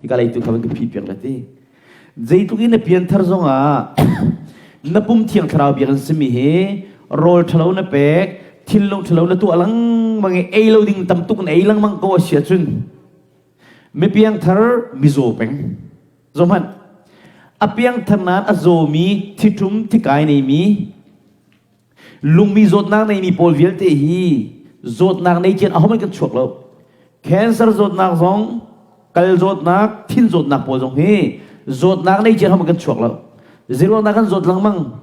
Hika lei tu kha van ka phih piak la ti. Zeitluk in na pianthar zongah na pum thiang thlarau biakinn simi hi rawl ṭhalo na pek, thinlung ṭhalo na tuah lengmang i ei lo ding tam tuk na ei lengmang ko a si ahcun mi piangthar mizaw peng. Zohhmanh, a piangthar nain a zawmi thiṭum thikai neimi lungmi zawtnak neimi pawl vialte hi zawtnak nei cian ahohmanh kan chuak lo. Cancer zawtnak zong, kal zawtnak, thin zawtnak pawl zong hi zawtnak nei cian ahohmanh kan chuak lo. Zeiruangdah kan zawt lengmang?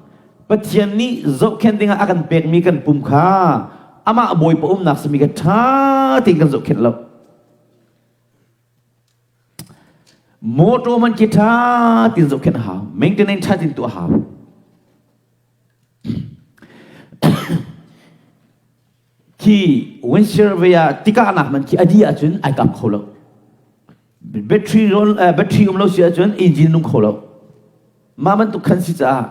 Pathian nih zohkhenh dingah a kan pekmi kan pum kha amah Bawipa umnak simi kha ṭha tein kan zohkhenh lo. Motor man khi ṭha tein zohkhenh a hau. Maintenance ṭha tein tuah a hau. Khi windshield ve ah tikahnak man khi a dih ahcun ai kap kho lo. Battery battery um lo si ahcun engine nung kho lo. Mah bantuk khan si caah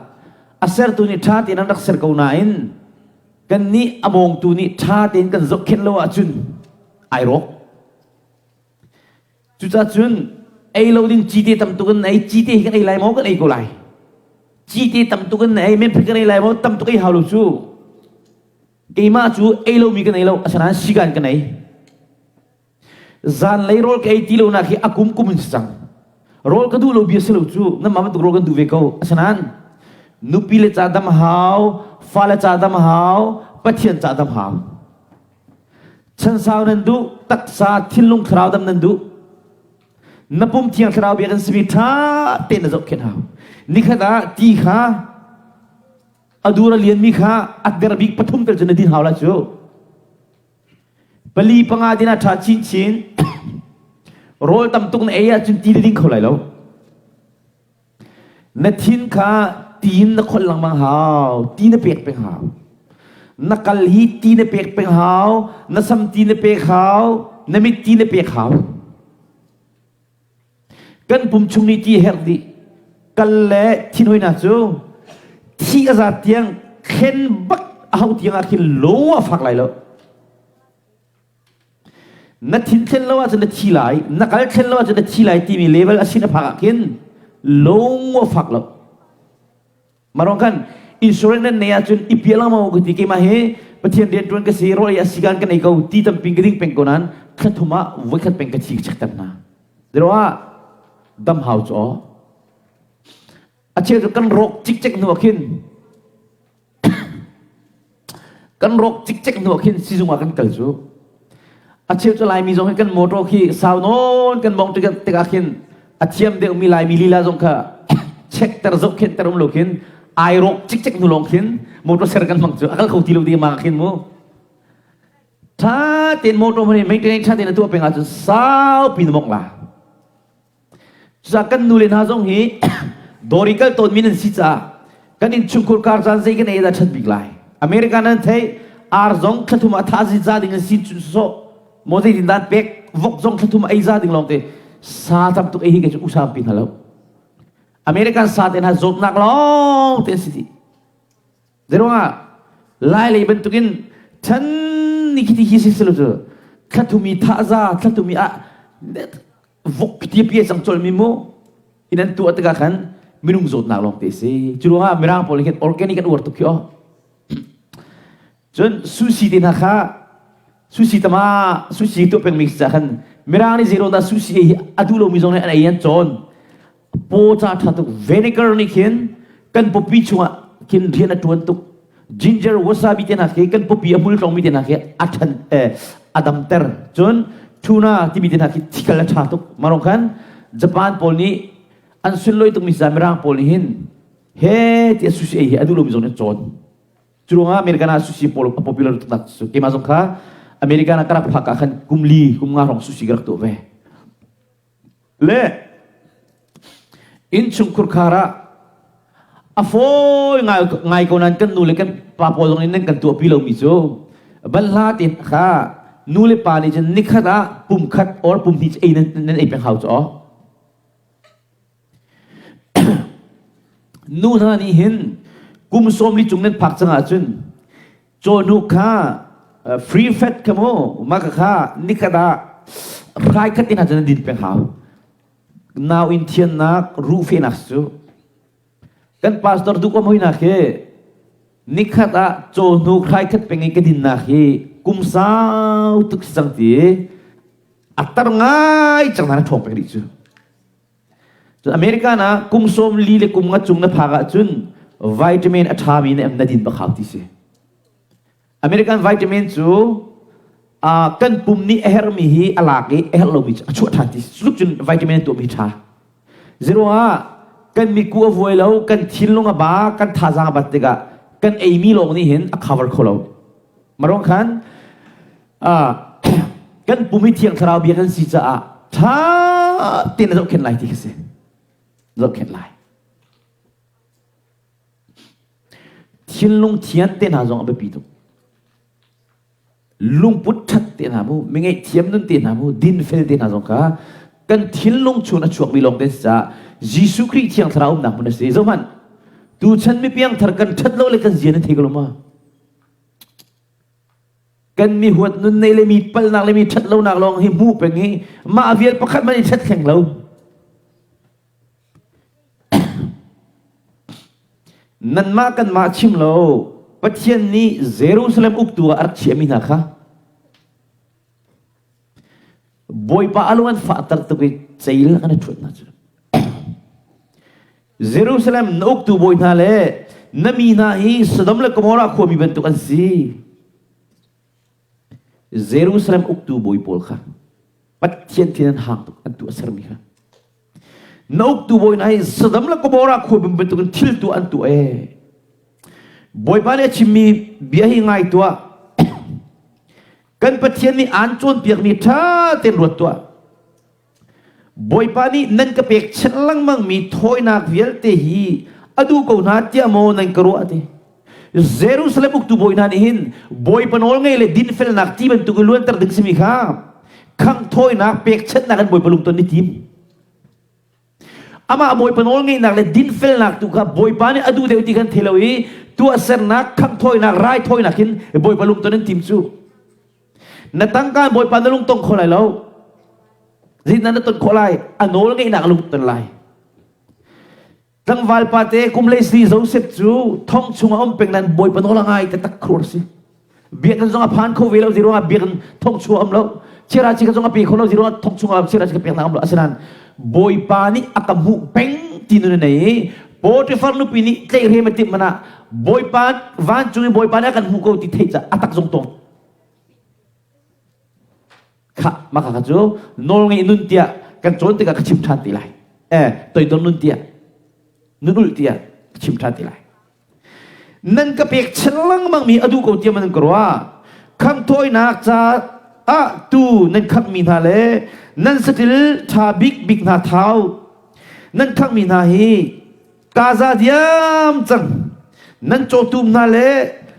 a sertu nih ṭha tein an rak ser ko nain kan nih a mawngtu nih ṭha tein kan zohkhenh lo ahcun ai rawk. Cucaah cun ei lo ding cite tam tuk in ei cite hi kan ei lai maw kan ei ko lai. Cite tam tuk in ei memphri kan ei lai maw tam tuk ei hau lo cu. Keimah cu ei lomi kan ei lo asinain sikan kan ei. Zanlei rawl ka ei ti lo nak hi a kum kum in si cang. Rawl ka duh lo bia si lo cu nanmah bantuk rawl kan duh ve ko. Asinain nupi le ca dam hau, fale ca dam hau, Pathian ca dam hau. Chansau nan duh, taksa thinlung thlarau dam nan duh. Na pum thiang thlarau bia kan simi ṭha tein na zohkhenh hau. Nikhat ah ti kha a dur a lianmi kha a der bik pathum tel cu na din hau lai cu. Pali panga din ah ṭha chinchin. Rawl tam tuk na ei ahcun ti na ding kho lai lo. Na thin kha ti in na kholh lengmang hau, ti na pek peng hau. Na kal hi ti na pek peng hau, na sam ti na pek hau, na mit ti na pek hau. Kan pum chung nih ti herh dih. Kal le thin hoi hna cu thi a zat tiang khen bak a hau tiang ah khin lo a fak lai lo. Na thin thlen lo ahcun na thi lai, na kal thlen lo ahcun na thi lai timi level a sin a phak ah khin lung a fak lo. Marong kan insurance nan nei ahcun i pial lengmang ka ti keimah hi Pathian rian ṭuan ka si rawl ei asikan ka nei ko ti tamping ka ding peng ko nain thla thum ah voikhat peng ka thi ka check ter hna. Zero ah dam hau cu aw. A cheu cu kan rawk cikcek hnu ah khin Kan rawk cikcek hnu ah khin sizung ah kan kal cu. A cheu cu Laimi zong hi kan motor khi sau nawn kan mong tikah khin a thiam deuhmi Laimi lila zong kha check ter zohkhenh ter um lo khin ai rawk cikcek hnu lawng khin motor ser kan hmang cu a kal kho ti lo ding ma khin mu. Tha tein motor hmanh maintenance tha tein a tuah peng ahcun saupi na mong la. Cucaah kan nule hna zong hi dawr i kal tawnmi nan si caah kan innchungkhur kar caan zei kan ei dah ṭhat bik lai. America nan theih ar zong thlathum ah tha za ding an si cun sawh maw zeitin dah pek vok zong thlathum ei za ding lawng te sa tam tuk ei hi kei cu usam pi hna lo. American sa te hna zawtnak lawng te an si dih. Zeiruangah Lai lei bantukin chan ni khi ti hi si lo cu thlathum i thaza thlathum i ah vok ti pi cang chol mi mu in an tuah tikah khan minung zawtnak lawng te si cu ruangah mirang pawl nih khin organic an uar tuk khi oh cun sushi te hna kha sushi tama sushi tuah peng mi ca khan mirang nih zero dah sushi hi a duh lomi zong nih an ei an cawn paw ca ṭha tuk vinegar nih khin kan pawpi chungah khin rian a ṭuan tuk ginger wasabi te hna khi kan pawpi a hmul tlongmi te hna khi a ṭhan a damter cun tuna timi te hna khi thikal a ṭha tuk marong khan Japan pawl nih an sunlawi tukmi ca mirang pawl nih hin he ti a sushi ei hi a duh lomi zong nih cawn cu ruangah American ah sushi pawl a popular tuk nak cu keimah zong kha American ah ka rak phak ah khan kum li kum nga hrawng sushi ka rak tuah ve Le innchungkhur khar ah a fawi ngai, ngai ko nain kan nu le kan pa pawl zong nih nan kan tuahpi lomi cu banhla te kha nu le pa nih cun nikhat ah pum khat or pum hnih ei nan, nan ei peng hau cu aw. Nu hna nih hin kum sawm li cung nan phak cang ahcun Cawhnuk kha free fat kha mu mah kha nikhat ah hrai khat in cun din peng hau. Nau in thiannak ruhfehnak cu kan pastor duh kom hoinak hi nikhat ah cawhnu hrai khat peng i ka dinnak hi kum sau tuk si cang ti a tar ngai cang na ṭhawng peng rih cu. Cun America na kum sawm li le kum nga cung na phak ahcun vitamin a ṭhami na na din bak hau ti si. American vitamin cu uh, kan pum nih a herhmi hi a lak i a herh lomi cu a chuah ṭhan ti si. Culuk cun vitamin an tuahmi ṭha. Zeruangah kan miku a vuai lo, kan thinlung a ba, kan thazaang a bat tikah kan eimi lawng nih hin a cover kho lo. Maruang khan uh, kan pum hi thiang thlarau bia kan si caah ṭha tein a zohkhenh lai ti khi si. Zohkhenh lai. Thinlung thian te hna zong a biapi tuk. Lungput ṭhat te hna mu, mi ngaihthiam nun te hna mu, dinfel te hna zong kha kan thinlung chung a chuakmi lawng te si caah Jesuh Khrih Thiang Thlarau umnak hmun a si. Zohhmanh, tuchan mi piangthar kan ṭhat lo le kan zia nan thei ko lo ma? Kan mi huat nun nei le mi palnak le mi ṭhat lonak lawng hi hmuh peng i mah vial pakhat man i ṭhat hleng lo. Nanmah kanmah chim lo Pathian nih Jerusalem uktu ah a rak chiahmi hna kha Bawipa a lung an fahter tuk i ceil kan i ṭhuat hna cu. Jerusalem na uktu bawi hna le na mi hna hi Sodom le Gomorrah khuami bantuk an si. Jerusalem uktu bawi pawl kha Pathian thin an hang tuk an tuah sermi kha. Na uktu bawi hna hi Sodom le Gomorrah khua bantukin thil tuah an tuah ee. Bawipa nih a chimmi bia hi ngai tuah. Kan Pathian nih aan cawnpiakmi ṭha tein ruat tuah. Bawipa nih nan ka pekchanh lengmangmi thawinak vialte hi a duh ko hna tiah maw nan ka ruah ti. Jerusalem uktu bawi hna nih hin Bawipa nawl ngei le dinfelnak ti bantuk i luanter ding simi kha khangh thawinak pekchanhnak in Bawipa lungton i tim. Amah Bawipa nawl ngeihnak le dinfelnak tu kha Bawipa nih a duh deuh ti kan thei lo i tuahsernak khangh thawinak raithawinak hin Bawipa lungton an tim cu. Na tangka Bawipa na lungtong kho lai lo. Zeitindah na ton khawh lai? A nawl ngeihnak lungton lai. Tlangval pate kum le si Joseph cu thong chung a um peng nan Bawipa nawl a ngai taktak khur si. Biakinn zong a phan kho ve lo zero ah biakinn thong chung a um lo. Chiara chi ka zong a pe kho lo zero ah thong chung ah chiara chi ka pek nak um lo. Asinain Bawipa nih a ka hmuh peng ti nun a nei i Potiphar nupi nih tlaihhrem a timh man ah Bawipa vancung i Bawipa nih a kan hmuh ko ti theih ca a tak zong tong. Kha maka kha cu nawl ngei nun tiah kan cawn tikah ka chim ṭhan ti lai. Eh toidor nun tiah nun ulh tiah ka chim ṭhan ti lai. Nan ka pek chin lengmang mi a duh ko tiah man ka ruah. Khamthawinak ca ah tu nan khamhmi hna le nan saṭil ṭha bikbik hna thau nan khamhmi hna hi Gaza diam cang nan cawtum hna le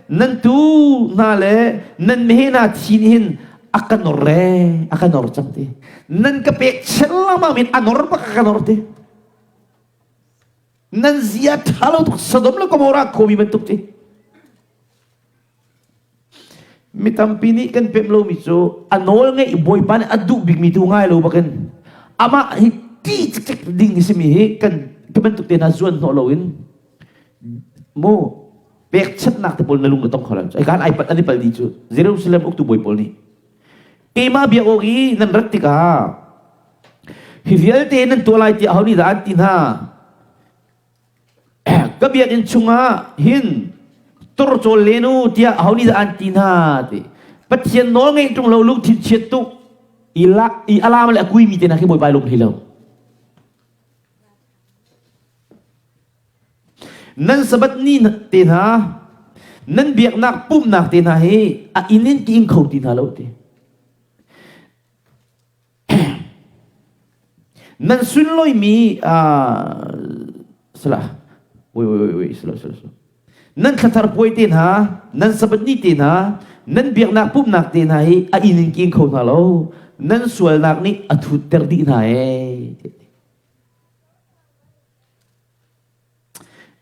nan tuu hna le nan meheh hna thi nih hin a ka nor re a ka nor cang ti nan ka pek chen lengmang min a nor bak a ka nor ti nan zia ṭha lo tuk Sodom le Gomorrah khuami bantuk ti Mi tampi nih kan pemh lomi cu a nawl ngeih Bawipa nih a duh bikmi tu ngai lo bakin amah hi ti cikcek ding hi simi hi kan ka bantuk te hna zuan hnawh loin mu pekchanhnak te pawl na lung na tong kho lo ai kan ai pat an i pal di cu Jerusalem uktu bawi pawl nih keimah biak awk i nan rat tikah hi vialte nan tuah lai tiah aho nih dah an ti hna Ka biakinn chungah hin turcawl len u tiah aho nih dah an ti hna ti. Pathian nawl ngeih ṭung lo lungthin chiat tuk i la i alam le a kuimi te hna khi Bawipa lung hlei lo. Nan Sabbath ni te hna, nan biaknak pumhnak te hna hi a inn in ti ing kho ti hna lo ti. Nan sunlawimi salah wait wait wait wait salah salah nan thlathar puai te hna nan sabbath ni te hna nan biaknak pumhnak te hna hi a inn in king kho hna lo nan sualnak nih a thutter dih hna ee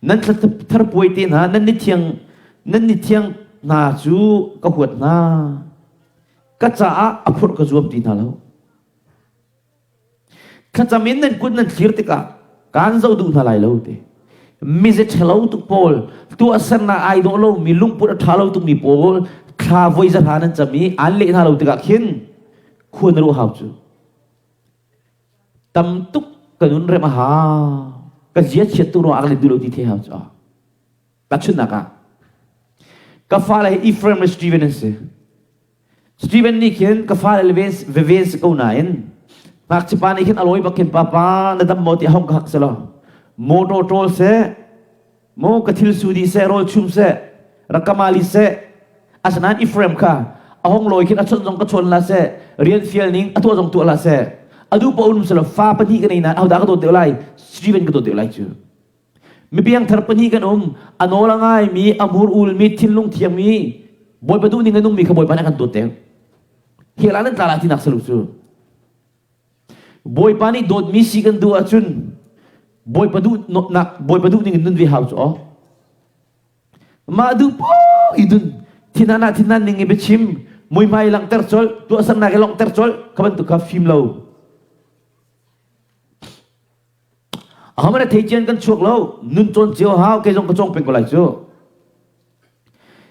Nan thla puai te hna nan ni thiang nan ni thiang hna cu ka huat hna. Ka caah a phurh ka zuam ti hna lo. Thlacam in nan kut nan thlir tikah kaan zoh duh hna lai lo ti. Mize ṭhalo tuk pawl, tuahsernak ai dawh lomi, lungput a ṭha lo tukmi pawl thla voi za hna nan cam i aan leh hna lo tikah khin khua na ruah hau cu. Tam tuk ka nun rem a hau. Ka zia chiat tu ruang ah ka let duh lo ti the hau cu. Tahchunhnak ah, ka fale hi Ephraim le Stephen an si. Stephen nih khin ka fale le veve an si ko nain ngakchipa nih khin a lawi bak khin papa na dam maw ti hong ka hak selaw motor ṭawl seh maw ka thil su dih seh rawl chum seh rakamali seh asinain Ephraim kha a hong lawi khin a chawnh zong ka chawn la seh rian fial ning a tuah zong tuah la seh a duh paoh um selaw fa pahnih ka nei nain ahodah ka dawt deuh lai Stephen ka dawt deuh lai cu Mipiangthar pahnih kan um. A nawl a ngaimi, a mur ulmi, thinlung thiangmi, Bawipa duh ning a nungmi kha Bawipa nih a kan dawt deuh. Hell ah nan tla lai tinak salu cu. Bawipa nih dawtmi si kan duh ahcun Bawipa duh nak Bawipa duh ning in nun ve hau cu aw. Mah duh poh i dun thinan ah thinan ning i biachim muihmai langhter colh tuahsernak i longhter colh kha bantuk kha fim lo. Ahohmanh a thei cian kan chuak lo. Nun cawn cio hau kei zong ka cawng peng ko lai cu.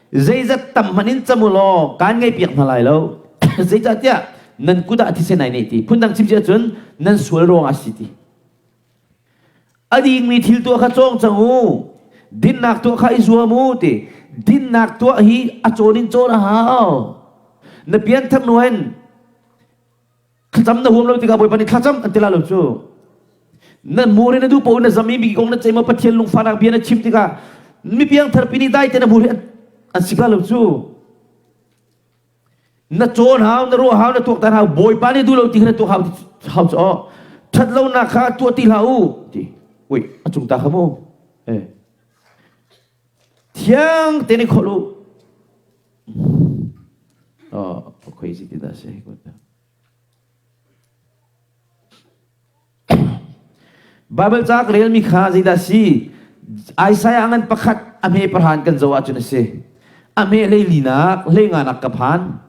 Zeizat tam hmanh in cam u law kaan ngei piak hna lai lo. Zeicahtiah nan kut ah thisen ai neih ti. Phundang chim si ahcun nan sual ruangah a si ti. A dingmi thil tuah kha cawng cang u. Dinnak tuah kha i zuam u ti. Dinnak tuah hi a cawn in cawn a hau. Na pianthar hnu hin thlacam na huam lo tikah Bawipa nih thlacam an ti la lo cu na mur in na duh paoh na zam i mi kong na ceih maw Pathian lungfahnak bia na chim tikah mi piangthar pi nih dai te na mur hi an si la lo cu na cawn hau na ruah hau na tuaktan hau Bawipa nih duh lo ti kha na tuak hau hau cu aw ṭhat lonak kha tuah ti hlah u ti ui a cung ta kha mu eh thiang te nih khol u Oh, crazy ti dah si. Bible ca ka relmi kha zeidah si? Isaiah ngan pakhat a hme parhan kan zoh ahcun a si. A hme hleilinak, hleinganak ka phan.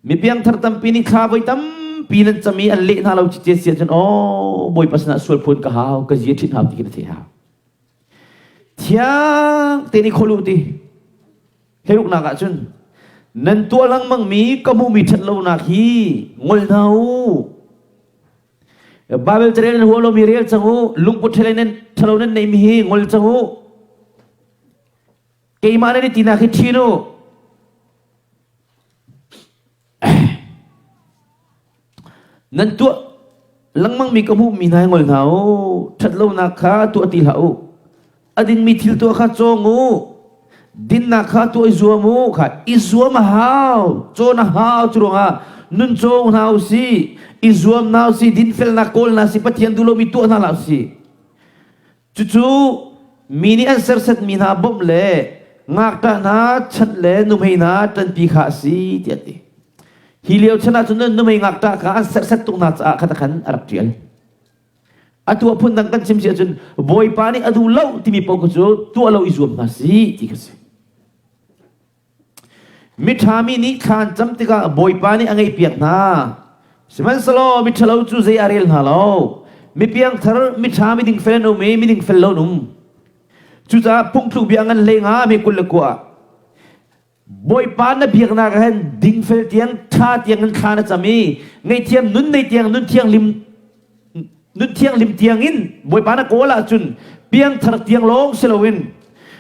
Mi piangthar tampi nih thla voi tampi nan cam i an leh hna lo cice si ahcun aw Bawipa sinah sual phun ka hau, ka zia ṭhin hau ti khi na theih hau. Thiang tein i khol u ti. Heruknak ah cun nan tuah lengmangmi ka hmuhmi ṭhatlonak hi ngol hna u. Bible carel nan huam lomi rel cang u. Lungput ṭhalo nan ṭhalo nan neihmi hi ngol cang u. Keimah nan i tinak hi ṭhin u. Nan tuah lengmangmi ka hmuhmi hna hi ngol hna u. Ṭhatlonak kha tuah ti hlah u. A dingmi thil tuah kha cawng u. Dinnak kha tuah i zuam u. Kha i zuam a hau. Cawn a hau. Cu ruangah nun cawng hna u sih. I zuam hna u sih. Dinfelnak kawl hna sih. Pathian duh lomi tuah hna hlah u sih. Cucu mi nih an sersetmi hna bawmh le ngakṭah hna chanh le nuhmei hna ṭanpi kha a si tiah a ti. Hi lio chan ahcun nuhmei ngakṭah kha an serset tuk hna caah khat khan a rak ṭial. Atu ah phundang kan chim si ahcun Bawipa nih a duh lo timi paoh cu tuah lo i zuam hna si ti kha si. Miṭhami nih thla an cam tikah Bawipa nih a ngaihpiak hna. Sihmanhsehlaw miṭhalo cu zei a rel hna lo. Mipiangthar, miṭha, midingfel an um i midingfel lo an um. Cucaah phungthluk bia ngan hlei nga mi 29 ah Bawipa na biaknak ah hin dingfel tiang ṭha tiang in thla na cam i ngaihthiam nun nei tiang nun thianghlim nun thianghlim tiangin Bawipa na kawl ahcun piangthar tiang lawng si loin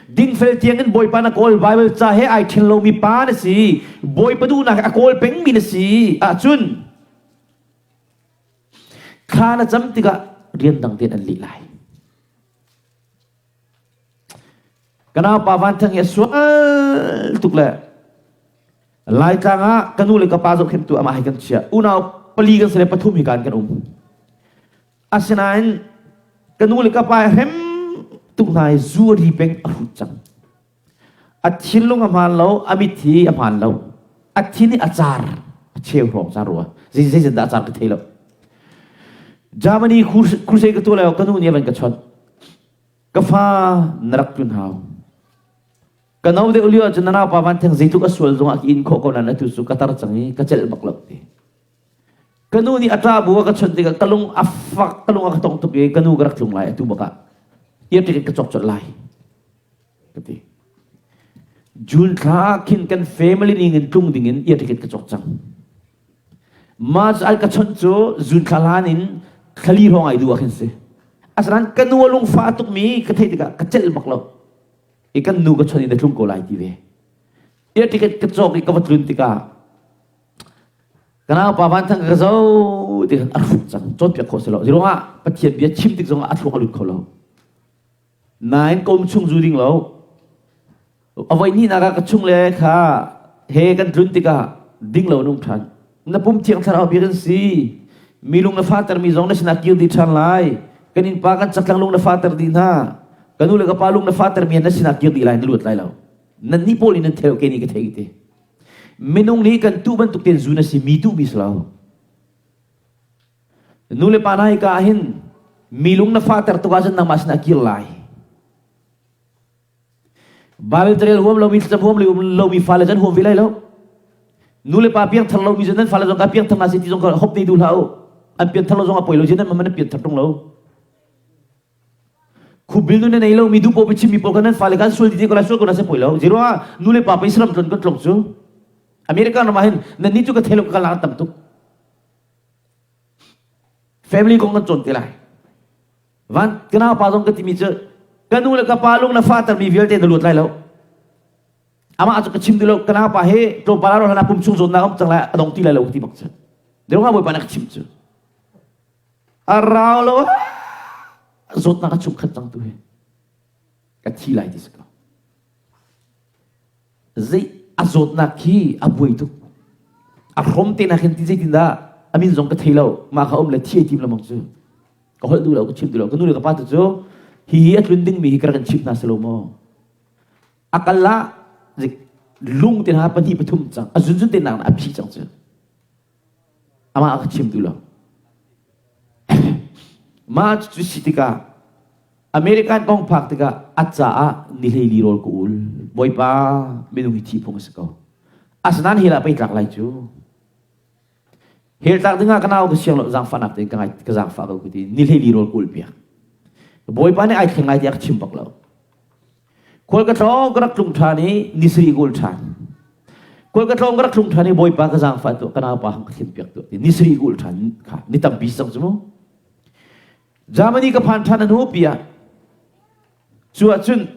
dingfel tiangin Bawipa na kawl Bible ca he ai ṭhen lomi pa na si Bawipa duhnak a kawl pengmi na si ahcun thla na cam tikah rian dang tein an leh lai. Ka naupa Van Thang hi a sual tuk le Laitlang ah ka nu le ka pa zohkhenhtu amah he kan chiah. Unau pali kan si le pathum hi kan kan um. Asinain ka nu le ka pa hrem tuk hna i zu a ri peng a hrut cang. A thinlung a hmaan lo, a mit hi a hmaan lo. A thin hi a car, a cheu hrawng car rua. Zei zei dah a car ka thei lo. Germany crusade ka tuah lio ka nu nih a van ka chawnh. Ka fa na rak tlun hau. Ka no deuh lio ahcun na naupa van theng zeitluk a sual zongah ka in khawh ko nain atu cu ka tar cang i ka celh bak lo ti. Ka nu nih a ṭah bu a ka chawnh tikah ka lung a fak, ka lung a ka tong tuk i ka nu ka rak tlung lai atu bak ah. Ear ticket ka cawk colh lai. Ka ti. June thla khin kan family ning in tlung ding in ear ticket ka cawk cang. March al ka chawnh cu June thla hlan in thlali hrawng ai duh ah khin si. Asinain ka nu a lungfah tukmi ka theih tikah ka celh bak lo. I kan nu ka chawnh in na tlung ko lai ti ve. Ear ticket ka cawk i ka va tlun tikah ka naupa Van Thang ka zo ti khan a hruk cang cawnpiak khawh si lo ziruangah Pathian bia chim tik zongah a thluak a lut kho lo nain ka um chung zu ding lo a voi hnihnak ah ka chung le kha he kan tlun tikah ding lo nung ṭhan na pum thiang thlarau bia kan si mi lung na fater mi zong na sinah kir dih ṭhan lai kan innpa kan caklang lung na fater dih hna ka nu le ka pa lung na fater mi na sinah kir dih lai na luat lai lo nan nih pawl in nan thei ke nih ka thei ti Minung nih kan tuh bantuk tein zun a si mi tuh mi si lo. Nu le pa na hika ah hin mi lung na fahter tuk ahcun nangmah sinah kir lai. Bible carel huam lomi thlacam huam lomi fale cu an huam ve lai lo. Nu le pa piangthar lomi cu nan fale zong ka piangthar hna seh ti zong ka hop te duh hlah u. An pianthar lo zong a poi lo, nan man an pianthar ṭung lo. Khubil nu na nei lo mi duh paoh biachim mi pawl kha nan fale kha an sual dih ko lai sual ko na se poi lo. Zero ah nu le pa pei saram tlon kan tlong cu. American ram ah hin nan ni cu ka thei lo ka lang tam tuk. Family kong kan cawn te lai. Van kana pa zong ka timi cu ka nu le ka pa lung na fa ter mi vialte na luat lai lo. Amah cu ka chim ti lo kana pa he tlawmpal ah ro pum chung zawnnak um cang lai a dong ti lai lo ka ti bak cu. Deu nga bawipa na ka chim cu. A rau lo zawtnak a chungkhat cang tu hi ka thi lai ti si ko. Zei a zawtnak khi a buai tuk. A hrom te nak hin ti zeitin dah a min zong ka thei lo. Mah kha um le thi ai tim lamang cu. Ka holh duh lo, ka chim duh lo. Ka nu le ka pa tu cu hi hi a tlun ding mi hi ka rak in chimh hna si lo maw? A kal ah lung te hna pahnih pathum cang. A zunzun te nak a phi cang cu. Amah a ka chim duh lo. Mah cu si tikah American kong phak tikah a caah ni hleili rawl ka ul. Bawipa minung hi thi phung a si ko. Asinain hell ah pei tlak lai cu. Hell tlak dingah ka nau ka siang lo zaangfahnak tein ka ngai ka zaangfah ko ka ti. Ni hleili rawl ka ul piak. Bawipa nih ai thleng lai ti a ka chim bak lo. Khual ka tlawng ka rak tlung ṭhan i ni sarih ka ul ṭhan. Khual ka tlawng ka rak tlung ṭhan i Bawipa ka zaangfah tuah ka naupa hang ka thlen piak tuah ti ni sarih ka ul ṭhan kha ni tampi cang cu mu. Germany ka phan ṭhan a hnu pi ah cu ahcun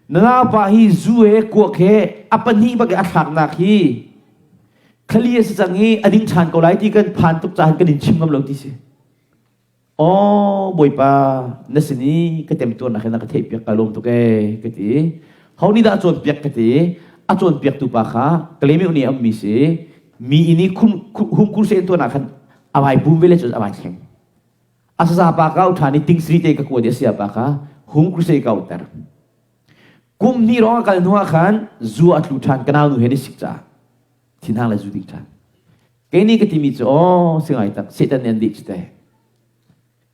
na naupa hi zu he kuak he a pahnih bak i a thlaknak hi thlali a si cang i a ding ṭhan ko lai ti kan phan tuk caah kan in chim ngam lo ti si. Aw Bawipa na sin i ka temtuarnak hi na ka theihpiak ka lawm tuk ee ka ti. Ho nih dah a cawnpiak ka ti. A cawnpiaktu pa kha Kalemi nih a ummi si. Mi inn i hum kur se in tuan ah khan a vai bum ve le cu a vai thleng. A saza pa ka au ṭhan i tingsri te ka kuat i a sia pa kha hum kur se ka auter. Kum hnih rong a kal hnu ah khan zu a tlu ṭhan ka nau nu he ni sik caah thinhang le zu ding ṭhan. Kei nih ka timi cu aw si ngai tak Satan nih an deh cu teh.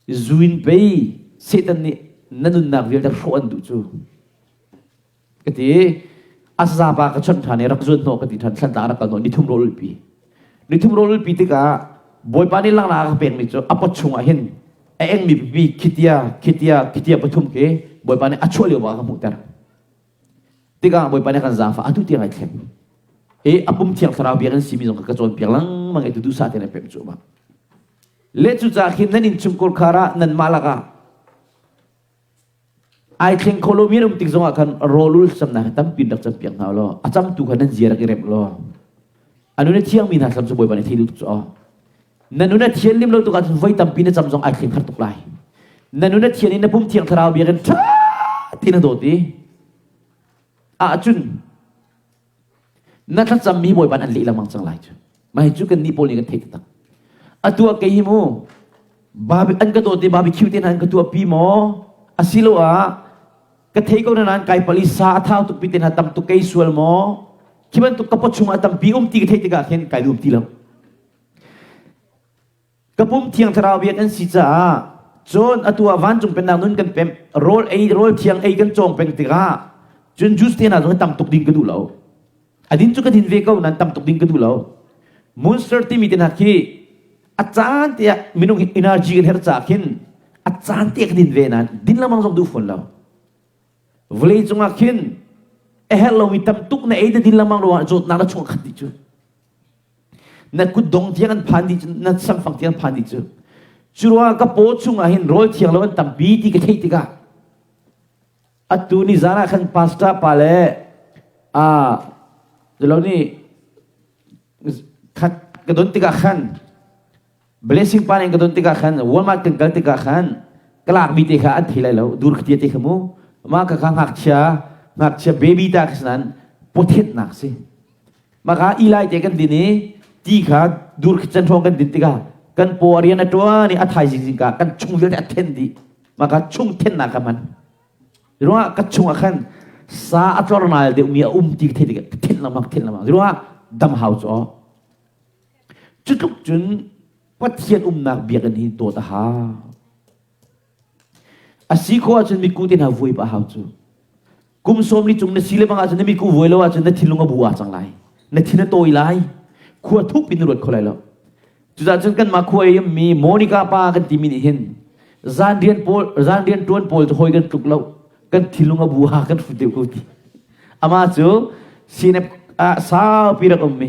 Zu in pei Satan nih na nunnak vialte hrawh an duh cu. Ka ti a saza pa ka chawnh ṭhan i rak zuan hnawh ka ti ṭhan thlantlang rak kal hnawh nithum rawl ulpi. Nithum rawl ulpi tikah Bawipa nih langhnak a ka pekmi cu a pot chungah hin a engmi pipi khitia khitia khitia pathum khi Bawipa nih a chuah lio bak a ka hmuhter. Tikah Bawipa nih a kan zaangfah atu tiang ai thleng. I a pum thiang thlarau biakinn simi zong kha ka cawnpiak lengmang i tu duhsah tein a pemh cuahmah. Le cucaah khin nan innchungkhar khar ah nanmah lakah ai thleng kho lomi an um tik zongah khan rawlul camnak hi tampi rak campiak hna law a camtu kha nan zia rak i remh law a nun a thiangmi hna thlam cu Bawipa nih thei duh tuk cu aw na nun a thian lim lo tuk ahcun voi tampi na cam zong ai thleng har tuk lai na nun a thian i na pum thiang thlarau biakinn ṭha ti na dawt i ahcun na thlacammi Bawipa an leh lengmang cang lai cu mah hi cu kan nih pawl nih kan theih taktak atu ah kei hi mu an ka dawt i barbecue te hna an ka tuah pi maw asiloah ka thei ko na nain kai pali sa a thau tuk pi te hna tam tuk kei sual maw khi bantuk ka paw chungah tampi um ti ka theih tikah khin kai nuam ti lo Ka pum thiang thlarau biak an si caah cun atu ah vancung pennak nun kan pemh rawl ei rawl thiang ei kan cawng peng tikah cun juice te hna zong hi tam tuk ding ka duh lo. A din cu ka din ve ko nain tam tuk ding ka duh lo. Monster timi te hna khi A caan te ah minung hi energy kan herh caah khin a caan te kan din ve nain din lengmang zong duh fawn lo. Vawlei cungah khin a herh lomi tam tuk na ei na din lengmang ruangah zawtnak na chung khat dih cu. Na kut dong tiang an phan dih cu, na samfang tiang an phan dih cu. Cu ruangah ka paw chungah hin rawl thiang lo an tampi ti ka theih tikah atu ni zan ah khan pastor pa le a lo nih khat ka don tikah khan blessing pa nih ka don tikah khan Walmart kan kal tikah khan ka lakmi te kha an thei lai lo dur khatia te kha mu mah ka kha ngakchia ngakchia baby ta kha nan pothennak si maka Eli te kan din i ti kha dur chan hrawng kan din tikah kan paw a rian a ṭuan i a thaizing zingka kan chung vialte a then dih maka chung thennak ka hman ruangah ka chungah khan sa a tlornal deuhmi a um ti ka theih tikah ka thenh lengmang thenh lengmang ruangah dam hau cu cu tluk cun Pathian umnak biakinn hi dawt a hau a si khawh ahcun mitku te hna vuai pah hau cu kum sawm li cung na si le bang ahcun na mitku vuai lo ahcun na thinlung a bu ah cang lai na thin a tawi lai khua thup in na ruat kho lai lo Cucaah cun kanmah khua i mi Monica pa kan timi nih hin zan rian pawl zan rian ṭuan pawl cu hawi kan tluk lo kan thinlung a bu ha kan hrut deuh ko ti amah cu CNF ah saupi rak um mi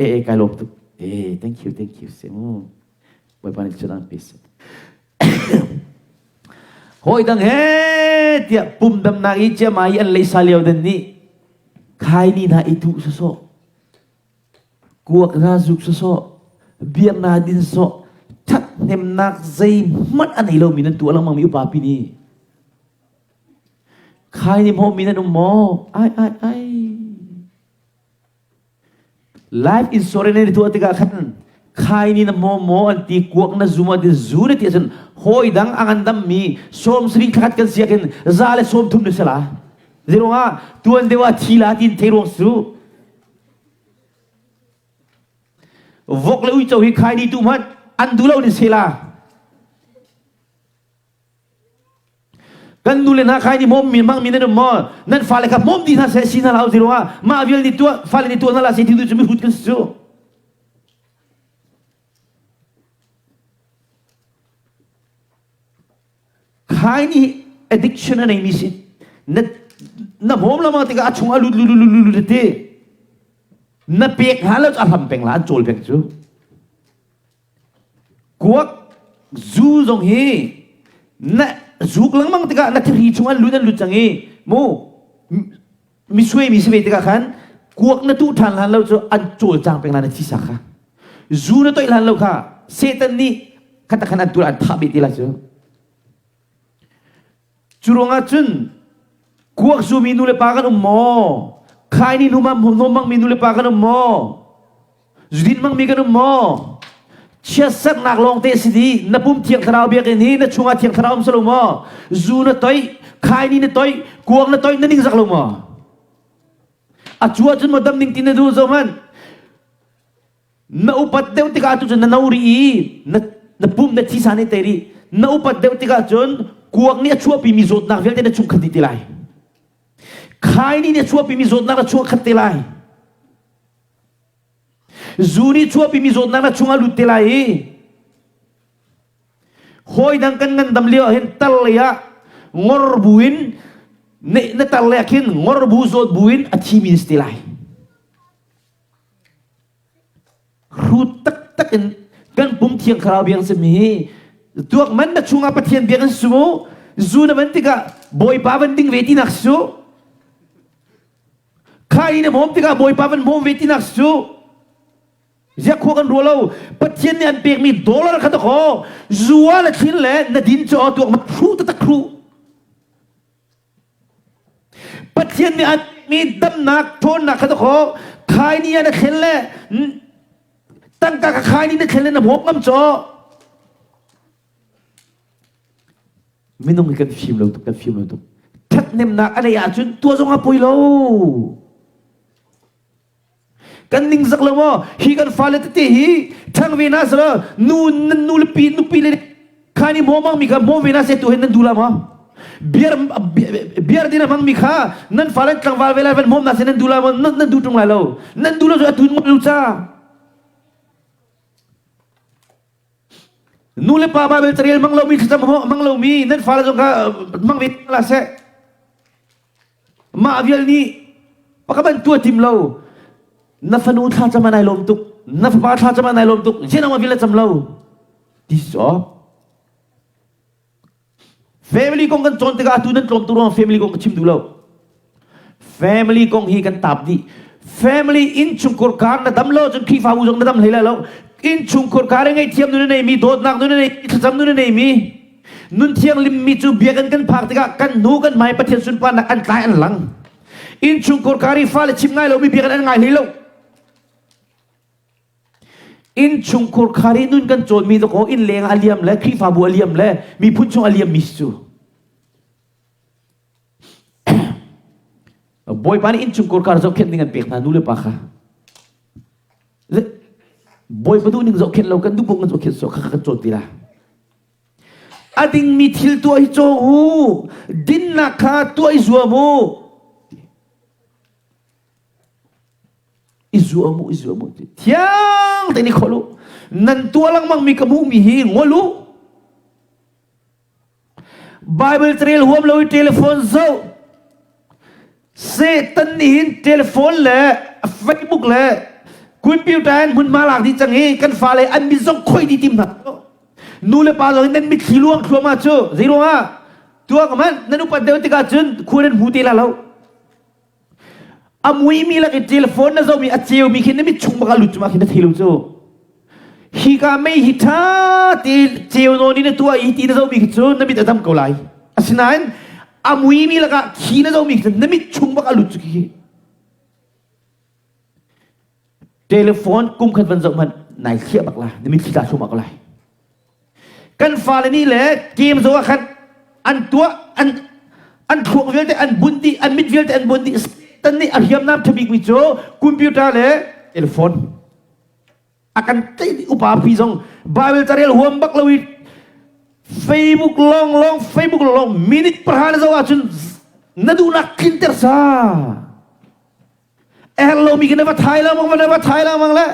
e e kai lawm tuk e thank you thank you se mu Bawipa nih thil an pe seh hawi dang he tiah pum damnak i ciama i an leisa lio den nih khai ni hna i duh sawsawh Kuak hna zuk sawsawh, beer hna din sawh, ṭhathnemnak zeihmanh a nei lomi nan tuah lengmangmi upa pi nih. Khai nih hmawmi nan um maw? Ai, ai, ai. Life insurance nan i tuah tikah khan khai ni na hmaw maw an ti kuak na zum an ti zu na ti ahcun hawi dang a ngandammi 70 thla khat kan siak in 130 na si la. Zeiruangah tuan deuh ah thi la tiin thei ruang su. Vok le uico hi khai ni tu hmanh an duh lo ni sela. Kan nu le hna khai ni mom mi mang mi nan um maw? Nan fale kha mom di hna seh si hna hlah u ruangah mah vial ni tuah fale ni tuah hna la se ti tu cu mi hrut kan si cu. Khai nih addiction a neimi si. Na na hmawm lama tikah a chung a lut lut lut lut lut ti. Na pek hna lo cu a hlam peng la an cawl peng cu. Kuak zu zong hi na zuk lengmang tikah na thiri chung an lut an lut cang i mu mi suaimi si ve tikah khan kuak na tuh ṭhan hlan lo cu an cawlcang peng la na thisa kha zu na toih hlan lo kha Satan nih khat khan an tur an thah beh ti la cu cu ruangah cun kuak zumi nu le pa kan um maw khai ni nu mam hom mang mi nu le pa kan um maw Zudin hmangmi kan um maw? Chiatserhnak lawng te si dih. Na pum thiang thlarau biakinn hi na chungah thiang thlarau um salo maw? Zu na toih, khaini na toih, kuang na toih na ning zak lo maw? A cu ahcun maw dam ning ti na duh zo hmanh. Na upat deuh tikah tu cun na no rih i na, na pum na thisa nih te rih. Na upat deuh tikah cun kuak nih a chuahpimi zawtnak vialte na chung khat dih ti lai. Khaini nih a chuahpimi zawtnak na chuah khat te lai. Zu nih chuahpimi zawtnak na chungah lut te lai i hawi dang kan ngandam lio ah hin tar lei ah ngor bu in na tar lei ah khin ngor bu zawt bu in a thimi na si te lai. Hrut taktak in kan pum thiang thlarau biang simi hi tuak man na chungah Pathian biak an si mu zu na van tikah Bawipa van ding ve tinak si cu Kha i na hmawm tikah Bawipa van hmawm ve tinak cu ziak khua kan ruah lo Pathian nih an pekmi dollar kha dakaw zua le thil le na din cu aw tuak ma hru taktak hru Pathian nih an mi damnak ṭhawnnak kha dakaw khai ni ah na thlen le tangka ka khai ni na thlen le na hmawm ngam caw Minung hi kan fim lo tuk, kan fim lo tuk. Ṭhathnemnak a neih ahcun tuah zong a poi lo. Kan ningzak lo maw? Hi kan fale tete hi ṭhang ve hna selaw nu nan nu le pi nupi le kha nih hmawm hmangmi kha hmawm ve hna seh tu hin nan duh la maw? Biar biar din a hmangmi kha nan fale tlangval ve lai van hmawm hna seh nan duh la maw? Nan nan duh ṭung lai lo. Nan duh lo cu atu in ngol lu ca. Nu le pa Bible carel mang lomi thlacam mang lomi nan fale zong kha mang ve la seh. Mah vial nih paka ban tua tim lo. Na fanu thla cam nai lawm tuk. Na fapa thla cam nai lawm tuk. Jen ma vial cam lo. Ti so. Family kong kan cawn tikah atu nan tlawm tu ruang family kong ka chim duh lo. Family kong hi kan tap dih. Family innchungkhur kar na dam lo cun Khrihfabu zong na dam hlei lai lo. Innchungkhur kar i ngaihthiam nun a neimi, dawtnak nun a nei, thlacam nun a neimi, nun thianghlim mi cu biakinn kan phak tikah kan hnu kan hmai Pathian sunparnak an tlai an lang. Innchungkhur kar i fale chim ngai lomi biakinn an ngai hlei lo. Innchungkhur khar i nun kan cawnmi dakaw inn leng ah a liam le Khrihfabu a liam le miphun chung a liammi si cu. Bawipa nih innchungkhur khar zohkhenh ding an pek hna nu le pa kha. Bawipa duh ning zohkhenh lo kan duh paoh kan zohkhenh so kha kan cawn ti la. A dingmi thil tuah hi cawng u. Dinnak kha tuah i zuam u. I zuam u, i zuam u ti. Thiang tein i khol u. Nan tuah lengmang mi ka hmuhmi hi ngol u. Bible carel huam lo i telephone zoh. Satan nih hin telephone le Facebook le computer in hmunhma lak dih cang i kan fale an mit zong khoi dih tim hna. Nu le pa zong in nan mitthli luang thluahmah cu zei ruangah tuak hmanh nan upat deuh tikah cun khua nan hmu te la lo. A muimi lak i telephone na zohmi a ceumi khi na mit chung bak ah lut cuma khi na thei lo cu. Hi ka mei hi ṭha te ceu nawn in na tuah i ti na zohmi khi cu na mit a dam ko lai. Asinain a muimi lakah khi na zohmi khi cu na mit chung bak a lut cu khi. Telephone kum khat van zoh hmanh nai thliah bak la na mitthli tla thluahmah ko lai. Kan fale nih le game zoh ah khan an tuah an an thluak vialte an bunh dih an mit vialte an bunh dih Satan nih a hriamnam ṭhabikmi cu computer le telephone a kan tei upa pi zong Bible carel huam bak lo i Facebook long long Facebook long minute pahra na zoh ahcun na duhnak tlinter sa a herh lomi khi na va thai lengmang na va thai lengmang le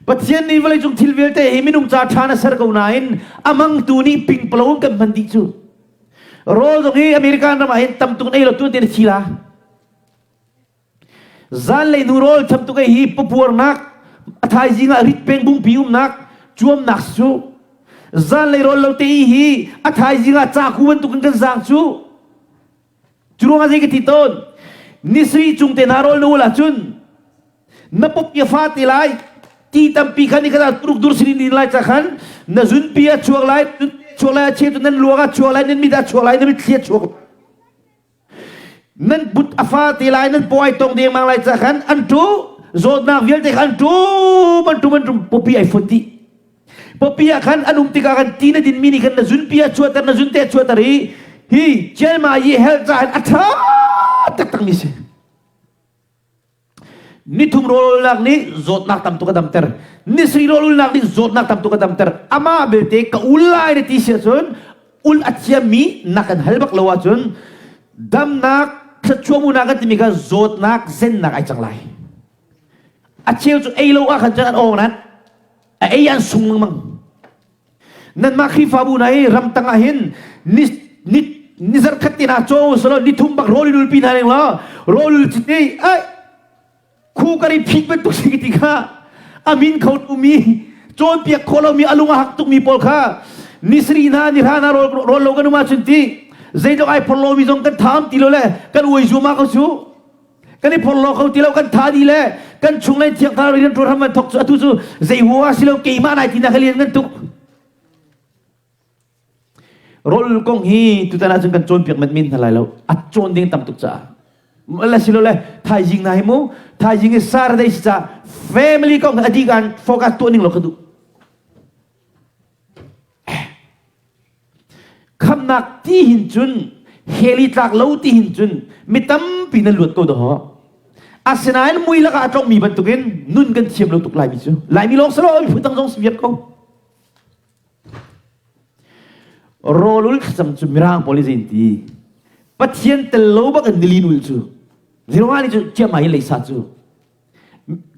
Pathian nih vawleicung thil vialte hi minung ca ṭha na ser ko nain a mangtu nih pingpalo in kan hman dih cu. Rawl zong hi American ram ah hin tam tuk ei lo tuan te na thi la. Zanlei nu rawl tham tuk ei hi papuarnak a thaizing ah rit peng bungpi umnak cuamnak cu zanlei rawl lo te i hi a thaizing ah caku bantuk in kan zaang cu Cu ruangah zei ka ti tawn? Nisri cung te hna rawl na ul ahcun na pop ya fa te lai ti tampi khan i khan turuk dur sin in lai ca khan na zunpi a chuak lai chuak lai a cheu nan luak a chuak lai nan mit a chuak lai nan mitthli a chuak nan but a fa te lai nan paw ai tong dengmang lai ca khan an tu zawtnak vialte khan an tum an tum an tum popi ai fut dih Popi ah khan an um tikah khan ti na dinmi nih khan na zunpi a chuahter na zunte a chuahter i hi chialma i health caah hin a ṭha taktakmi si. Nithum rawlulnak nih zawtnak tam tuk a damter. Nisri rawlulnak nih zawtnak tam tuk a damter. Amah belte ka ul lai na ti si ahcun ul a thiammi na kan hal bak lo ahcun damnak thluachuahmunak kan timi kha zawtnak zennak ai cang lai. A cheu cu ei lo ah khan cun an awng nan a ei an sung lengmang nanmah Khrihfabu hna hi ramtang ah hin ni ni ni zarkhat te hna caw selaw ni thum bak rawl ulpi hna ning law rawl ul cite ai khu kari phit bantuk si ti kha amin kho mi cawnpiak khawh lomi a lung a hak tukmi pawl kha nisri hna ni hra hna rawl rawl lo kan um ahcun ti zeitluk ai phor lomi zong kan tham ti lo le kan uai zuama ko cu kan i phorhlaw kho ti lo kan tha dih le kan chunglei thiang thlarau rian ṭuan hram an thok cu atu cu zei hua si lo keimah nai ti na ka lian ngan tuk rawl kong hi tutan ahcun kan cawnpiak met min hna lai lo a cawn ding tam tuk caah la si lo le thaizing na hi mu thaizing i Saturday si ca family kong a dikan focus tuah ning lo ka duh Khamnak ti hin cun hell i tlak lo ti hin cun mi tampi nan luat ko dawh. Asinain mui lakah a tlongmi bantukin nun kan thiam lo tuk Laimi cu. Laimi lawng si lo, miphun dang zong si viar ko. Rawlul thlacam cu Mirang pawl nih zei ti. Pathian tel lo bak in nilin ul cu. Zirunga nih cu ciamai in leisa cu.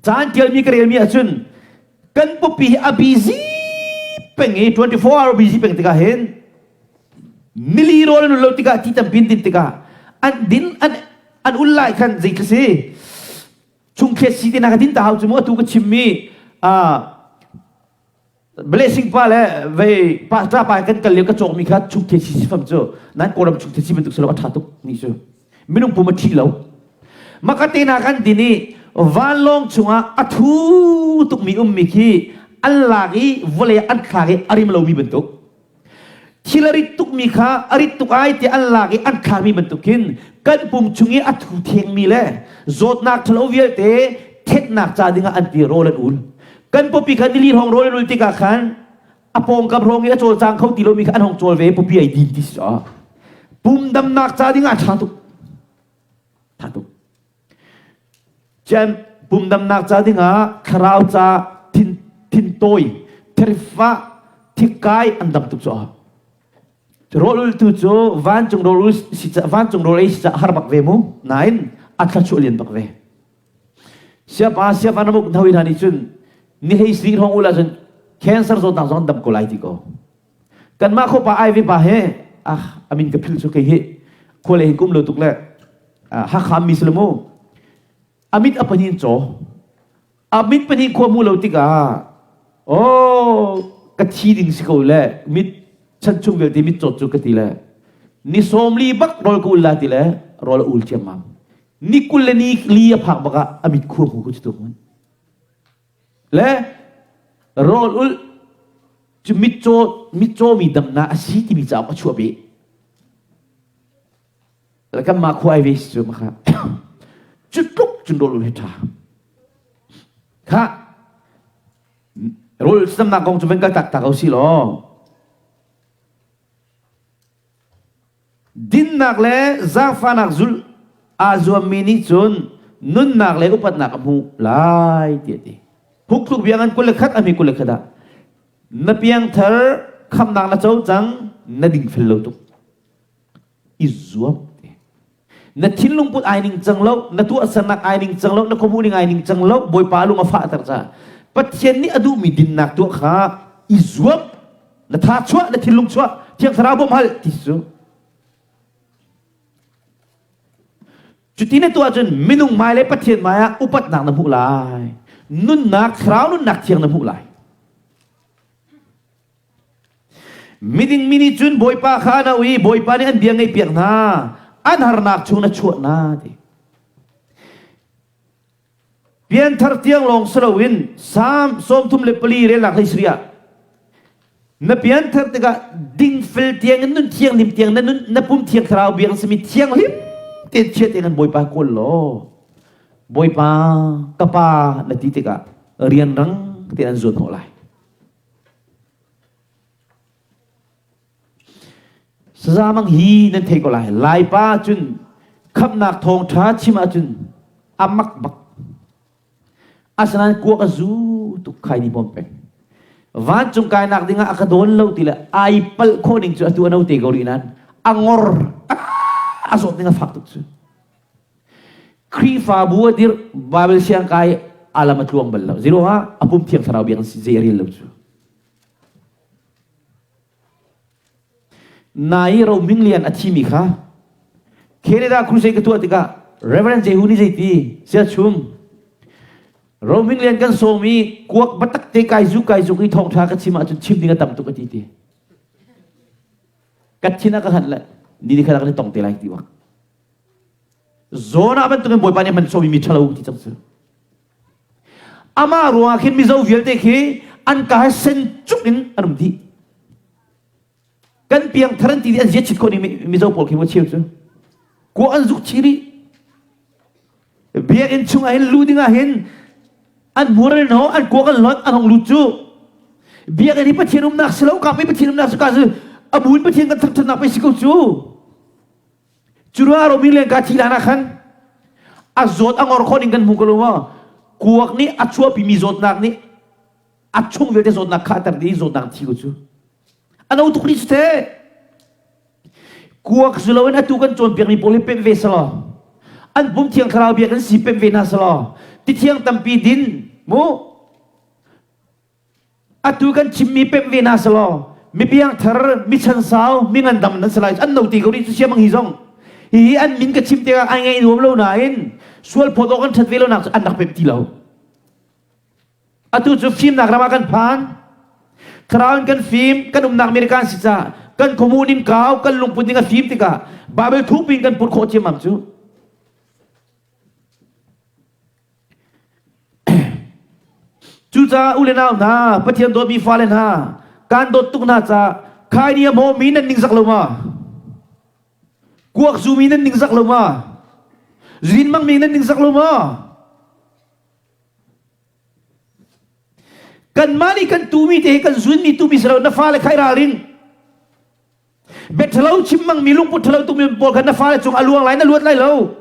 Caan tialmi ka relmi ahcun kan pawpi hi a busy peng i 24 hour busy peng tikah hin nili rawl an ul lo tikah ti tampi an din tikah an din an an ul lai khan zei si chungthlet si te na ka din ta hau cu mu atu ka chimmi blessing pa le vei pastor pa kan kal lio ka cawkmi kha chungthlet si si fam cu nan kawlram chungthlet si bantuk silo a tha tuk ni cu minung pum a thi lo makate na kan din i vanlawng chungah a thu tukmi ummi khi an lak i vawlei an thlak i a rim lomi bantuk Thil a rit tukmi kha a rit tuk ai tiah an lak i an thlakmi bantuk khin kan pum chung i a thu thengmi le zawtnak ṭhalo vialte thetnak ca dingah an ti rawl an ul. Kan pawpi kha nili hrawng rawl an ul tikah khan a pawngkam hrawng i a cawlcang kho ti lomi kha an hong cawl ve pawpi ai din ti si Pum damnak ca dingah a ṭha tuk. Ṭha tuk. Cun pumdamnak ca dingah thlarau ca thin thintawi, thirfah, thikkai an dam tuk cu. Rawl ultu cu vancung rawl ul si ca vancung rawl ei si ca har bak ve mu. Nain a thluachuah lian bak ve. Siapa siapa na muk hna nih cun ni hlei sri hrawng ul ahcun cancer zawtnak zong an dam ko lai ti ko. Kanmah khuapa ai ve pa he ah amin ka phil cu kei hi khua le hi kum lo tuk le Hakha mi si lo mu amit a pahnih caw amit pahnih khua mu lo tikah oh ka thi ding si ko le mit chan chung vialte mit cawt cu ka ti le ni sawmli bak rawl ka ul la ti le rawl a ul ciammam ni 20 le ni li a phak bak ah amit khua mu ku cu tuk Le rawl ulh cu mitcaw mitcawmi damnak a si timi cauk a chuah bih. Le kanmah khua ai ve si cu makha. Cu tluk cun rawl ulh hi ṭha. Kha rawl damnak kong cu van kal tak tak ko si law. Dinnak le zaangfahnak zulh aa zuammi nih cun nunnak le upatnak a hmuh lai tiah a ti. Phungthluk bia ngan 21 a hmi 21 ah na piangthar khamnak na co cang na dingfel lo tuk i zuam ti. Na thinlung put ai ning cang lo, na tuahsernak ai ning cang lo, na khuamuh ning ai ning cang lo, Bawipa lung a fahter caah Pathian nih a duhmi dinnak tuah kha i zuam na tha chuah na thinlung chuah thiang thlarau bawmh hal ti cu cuti na tuah cun minung hmai le Pathian hmai ah upatnak na hmuh lai nunnak thlarau nunnak thiang na hmuh lai miding mi nih cun Bawipa kha an auh i Bawipa nih an bia ngaihpiak hna an harnak chung na chuah hna ti Pianthar tiang lawng si loin Salm 34 relnak hlei sarih ah na pianthar tikah dingfel tiang in nun thianghlim tiang na nun na pum thiang thlarau biak simi thianghlim tein chia tiang in Bawipa kawl law Bawipa ka pa na ti tikah rianrang tein an zuan hnawh lai. Saza mang hi nan thei ko lai. Laipa cun khamhnak thawngṭha chim ahcun a mak bak. Asinain kuak a zu tuk khai ni bawm peng. Vancung kainak dingah a ka dawn lo ti le ai palh khawh ning cu atu a no te ko rih nain a ngor a zawt ning a fak tuk cu. Khrihfabu a dirh Bible siang kai alam a tluang bal lo. Zero ha a pum thiang thlarau biak zei a rel lo cu. Nai Ro Hming Lian a thimi kha Canada crusade ka tuah tikah Reverend Jehu nih zeiti sia chum Ro Hming Lian kan sawm i kuak batak te kai zu kai zuk i thawngtha ka chim ahcun chim ding a tam tuk a ti ti ka thin a ka hlan le ni ni khat kan i tong te lai ti bak Zona bantukin Bawipa nih man sawmi mi ṭhalo ti cang cu Amah ruangah khin Mizo vialte khi an ka he sen cuk in an um dih. Kan piangthar an ti an zia chit khawh ning Mizo pawl khi maw cheu cu. Kua an zuk chih rih. Biakinn chung ah hin lu ding ah hin an hmur an ho an kuak an hlot an hong lut cu. Biakinn hi Pathian umnak si lo ka mi Pathian umnak si ka cu a bu in Pathian kan thangthatnak pei si ko cu. Cu ruangah Romi leng ka thi hlan ah khan a zawt a ngor khawh ning kan hmu ko lo maw? Kuak nih a chuahpimi zawtnak nih a chung vialte zawtnak kha a ter dih i zawtnak thi ko cu. A no tuk rih cu teh. Kuak zu loin atu kan cawnpiakmi pawl hi pemh ve selaw an pum thiang thlarau bia kan si pemh ve hna selaw. Tithiang tampi din mu. Atu kan chimmi pemh ve hna selaw mi piangthar, mi chansau, mi ngandam nan si lai. An no ti ko rih cu siamang hi zong. Hihi an min ka chim tikah ai ngaih nuam lo nain sual phawt awk an ṭhat ve lo nak cu an rak pemh ti lo. Atu cu fimnak ram ah kan phan. Thlarau in kan fim, kan umnak American si ca kan khuamu ning kau, kan lungput ning a fim tikah Bible thukpi in kan put khawh ciammam cu. Cucaah u le nau hna, Pathian dawtmi fale hna, kaan dawt tuk hna caah khaini a hmawmi nan ningzak lo ma? Kuak zumi nan ningzak lo ma? Zin mangmi nan ningzak lo ma? Kanmah nih kan tumi te hi kan zunmi tumi si lo na fale kha i ralring. Bia ṭhalo chim mangmi lungput ṭhalo tukmi pawl kha na fale cung a luang lai na luat lai lo.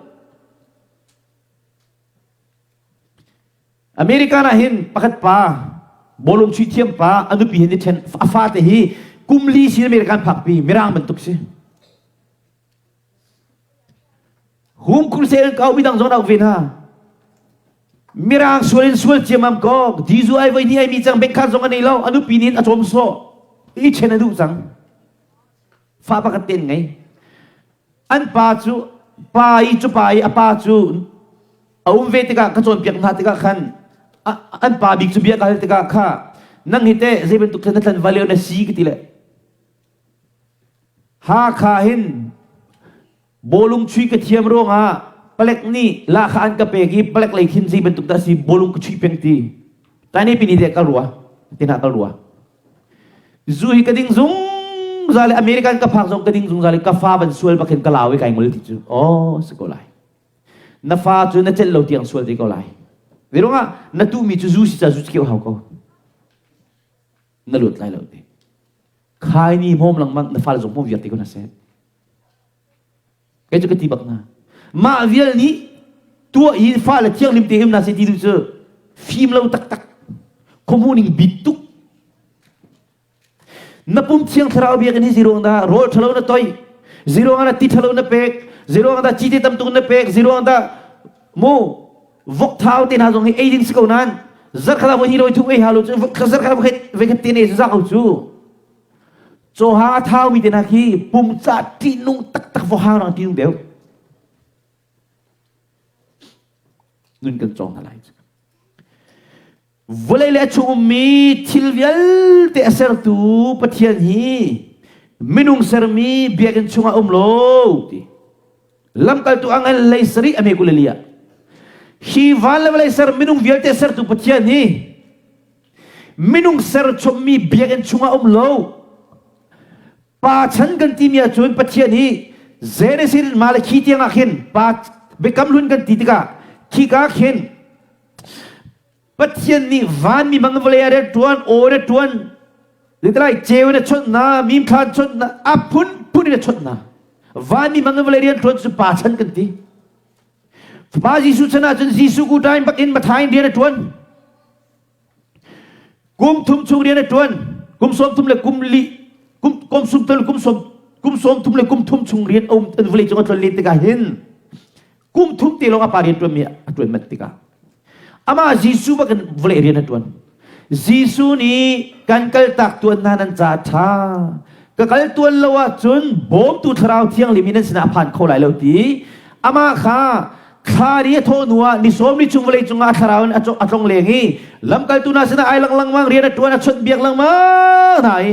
American ah hin pakhat pa bawlung chuih thiam pa a nupi hin i ṭhen a fate hi kum li sin American phakpi mirang bantuk si. Hum crusade an kau midang zong rak ve hna. Mirang sual in sual ciamam ko Jesuh ai voi ni ai mi cang bengkhat zong a nei lo a nupi nih a cawm sawh i ṭhen a duh cang. Fa pakhat ten ngei. An pa cu pa i cu pa i a pa cu a um ve tikah ka cawnpiak hna tikah khan an pa bik cu bia ka hal tikah kha nang hi teh zei bantuk na tlan valio na si ka ti le Hakha hin bawlung chuih ka thiam ruangah palek nih lahkhah an ka pek i palek lei khin zei bantuk dah si bawlung ka chuih peng ti. Taine pini de kal rua ti hna kal rua. Zu hi ka ding zungzal i American ka phak zong ka ding zungzal i ka fa van sual bak hin ka lau i kai ngol ti cu. Oh si ko lai. Na fa cu na celh lo tiang sual te ko lai. Ve ruangah na tuhmi cu zu si ca zu keu hau ko. Na luat lai lo ti. Khai ni hmawm lengmang na fale zong hmawm viar te ko hna seh. Kei cu ka ti bak hna. Mah vial nih tuah i fale thianghlim te um na se ti tu cu fim lo taktak. Khuamu ning bit tuk. Na pum thiang thlarau biakinn hi ziruang dah rawl ṭhalo na toi, ziruang dah ti ṭhalo na pek, ziruang dah cite tam tuk na pek, ziruang dah mu vok thau te hna zong hi ei ding si ko nain zarkhat ah voi hnih voi thum ei hau lo cu zarkhat ah voi khat te ne cu za ko cu cawhang a thau mi te hna khi pum ca ṭihnung taktak vok rang ṭihnung deuh nun kan cawng hna lai vawlei le a chung ummi thil vialte a sertu Pathian hi minung sermi biakinn chungah um lo ti lamkaltu ang an lei sarih a me kulelia hi van le vawlei ser minung vialte sertu Pathian hi minung ser chommi biakinn chungah um lo pa chan kan timi ahcun Pathian hi Genesis Malakhi tiang ah khin pa biakam hlun kan ti tikah khika khin Pathian nih vanmi bang vawlei ah rian ṭuan, aw in a ṭuan, zeitilai ceu in a chawnh hna, mimthla in chawnh hna, a phunphun in a chawnh hna. Vanmi bang vawlei rian ṭuan cu pa chan kan ti. Fapa Jesuh chan ahcun Jesuh ku time bak in Matthai in rian a ṭuan. Kum thum chung rian a ṭuan. Kum sawm thum le kum li, kum kum sum tum kum sawm kum sawm thum le kum thum chung rian a um vawlei cung a tlon len tikah hin kum thum te lawng a pa rian ṭuanmi a ṭuan manh tikah amah Jesuh bak in vawlei rian a ṭuan Jesuh nih kan kaltak tuan hna nan ca ṭha ka kal tuan lo ahcun bawmtu thlarau thianghlim in nan sinah a phan kho lai lo ti amah kha thla ri a thawh hnu ah ni sawm ni chung vawlei cungah a thlarau in a tlong leng i lamkaltu hna sinah ai lang lengmang rian a ṭuan a chawnh biak lengmang hna i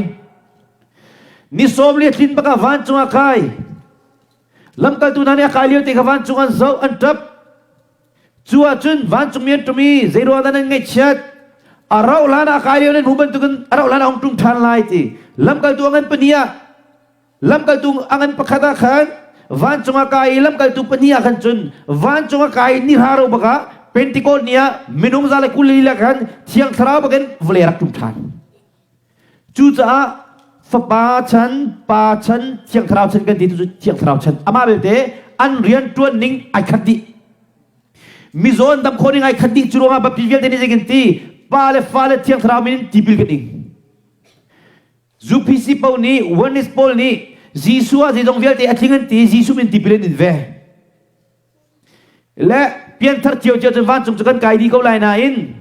ni sawm li a tlin bak ah vancung ah kai Lamkaltu hna nih a kai lio te kha vancung an zoh, an ṭap. Cu ahcun vancungmi an ṭum i zeiruang dah nan ngaihchiat? A rauh hlan ah a kai lio nan hmuh bantukin a rauh hlan ah hung ṭum ṭhan lai ti. Lamkaltu a ngan pahnih ah lamkaltu a ngan pakhat ah khan vancung ah kai i lamkaltu pahnih ah khan cun vancung a kai i ni hra ro bak ah Pentecost ni ah minung za le 20 lila khan Thiang Thlarau bakin vawlei rak ṭum ṭhan. Cucaah Fapa chan, Pa chan, Thiang Thlarau chan kan ti tu cu Thiang Thlarau chan. Amah belte an rian ṭuan ning ai khat dih. Mizaw an dam khawh ning ai khat dih. Cu ruangah baptist vialte nih zei kan ti? Pa le Fa le Thiang Thlarau min in tipil kan ing. UPC paoh nih, Oneness pawl nih Jesuh ah zeizong vialte a tling an ti, Jesuh min tipil an in ve. Le. Pianthar cio cio cun vancung cu kan kai dih ko lai nain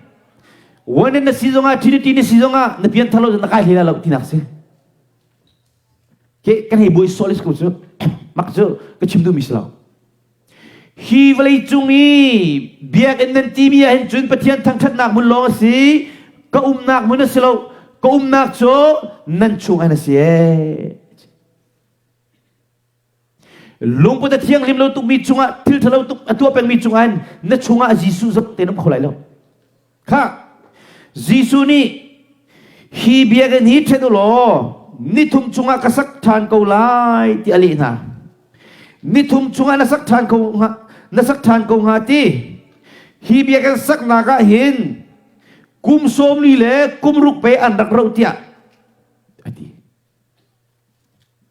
one in na si zongah Trinity na si zongah na pianthar lo na kai hlei lo tinak si. Ke kan hei buai solis ko cu mak cu ka chim duhmi si lo. Hi vawlei cung i biakinn nan timi ah hin cun Pathian thangṭhatnak hmun lawng a si. Ka umnak hmun a si lo. Ka umnak cu nan chung ah a si ee. Lungput a thianghlim lo tukmi cungah thil ṭhalo tuk a tuah pengmi cungah hin na chungah Jesuh zong te na um kho lai lo. Kha Jesuh nih hi biakinn hi ṭhen u law nithum chungah ka sak ṭhan ko lai ti a leh hna. Nithum chungah na sak ṭhan ko hnga na sak ṭhan ko hnga ti. Hi biakinn saknak ah hin kum sawmli le kum ruk pe an rak roh tiah a ti.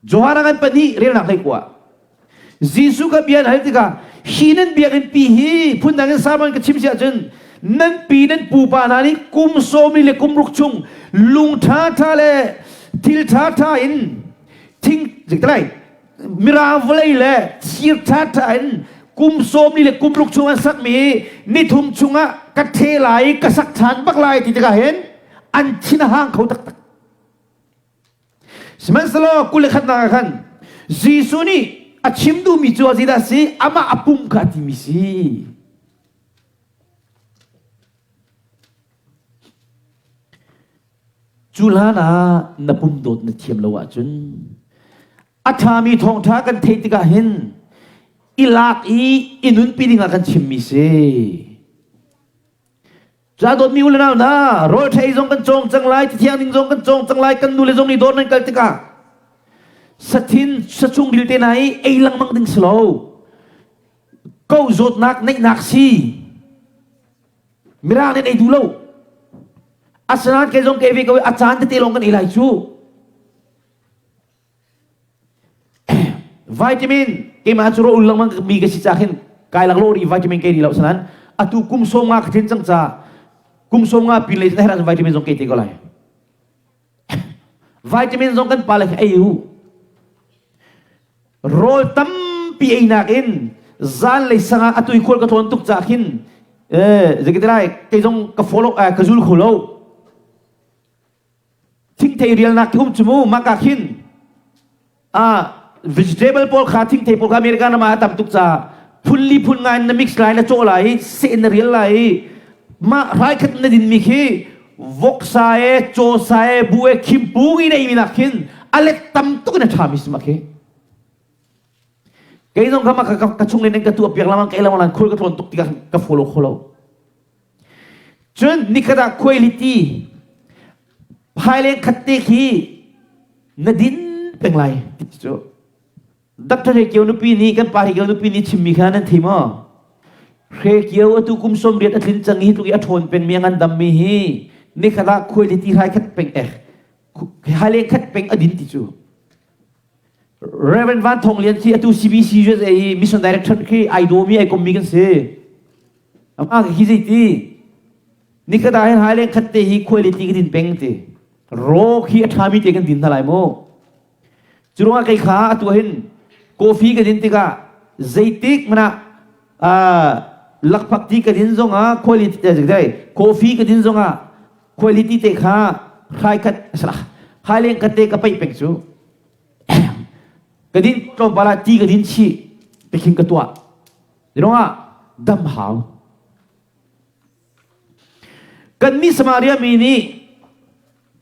Johan a ngan pahnih relnak hlei kua. Jesuh kha bia an hal tikah hi nan biakinn pi hi phundang in sermon ka chim si ahcun nan pi nan pupa hna nih kum sawmi le kum ruk chung lung ṭha ṭha le thil ṭha ṭha in thing lai mirang vawlei le thir ṭha ṭha in kum sawmli le kum ruk chung an sakmi nithum chungah ka ṭhe lai ka sak ṭhan bak lai ti tikah hin an thin a hang kho taktak. Sihmanhsehlaw 21nak ah khan Jesuh nih a chim duhmi cu zeidah a si? Amah a pum kha a timi si. Cu hlan ah na pum dawt na thiam lo ahcun a ṭhami thawngṭha kan theih tikah hin i lak i i nunpi dingah kan chimmi si. Ca dawtmi u le nau hna, rawl ṭha ei zong kan cawng cang lai, tithiang ding zong kan cawng cang lai, kan nule zong nih dawr nan kal tikah sathin sachung ril te hna i ei lengmang ding si lo. Ko zawtnak neihnak si. Mirang nih ei duh lo. Asinain kei zong ka ei ve ko i a caan tete lawng kan ei lai cu. Vitamin keimah cu rawh lengmang mi ka si ca khin kai lak lo ri vitamin ke ri lo sanan atu kum som nga ka thin cang ca kum som nga pin le na herh vitamin zong ke te ko lai vitamin zong kan pa le ei u rawl tampi ei nak in zan lei sanga atu i khual ka tlawn tuk ca khin eh zeikati lai kei zong ka follow ka zul kho lo Thingthei rialnak khi um cu mu maka khin ah vegetable pawl kha thingthei pawl kha America ram ah a tam tuk ca phun li phun nga in na mix lai na cawh lai i seh in na rial lai i mah hrai khat na din mi khi voksa e cawsa e bu e khimpung in ei mi nak khin a let tam tuk in a ṭha mi si mah khi kei zong kha mah ka ka chung in ka tuah piak lamang kei lamang khul ka tlawn tuk tikah ka follow kho lo Cun nikhat ah khuailiti phaileng khat te khi na din peng lai ti cu Dr. Hre Kio nupi nih kan pa Hre Kio nupi nih chimmi kha nan thei maw? Hre Kio atu kum 80 a tlin cang hi tluk i a ṭhawn pengmi a ngandammi hi nikhat ah khuailiti hrai khat peng ek haileng khat peng a din ti cu Reverend Van Thong Lian khi atu CBC USA i mission director khi ai dawmi ai kommi kan si. Amah khi zei ti nikhat ah hin haileng khat te hi quality ka din peng ti. Raw khi a ṭhami te kan din hna lai mu. Cu ruangah kei kha atu hin coffee ka din tikah zeitik hmanh ah lakphak ti ka din zongah quality coffee ka din zongah quality te kha hrai khat haileng khat te ka paih peng cu ka din tlawmpal ah ti ka din chih tikhin ka tuah ruangah dam hau kan nih Samaria mi nih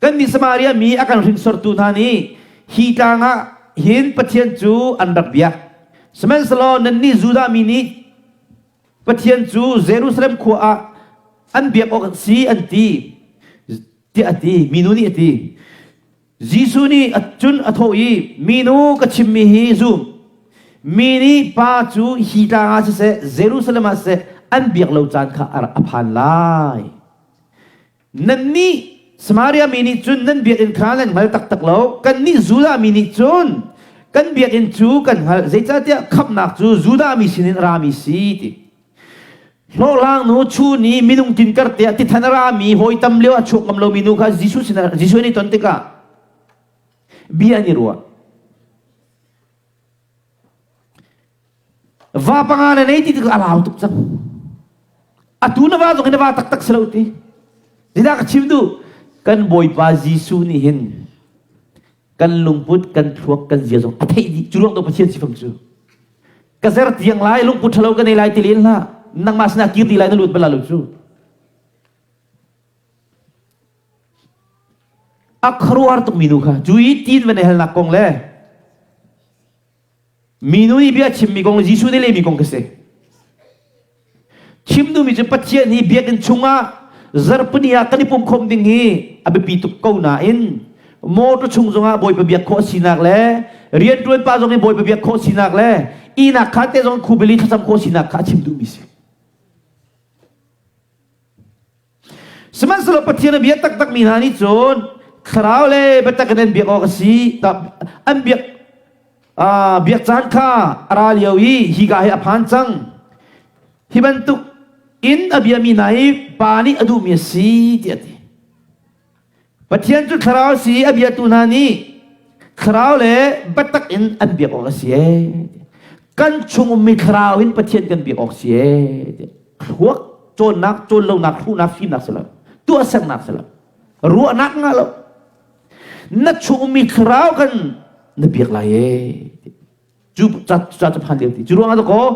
kan nih Samaria mi a kan hringsortu hna nih hi tlang ah hin Pathian cu an rak biak sihmanhsehlaw nannih Judah mi nih Pathian cu Jerusalem khua ah an biak awk si an ti tiah a ti minu nih a ti Jesuh nih cun a thawh i minu ka chimmi hi zum mi nih pa cu hi tlang ah siseh Jerusalem ah siseh an biak lo caan kha a phan lai Nannih Samaria mi nih cun nan biakinn kha nan hngal taktak lo. Kannih Judah mi nih cun kan biakinn cu kan hngalh. Zeicahtiah khamhnak cu Judah mi sinin a rami si ti. Hlawhhlang nu chun i minung tinkar te ah tithan a rami hawi tam lio a chuak ngam lomi nu kha Jesuh sinah Jesuh nih ton tikah bia an i ruah. Va panga na nei ti tikah a lau tuk cang. Atu na va zong hi na va taktak si lo ti. Zeidah ka chim duh? Kan Bawipa Jesuh nih hin kan lungput, kan thluak, kan zia zong a theih dih. Cu ruang to Pathian sifang cu. Ka zer tiang lai, lungput ṭhalo ka nei lai ti len hlah. Nangmah sinah kir ti lai na lut bal lo cu. A khuaruahhar tuk minu kha. Cu i tin van i halnak kong le Minu nih bia chimmi kong le Jesuh nih lehmi kong ka si. Chim duhmi cu Pathian hi biakinn chungah zarhpini ah kan i pumkhawm ding hi a biapi tuk ko nain motor chung zongah Bawipa biak khawh sinak le rianṭuan pa zong in Bawipa biak khawh sinak le ihnak khaan te zong khubili thlacam khawh sinak kha a chim duhmi si. Sihmanhsehlaw Pathian a bia taktakmi hna nih cun thlarau le biatak in an biak awk a si. An biak biak caan kha a ra lio i hika hi a phan cang. Hi bantuk in a biami hna hi Pa nih a duhmi a si tiah a ti. Pathian cu thlarau a si i a biatu hna nih thlarau le biatak in an biak awk a si ee. Kan chung ummi thlarau in Pathian kan biak awk si ee. Thluak cawnnak, cawn lonak, hruhnak, fimnak si lo. Tuahsernak si lo. Ruahnak ngah lo. Na chung ummi thlarau kan na biak lai ee. Cu ca ca cu phan lio ti. Cu ruangah dakaw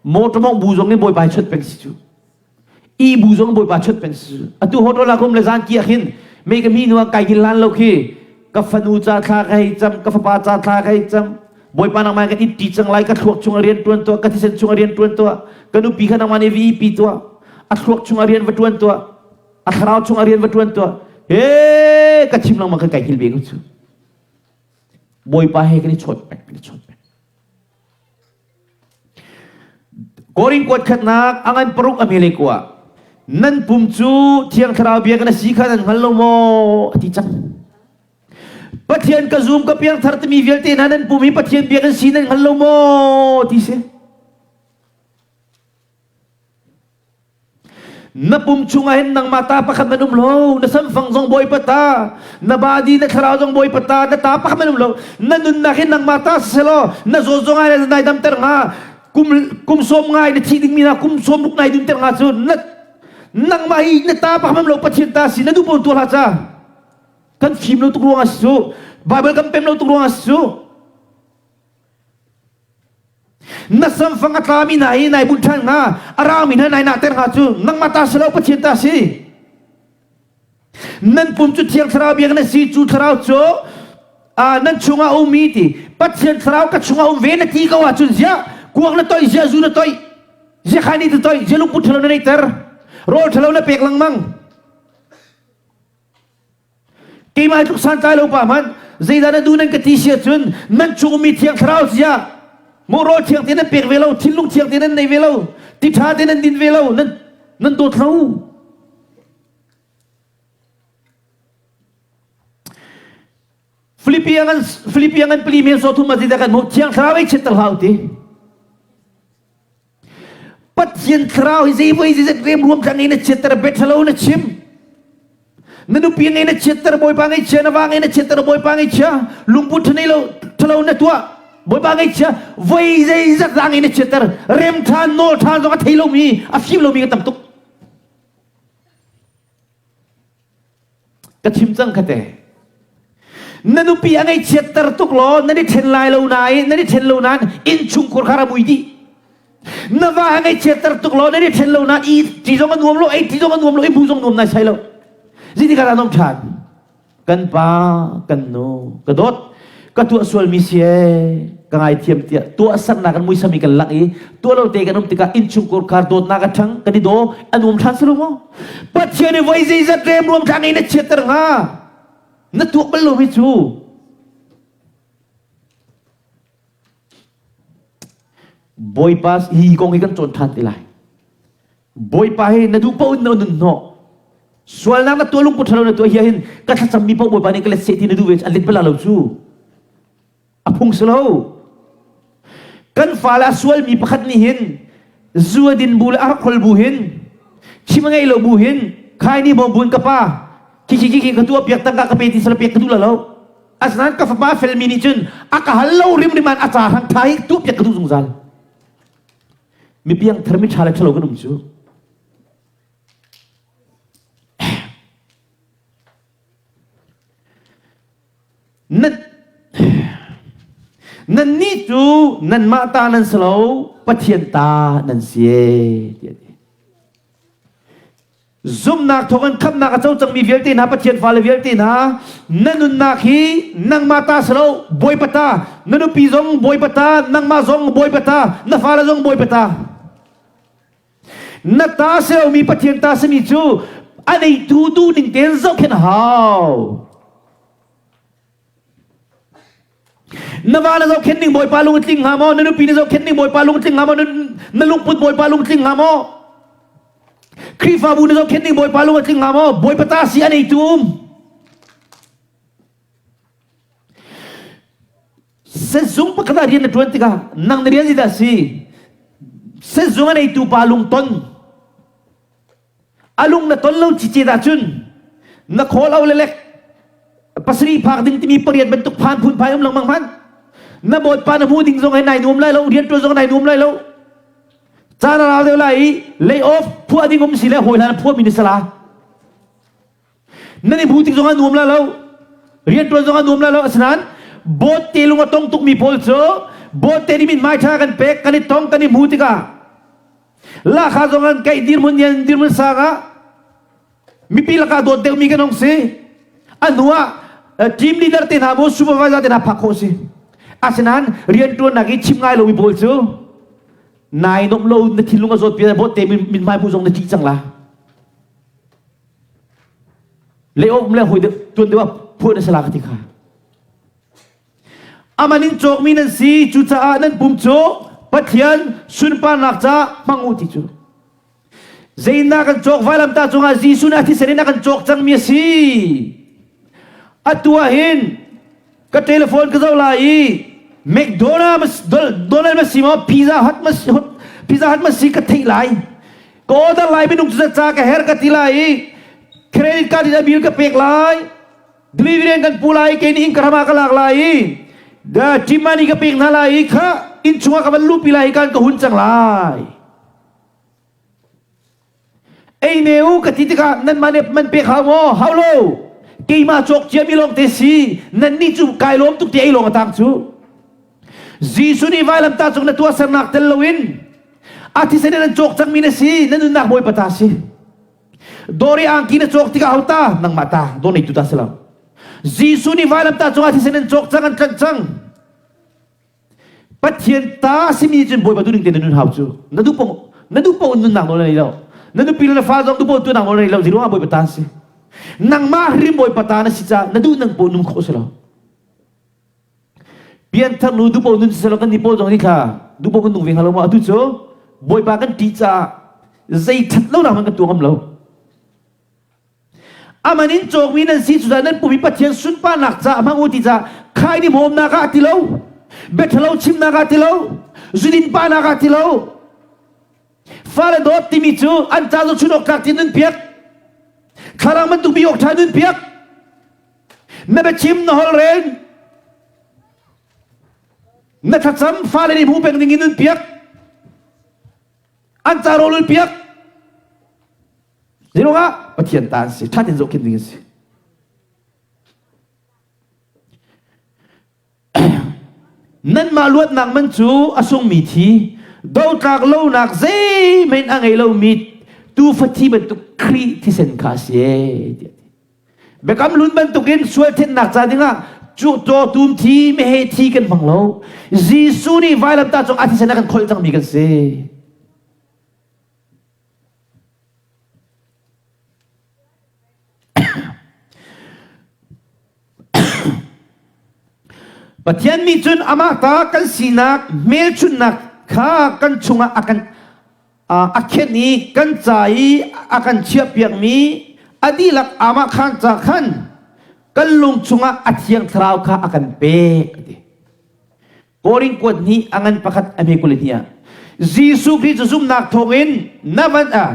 motor mong bu zong in Bawipa hi chawnh peng si cu. I bu zong Bawipa chawnh peng si cu. Atu hotel ah kum le zan ki ah khin mei ka mi nu ah kai gil lan lo khi ka fanu ca thla ka hei cam ka fapa ca thla ka hei cam Bawipa nangmah kan it ti cang lai ka thluak chung a rian tuan tuah ka thisen chung a rian tuan tuah ka nupi kha nangmah nih VEP tuah a thluak chung a rian va tuan tuah a thlarau chung a rian va tuan tuah he ka chim lengmang kan kai hil ve ko cu Bawipa he kan i chawt peng kan i chawt peng. Korin kuat khatnak a ngan paruk a mele kua nan pum cu thiang thlarau bia kan si kha nan hngal lo maw a ti cang. Pathian ka zum ka piangthar timi vialte hna nan pum hi Pathian bia kan si nan hngal lo maw ti si. Na pum chungah hin nangmah ta pakhat man um lo. Na samfang zong Bawipa ta. Na body na thlarau zong Bawipa ta. Na ta pakhat man um lo. Na nunnak hi nangmah ta siselaw na zawt zong ai nai damter hnga. Kum kum sawm ngai na thi dingmi na kum sawm ruk nai dumter hnga cu na nangmah hi na ta pakhat man lo Pathian ta si na duh pawn tuah hlah ca. Kan fim lo tuk ruangah si cu. Bible kan pem lo tuk ruangah si cu. Na samfang a tlami hna hi nai bunh ṭhan hnga, a raumi hna nai nahter hnga cu nangmah ta si lo Pathian ta si. Nan pum cu Thiang Thlarau biak na si, cu Thlarau cu nan chungah a ummi ti Pathian Thlarau ka chungah um ve na ti ko ahcun ziah kuak na toih, ziah zu na toih, ziah khaini na toih, ziah lungput ṭhalo na neihter, rawl ṭhalo na pek lengmang. Keimah tluk santlai lo pa hmanh zeidah na duh nan ka ti si ahcun nan chung ummi thiang thlarau zia mawrawl thiang te nan pek ve lo thinlung thiang te nan nei ve lo ti ṭha te nan din ve lo nan nan dawt lo Philippi ngan Philippi ngan pali men so thum ma zeidah kan hmuh thiang thlarau ei chiat ter hlah u ti Pathian thlarau hi zei voi zeizat remruam tlang in na chiatter biaṭhalo na chim. Na nupi ngei na chiatter Bawipa ngaihchia na va ngei na chiatter Bawipa ngaihchia lungput ṭhanei lo ṭhalo na tuah Bawipa ngaihchia voi zeizat dah ngei na chiatter rem ṭhan nawl ṭhan zong a thei lomi a fim lomi ka tam tuk. Ka chim cang khate. Na nupi a ngaihchiatter tuk law nan i ṭhen lai lo nain nan i ṭhen lo nain innchungkhur kha ra mui dih. Na va a ngaihchiatter tuk law nan i ṭhen lo nain i ti zong a nuam lo, ei ti zong a nuam lo, i bu zong nuam nai sai lo. Zeitik ah dah nuam ṭhan? Kan pa, kan nu, ka dawt, ka tuah sualmi si ee, ka ngaithiam tiah tuahsernak kan muisam i kan langh i tuah lo te kan um tikah innchungkhur khar dawtnak a ṭhang kan i daw a nuam ṭhan si lo maw Pathian i voi zeizat remruam thlang in na chiatter hnga na tuak bal lomi cu Bawipa hi kong hi kan cawn ṭhan te lai Bawipa hi na duh paoh in na nun hnawh. Sualnak na tuah lungput ṭhalo na tuah hi hin ka thlacammi paoh Bawipa nih ka let seh ti na duh ve an let bal lo cu. A phung si lo. Kan fale a sualmi pakhat nih hin zu a din bu le a rak hol bu hin chim a ngei lo bu hin khai ni bawm buin ka pa khi khi khi ka tuah piak tangka ka pe ti sala pek ka duh la lo. Asinain ka fapa felmi nih cun a ka hal lo rimrim an a ca hrang ṭha hi tuah piak ka duh zungzal. Mi piangthar mi ṭha le ṭhalo kan um cu. Nan Nannih cu nanmah ta nan si lo, Pathian ta nan si e, tiah a ti. Zumhnak thawngin khamhnak a co cangmi vialte hna, Pathian fale vialte hna, na nunnak hi nangmah ta si lo, Bawipa ta. Na nupi zong Bawipa ta, nangmah zong Bawipa ta, na fale zong Bawipa ta. Na ta si lomi Pathian ta simi cu a neitu duhning tein zohkhenh a hau. Na va na zohkhenh ning Bawipa lung a tling hnga maw? Na nupi na zohkhenh ning Bawipa lung a tling hnga maw? Na lungput Bawipa lung a tling hnga maw? Khrihfabu na zohkhenh ning Bawipa lung a tling hnga maw? Bawipa ta si a neitu um. Sezung pakhat ah rian na ṭuan tikah nang na rian zeidah si? Sezung a neitu pa lungton. A lung na ton lo cicet ahcun na khawl au lelek pasarih phak ding timi pariat bantuk phan phunphai um lengmang hmanh. Na bawipa na hmu ding zong he nai nuam lai lo, rian ṭuan zong nai nuam lai lo. Caan a rau deuh lai i lay off phuah ding um si le hawi hlan phuahmi na si la. Nan i hmu tik zong ah nuam lai lo. Rian ṭuan zong ah nuam lai lo. Asinain bawt te lung a tong tukmi pawl cu bawt te nih mithmai ṭha kan pek, kan i tong, kan i hmu tikah Lahkhah zong an kaih dirhmun nian dirhmun sang ah mipi lakah dawt deuhmi kan hong si. A hnu ah team leader te hna maw supervisor te hna phak khawh si. Asinain rianṭuannak i chim ngai lomi pawl cu nai nomh lo na thinlung a zawt pi bawt te mithmai hmuh zong na ṭih cang la. Le awk le hoi tuan deuh ah phuah na si la ka ti kha. Aman in cawkmi nan si, cucaah nan pum cu Pathian sunparnak ca hmang u ti cu. Zeinak kan cawk vailamtah cungah Jesuh nih a thisen in a kan cawk cangmi a si. Atu ah hin ka telephone ka zoh lai i McDonald's Donald ma si maw Pizza Hut ma Pizza Hut ma si ka theih lai. Ka order lai minung cu ca ka her ka ti lai i credit card in a bill ka pek lai. Delivery an kan pu lai kei nih inn ka ram ah ka lak lai i team money ka pek hna lai i kha inn chungah ka van luhpi lai i kan ka hun cang lai. Ei ne u ka ti tikah nanmah nih man pek hau maw? Hau lo. Keimah cawk ciami lawng te si. Nan nih cu kai lawm tuk ti ei lawng a tang cu. Jesuh nih vailamtah cung na tuahsernak tel loin a thisen in an cawk cangmi na si. Na nunnak Bawipa ta si. Dawr i angki na cawk tikah ho ta? Nangmah ta. Dawr neitu ta si lo. Jesuh nih vailamtah cungah thisen in cawk cang an tlanh cang. Pathian ta simi cun Bawipa duhning te na nun hau cu. Na duh paoh na duh paoh nunnak nawl na nei lo. Na nupi le na fa zong duh paoh tuahnak nawl na nei lo. Zeiruangah Bawipa ta si? Nangmah hrim Bawipa ta na si caah na duh nang paoh nung khawh si lo. Pianthar nu duh paoh nun si lo kan ni pawl zong nih kha duh paoh kan nung ve hnga lo maw? Atu cu Bawipa kan ṭih caah zei ṭhat lonak hmanh kan tuah ngam lo. Aman in cawkmi nan si cucaah nan pum i Pathian sunparnak caah hmang u ti caah khai ni hmawmnak ah ti lo, biaṭhalo chimnak ah ti lo, zudin pahnak ah ti lo. Fale dawt timi cu an ca zohchun awk tlak ti nun piak, thlarang bantuk bi awk ṭha nun piak, na biachim na holhrel, na thlacam fale nih hmu peng ding in nun piak, an ca rawl ul piak. Zeiruangah Pathian ta an si, ṭha tein zohkhenh ding an si. Nanmah luatnak man cu a sungmi thi, dotlak lonak zeihmanh a ngei lomi tuufa thi bantuk Khrih thisen kha a si ee tiah ti. Biakam hlun bantukin sual thennak ca dingah cu cawtum thi, meheh thi kan hmang lo. Jesuh nih vailamtah cung a thisen a kan kholh cangmi kan si. Pathian nih cun amah ta kan sinak hmelchunhnak kha kan chungah a kan a khenh i kan ca i a kan chiahpiakmi a dihlak amah khan ca khan kan lung chungah a thiang thlarau kha a kan pek a ti. Korin kuat hnih a ngan pakhat a hme 22 ah Jesuh Khrih cu zumhnak thawngin na van ah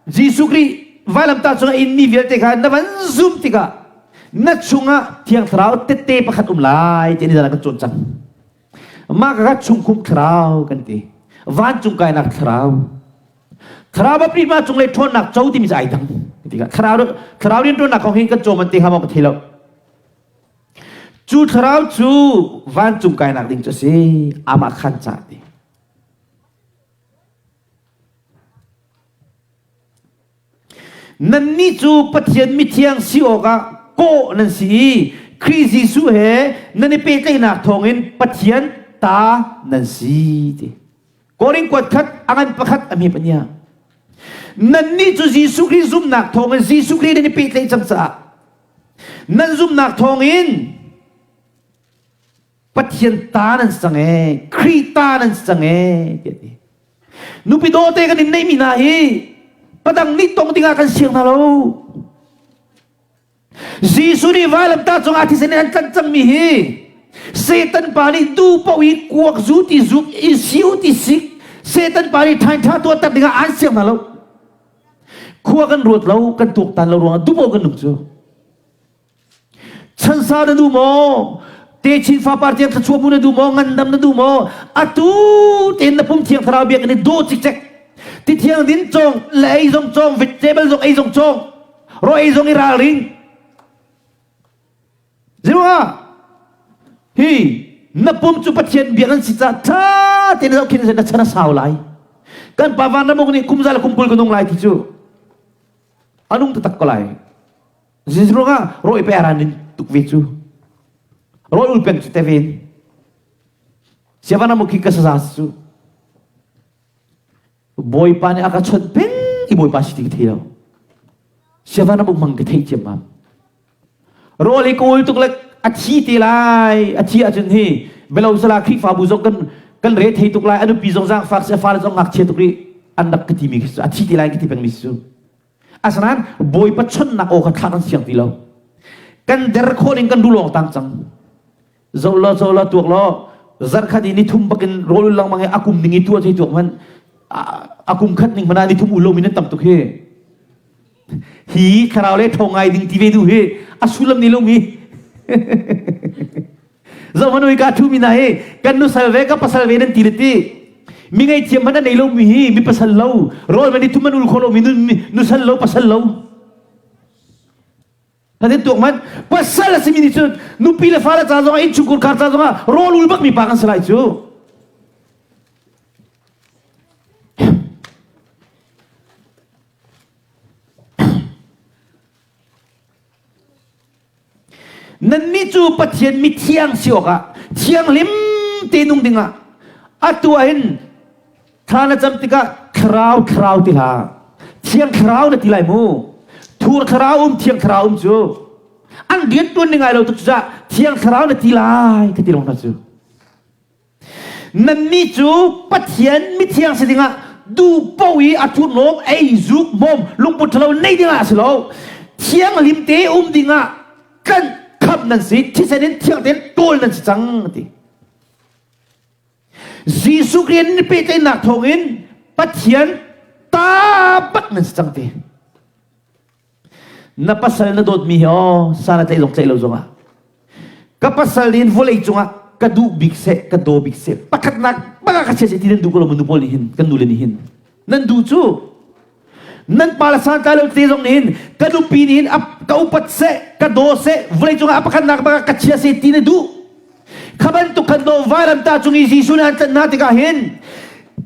Jesuh Khrih vailamtah cungah in mi vialte kha na van zum tikah na chungah Thiang Thlarau tette pakhat um lai ti ni zan kan cawn cang. Mah kha chungkhum thlarau kan ti. Vancung kainak thlarau. Thlarau baptisma cunglei ṭhawnnak co timi cu ai dang. Tikah thlarau thlarau rianṭuannak kong hin kan cawm an ti hnga maw ka thei lo. Cu thlarau cu vancung kainak ding cu a si. Amah khan ca ti. Nannih cu Pathian mithiang si awkah kawh nan si i Khrih Jesuh he nan i pehtlaihnak thawngin Pathian ta nan si ti. Korin kuat khat a ngan pakhat a hme pania. Nannih cu Jesuh Khrih zumhnak thawngin Jesuh Khrih nan i pehtlaih cang caah nan zumhnak thawngin Pathian ta nan si cang ee, Khrih ta nan si cang ee tiah ti. Nupi dawte kan in neihmi hna hi padang nih tong dingah kan siang hna lo. Jesuh nih vailamtah cungah thisen in an tlanh cangmi hi Satan pa nih du paoh i kuak zu ti zuk i siu ti sik Satan pa nih ṭhain ṭha tuah tak dingah an siang hna lo. Khua kan ruat lo, kan tuaktan lo ruangah dupo kan nung cu. Chansa na duh maw? Techin fapar tiang thluachuah mu na duh maw? Ngandam na duh maw? Atu tein na pum thiang thlarau biakinn i daw cikcek. Ti thiang din cawng, le ei zong cawng, vegetable zong ei zong cawng, ro ei zong i ralring. Zeruangah hi na pum cu Pathian biakinn si caah ṭha tein zohkhenh na chan a sau lai. Kan pa van ramuk nih kum za le kum 20 ka nung lai ti cu a nung taktak ko lai. Jesuh ruangah rawi pe aran in tuk ve cu. Rawi ul peng cu te ven. Siavana mukhi ka saza cu. Bawipa nih a ka chawnh peng i Bawipa si ti ka thei lo. Siavana muk mang ka thei ciam mam. Rawl hi ka ul tuk le a thi te lai. A thi ahcun hi belo sala Khrihfabu zong kan kan re thei tuk lai. A nupi zong zaangfak si a fale zong ngakchia tuk rih. An rak ka ti mi khi a thi te lai ka ti peng mi cu. Asinain Bawipa chonhnak aw kha thlah kan siang ti lo. Kan der khawh ning kan rulawng tang cang. Zoh law zoh law tuak law zarkhat i nithum bakin rawl ul lengmang i a kum ning i tuah thei tuak hmanh a kum khat ning hmanh ah nithum ul lomi nan tam tuk hi. Hi thlarau le ṭhawng ngai ding ti ve duh hi a sullam ni lomi. Zohmanh ui ka ṭhumi hna hi kan nusal ve ka pasal ve nan ti le ti. Mi ngeihthiam hmanh a nei lomi hi mi pasal lo, rawl man i thum an ul kho lomi nusal lo pasal lo. Pathian tuak man pasal a simi nih cun nupi le fale ca zongah innchungkhar khar ca zongah rawl ul bakmi pa kan si lai cu. Nannih cu Pathian mithiang si awkah thianghlim te nung dingah atu ah hin thla na cam tikah thlarau thlarau ti hlah. Thiang thlarau na ti lai mu. Thur thlarau um thiang thlarau um cu an rian tuan ning ai lo tuk cucaah thiang thlarau na ti lai ka ti long hna cu. Nannih cu Pathian mithiang si dingah duh paoh i a thurhnawm ei zuk hmawm lungput ṭhalo nei dingah a si lo. Thianghlim te um dingah kan khamh nan si, thisen in thiang tein ṭawl nan si cang a ti. Jesuh Khrih in pehtlaihnak thawngin Pathian ta bak nan si cang ti. Na pasal na dawtmi hi aw sa na tlaih zong tlaih lo zongah ka pasal nih vawlei cungah ka duh bik seh ka daw bik seh pakhatnak bak ah ka chia seh ti nan duh ko lo mu nu pawl nih hin kan nule nih hin nan duh cu nan pa le santlai lo te zong nih hin ka nupi nih hin ka upat seh ka daw seh vawlei cungah a pakhatnak bak ah ka chia seh ti na duh Kha bantuk khan do vailamtah cung i Jesuh nih an tlanh hna tikah hin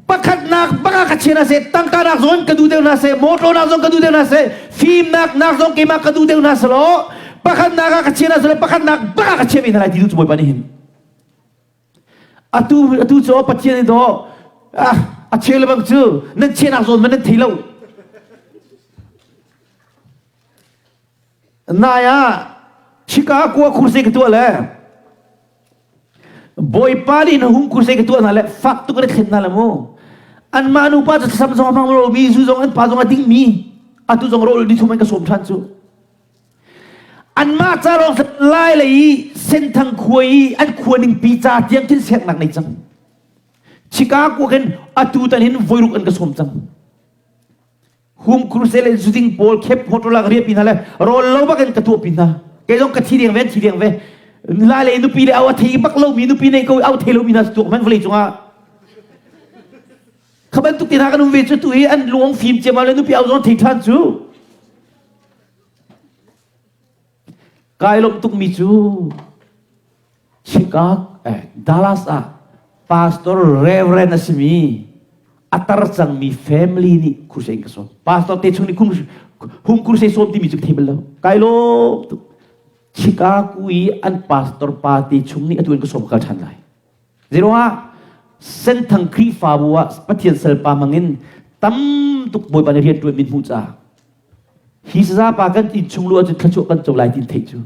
pakhatnak bak ah ka chia hna seh, tangka nak zong ka duh deuh hna seh, motor nak zong ka duh deuh hna seh, fimnak nak zong keimah ka duh deuh hna selaw pakhatnak ah ka chia hna selaw pakhatnak bak ah ka chia ve hna lai ti duh cu Bawipa nih hin. Atu atu cu Pathian nih do ah a chia le bang cu nan chiahnak zawn man nan thei lo. Nai ah Chicago ah kurse ka tuah le Bawipa nih na hung kurse ka tuah hna le fak tuk in a thlen hna le mu. Anmah nupa cu thlacam zong a hmang lo mi zu zong an pa zong a ding mi atu zong rawl ni thum an ka sawm ṭhan cu. Anmah ca lawng lai lei i Senthang khua i an khua ning pi ca tiang khin siaknak nei cang. Chicago khin atu tan hin voiruk an ka sawm cang. Hum crusade le zuding pawl khep hotel ah ka riah pi hna le rawl lo bak in ka tuah pi hna. Kei zong ka thi deng ve thi deng ve. Lai le nupi le au a thei bak lomi nupi nei ko au thei lomi hna tuak man vawlei cungah. Kha bantuk te hna kan um ve cu tu hi an luang fim ciammam le nupi au zong thei ṭhan cu. Kai lawmh tukmi cu. Chicago eh, Dallas ah pastor reverend a simi a tar cangmi family nih crusade ka sawm. Pastor te chung nih hung crusade sawm timi cu ka thei bal lo. Kai lawm tuk. Chicago i an pastor pa te chung nih atu in ka sawm kal ṭhan lai. Zeiruangah Senthang Khrihfabu ah Pathian salpa hmangin tam tuk Bawipa nih rian ṭuan min hmuh caah hi saza pa kan inn chung lu ahcun thluachuah kan co lai tin theih cu.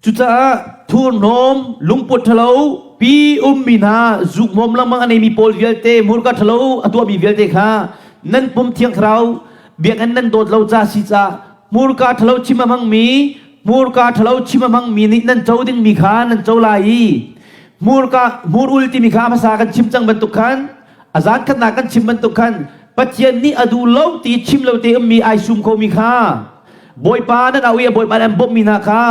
Cucaah thurhnawm, lungput ṭhalo, pi ummi hna, zukhmawm lengmang a neimi pawl vialte, hmurka ṭhalo a tuahmi vialte kha nan pum thiang thlarau biakinn nan dawt lo ca si caah hmurka ṭhalo chim a hmangmi, hmurka ṭhalo chim a hmangmi nih nan co dingmi kha nan co lai i hmurka hmur ul timi kha hmasa kan chim cang bantuk khan a zan khatnak kan chim bantuk khan Pathian nih a duh lo ti chim lo te ummi ai sum khomi kha Bawipa nan au i Bawipa nan bawmhmi hna kha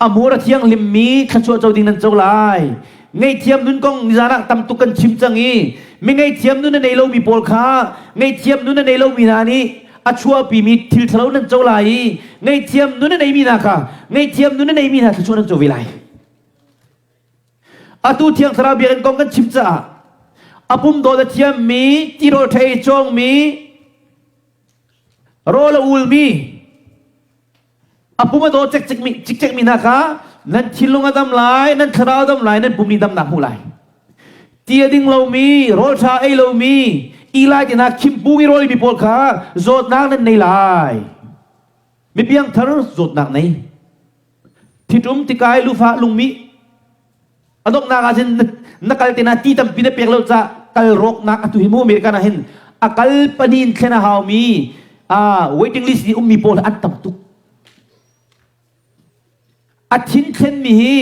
a hmur a thianghlimmi thluachuah co ding nan co lai. Ngaihthiam nun kong nizan ah tam tuk kan chim cang i mi ngaihthiam nun a nei lomi pawl kha ngaihthiam nun a nei lomi hna nih a chuahpimi thil ṭhalo nan co lai i ngaihthiam nun a neimi hna kha ngaihthiam nun a neimi hna thluachuah nan co ve lai. Atu Thiang Thlarau biakinn kong kan chim caah a pum dawt a thiammi, tirawl ṭha ei cawngmi, rawl a ulmi, a pum a daw cikcekmi cikcekmi hna kha nan thinlung a dam lai, nan thlarau a dam lai, nan pum nih damnak hmu lai. Ti a ding lomi, rawl ṭha ei lomi, Eli te hna khimpung i rawlmi pawl kha zawtnak nan nei lai. Mi piangthar zawtnak nei. Thitum tikai lufa lungmi a donghnak ah cun na kal te na ti tampi na pek lo ca kal rawknak atu hi mu American ah hin a kal panin thlen a haumi waiting list i ummi pawl an tam tuk a thin thlen mi hi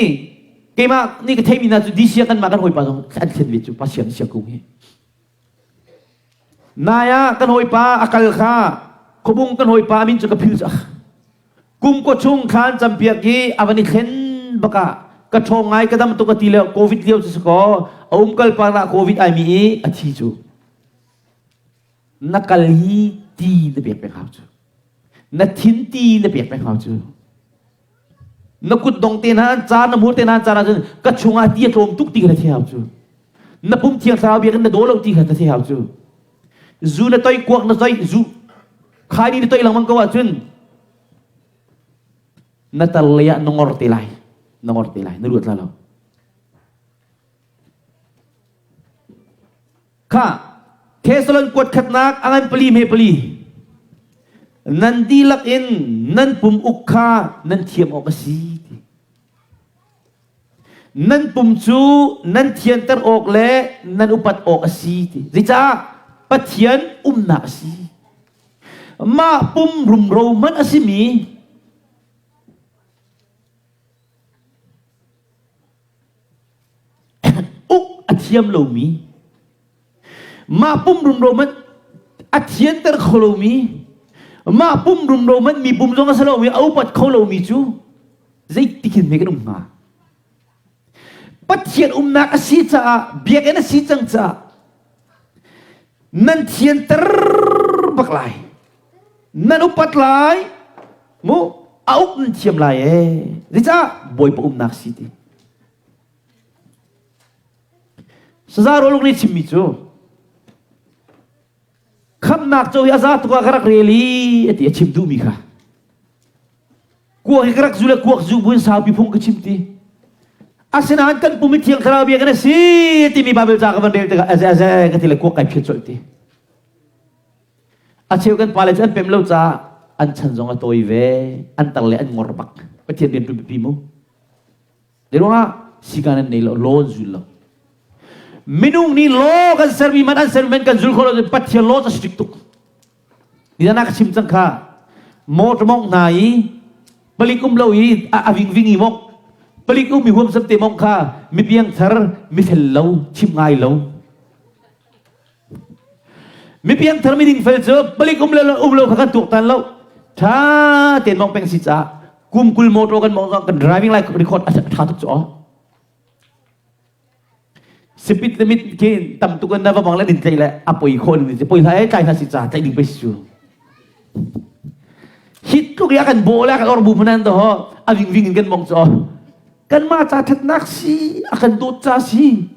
keimah nih ka theimi hna cu DC ah kanmah kan hawipa zong an thlen ve cu pa siang siang kung hi Nai ah kan hawipa a kal kha khuabung kan hawipa min cu ka phil cah. Kum ko chung thlan campiak i a van i thlen bakah ka ṭhawng ngai ka dam tuk a ti le covid lio cu si kaw a um kal par ah covid ai mi i a thi cu. Na kal hi ti na pek peng hau cu. Na thin ti na pek peng hau cu. Na kut dong te hna an car na hmur te hna an car ahcun ka chungah ti a tlawm tuk ti kha na thei hau cu. Na pum thiang thlarau biakinn na daw lo ti kha na thei hau cu. Zu na toi kuak na toi zu khaini na toi lengmang ko ahcun na tar lei ah na ngor te lai na ngor te lai na ruat la lo. Kha Thessalon kuat khatnak a ngan pali hme pali. Nan dihlak in nan pum uk kha nan thiam awk a si. Nan pum cu nan thianter awk le nan upat awk a si ti. Zeicah Pathian umnak a si. Mah pum rumro hmanh a simi uk a thiam lomi mah pum rumro hmanh a thianter kho lomi mah pum rumro hmanh mi pum zong a si lomi a upat kho lomi cu zeitik hin hme kan um hnga Pathian umnak a si caah biakinn a si cang caah nan thianter bak lai nan upat lai mu a uk nan thiam lai ee zeicah bawipa umnak si ti Saza rawluk nih chimmi cu khamnak co hi a za tuk ah ka rak rel i a ti a chim duhmi kha kuak hi ka rak zu le kuak zu buin saupi phung ka chim ti asinain kan pum i thiang thlarau bia kan a si timi Bible ca ka van rel tikah aze aze ka ti le kuak kai phiat colh ti A cheu kan pale cu an pem lo caah an chan zong a tawi ve, an tar le an ngor bak. Pathian rian ṭuan pipi mu. Zei ruangah sikan an nei lo, law an zul lo. Minung nih law kan sermi man an sermi man kan zul kho lo Pathian law cu strict tuk. Nizan ah ka chim cang kha. Motor mong hna i palik um lo i a vingving i mong palik um mi huamsam te mong kha mi piangthar mi fel lo chim ngai lo Mi piangthar mi dingfel cu palik um le um lo kha kan tuaktan lo. Tha tein mong peng si caah kum 20 motor kan mong kan driving license record a tha tuk cu aw. Speed limit khi tam tuk in na va bang le din tlaih le a poi khawh ning si poi hlah tlai hna si ca tlaih ding pei si cu. Hi tluk i a kan bawh le a kan or bu hmanh to a ving ving in kan mong cu kan mah ca thatnak si a kan dawt ca si.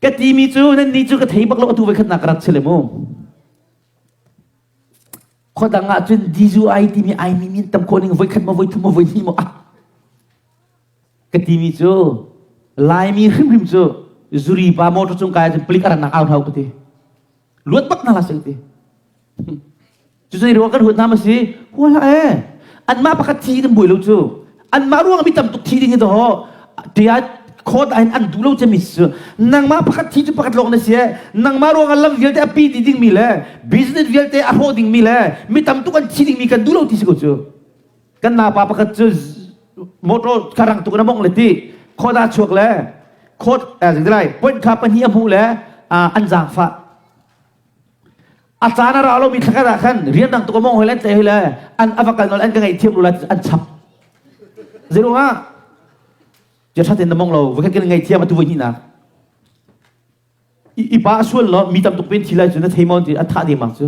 Ka timi cu nan ni cu ka thei bak lo atu voi khatnak ka rat si le mu. Khuadang ah cun DUI timi ai mi min tam khawh ning voi khat maw voi thum maw voi hnih maw ah ka timi cu Laimi hrimhrim cu zuri pa motor cung kai cun palik a ran nak au hau ka ti. Luat bak na la se ti. Cu zei ruang kan huat hna ma si? Hua hlah ee. Anmah pakhat thi kan buai lo cu. Anmah ruang mi tam tuk thi ding hi to tia khawt ah hin an duh lo cemi cu nangmah pakhat thi cu pakhat lawng na si ee. Nangmah ruang ah lam vialte a pi ti ding mi le business vialte a hrawh ding mi le mi tam tuk an thi ding mi kan duh lo ti si ko cu. Kan napa pakhat cu motor karang tuk na mong le ti khawt ah chuak le khawt eh lai point kha pahnih a hmuh le an zaangfah a caan a ra lomi thlakhat ah khan rianrang tuk a mong hoi le an tlaih hoi le an a va kal nawl an ka ngaihthiam lu lai an chap zeiruangah tia ṭhat in na mong lo voikhat kan ngaihthiam atu voi hnihnak i pa a sual lo mi tam tuk pen thi lai cu na thei maw ti a thah dengmang cu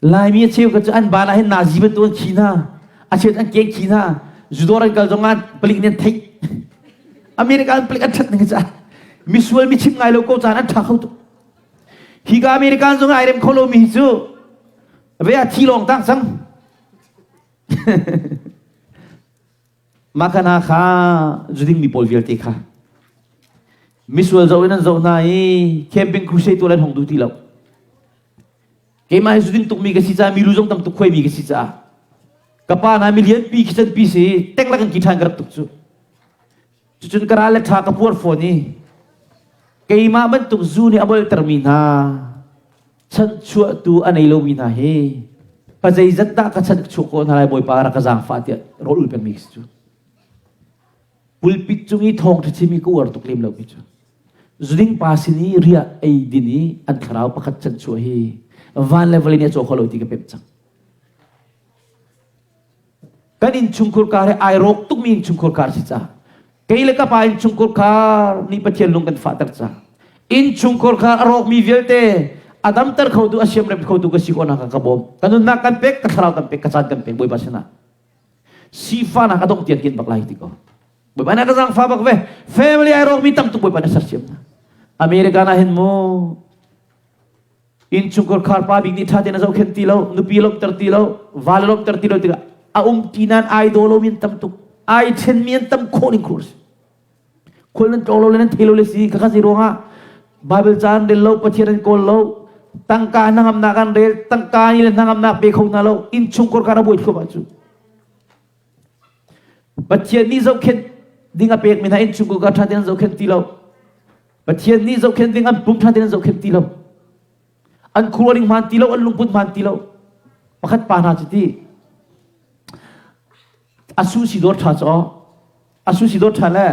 Laimi a cheu ka cu an ban ah hin nazi bantuk an khi hna. A cheu an keng khi hna. Judor an kal zong ah palik nih an theih. America an palik an that ning ca. Misual mi chim ngai lo ko caan an tha kho tuk. Hi ka American zong ai rem kho lo mi hi cu ve a thi lawng tang cang. Mah kha hna kha zuding mi pawl vialte kha misual zoh in an zoh hna i camping crusade tuah an hong duh ti lo. Keimah hi zuding tukmi ka si caah milu zong tam tuk khuaimi ka si caah ka pa hna mi lianpi khi pi si teng lak in ki ṭhan ka rak tuk cu. Cucun ka ral le ṭha ka puar fawn i keimah bantuk zu nih a boltermi hna chanchuahtu a nei lomi hna hi pazeizat dah ka chan chuak ko hna lai Bawipa rak ka zaangfah tiah rawl ul pengmi si cu. Pulpit cung i thawngṭha chimi ka uar tuk lem lomi cu. Zuding pa sin i riah ei din i an thlarau pakhat chanchuah hi van le vawlei nih a caw kho lo ti ka pemh cang. Kan innchungkhur kar hi ai rawk tukmi innchungkhur kar si caah kei le ka pa innchungkhur khar nih Pathian lung kan fahter caah innchungkhur khar a rawkmi vialte a damter khotu a siamrem khotu ka si khawhnak ka bawm. Ka nunnak kan pek, ka thlarau kan pek, ka caan kan pek Bawipa sinah. Sifahnak a dongh tiang kin bak lai ti ko. Bawipa na ka zaangfah bak ve. Family ai rawkmi tam tuk Bawipa na sersiam hna. America na hin mu Innchungkhar khar pa bik nih ṭha tein a zohkhenh ti lo, nupi lawmhter ti lo, vale lawmhter ti lo tikah a um ti nain ai daw lomi an tam tuk. Ai ṭhenmi an tam khawh ning khur si. Khual nan tlawng lo le nan thei lo le si khakha si ruangah Bible ca an rel lo, Pathian an kawl lo, tangka hnangamnak an rel, tangka nih le hnangamnak pe kho hna lo, innchungkhar khar a buai thluahmah cu. Pathian nih zohkhenh ding a pekmi hna innchungkhar kha ṭha tein an zohkhenh ti lo. Pathian nih zohkhenh ding an pum ṭha tein an zohkhenh ti lo. An khuaruahning hmaan ti lo, an lungput hmaan ti lo. Pakhat pa hna cu ti a su si dawr ṭha cu a su si dawr ṭha le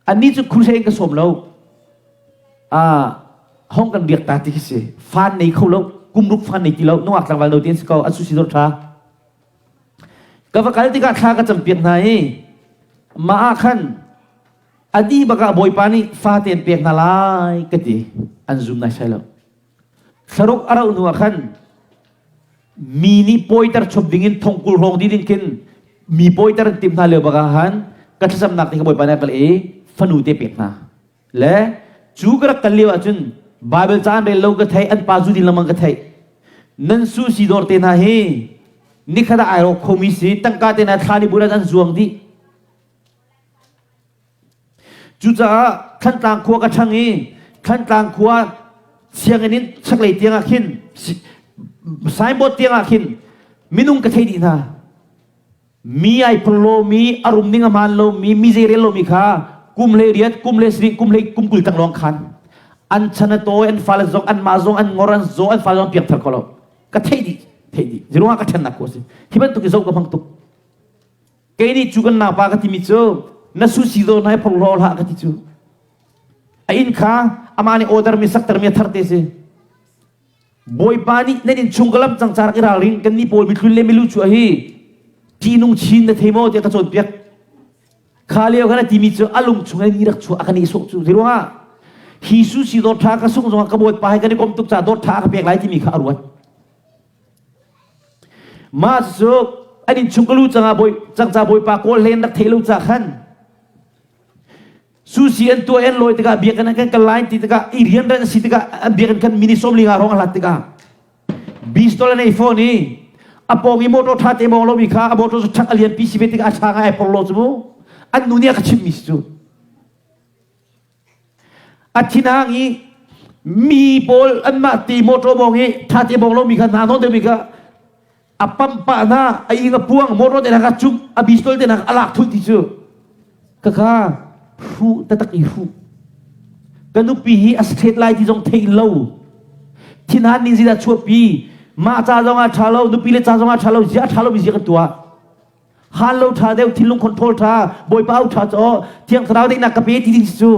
annih cu crusade in ka sawm lo. Ah hong kan biak ta ti khi si. Fan nei kho lo, kum ruk fan nei ti lo, nungak tlangval no ti an si ko, a su si dawr ṭha. Ka va kal tikah thla ka campiak hna i mah ah khan a dih bak ah Bawipa nih fate an pek hna lai ka ti. An zum naisai lo. Thlaruk a rauh hnu ah khan mi nih pawiter chop dingin thongkul hrawng dih ding khin mi pawiter an timh hna lio bak ah khan ka thlacamnak te kha Bawipa nih a kal i fanu te pek hna. Le cu ka rak kal lio ahcun Bible ca an rel lo ka theih, an pa zu din lengmang ka theih. Nan su si dawr te hna hi nikhat ah ai rawk khomi si, tangka te hna thla ni bulan an zuang dih. Cucaah Thantlang khua ka ṭhang i Thantlang khua sianginn in chaklei tiang ah khin signboard tiang ah khin minung ka thei dih hna. Mi ai phul lomi, a rum ning a hmaan lomi, mi zei rel lomi kha kum hlei riat, kum hlei sarih, kum hlei kum 20 tang lawng khan an chan a tawi, an fale zong, anmah zong an ngor, an zaw, an fale zong piangthar kho lo. Ka theih dih, theih dih. Ziruangah ka ṭhennak ko a si. Hi bantuk i zoh ka hmang tuk. Kei nih cu kan naupa ka timi cu na su si zawn hai phorhlaw hlah ka ti cu. A inn kha amah nih order mi sakter mi a thar te si. Bawipa nih nan innchung ka lam cang ca rak i ralring kan nih pawl mithlun le milu chuah hi ṭihnung chin na thei maw tiah ka cawnpiak. Kha lio kan a timi cu a lung chung in rak chuah a kan i sawh cu. Zeiruangah hi su si dawt tha ka sung zongah ka bawipa he kan i kom tuk ca dawt tha ka pek lai timi kha a ruat. Mah cu an inn chung ka lu cangah bawi cangca bawipa kawl hlen rak thei lo ca khan susi an tuah an lawi tikah biakinn an kan kal lai ti tikah i rianran a si tikah an biakinn khan mini 15 hrawng a hlat tikah bistol an ei fawn i a pawng i motor ṭha te mawng lomi kha a motor cu ṭhak a lian pi si ve tikah a ṭha ngai ai porlo cu mu an nu nih a ka chimhmi si cu a thinhang i mi pawl anmah ti motor mawng i ṭha te mawng lomi kha hna nawn deuhmi kha a pamh pah hna a ing a puang motor te hna kha cum a bistol te hna a lak thul ti cu kaka hruh tatak i hruh ka nupi hi a straight lai ti zong thei lo thinhan ning zida chuahpi mah ca zong ah ṭha lo nupi le ca zong ah ṭha lo zia ṭha lo mi zia kan tuah han lo ṭha deuh thinlung control ṭha bawipa au ṭha chaw thiang thlarau deihnak ka pe ti ding cu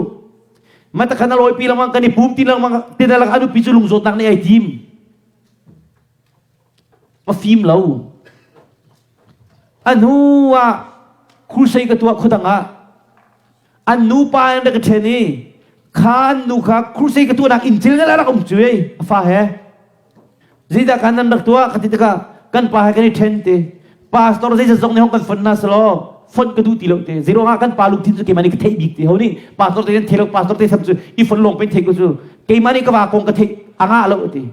matakhan a lawipi lengmang kan i pum ti lengmang ti lak a nupi cu lungzawtnak nih ai tim Ka fim lo. A hnu ah crusade ka tuah khuadang ah an nupa in rak ka ṭhen i kha an nu kha crusade ka tuahnak inn cil na rak um cu ei a fa he. Zeidah kan nan rak tuah ka ti tikah kan pa he kan i ṭhen ti. Pastor zeizat zong nih hong kan fon na selaw fon ka duh ti lo te. Zeiruangah kan pa lungthin cu keimah nih ka theih bik ti. Ho nih pastor te nan thei lo pastor te sam cu i fon lawng pen thei ko cu keimah nih ka va kong ka theih a ngah lo ti.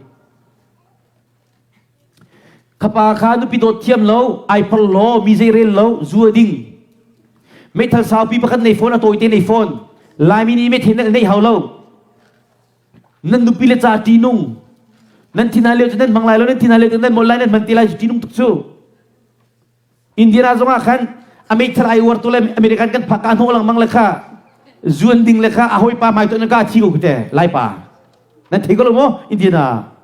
Khapa kha nupi dawt thiam lo, ai phor law, mi zei rel lo, zu a ding. Meithal saupi pakhat nei fawn, a tawite nei fawn. Laimi nih meithal nei hau lo. Nan nupi le ca ṭihnung. Nan thin lio cu nan hmang lai lo, nan thin lio cu nan mol lai, nan hman ti lai cu ṭihnung tuk cu. Indiana zong ah khan a meithal ai uar tu le American kan phak ka hnawh lengmang le kha zuan ding le kha a hawipa hmai tu ka thi ko te laipa nan thei ko lo maw Indiana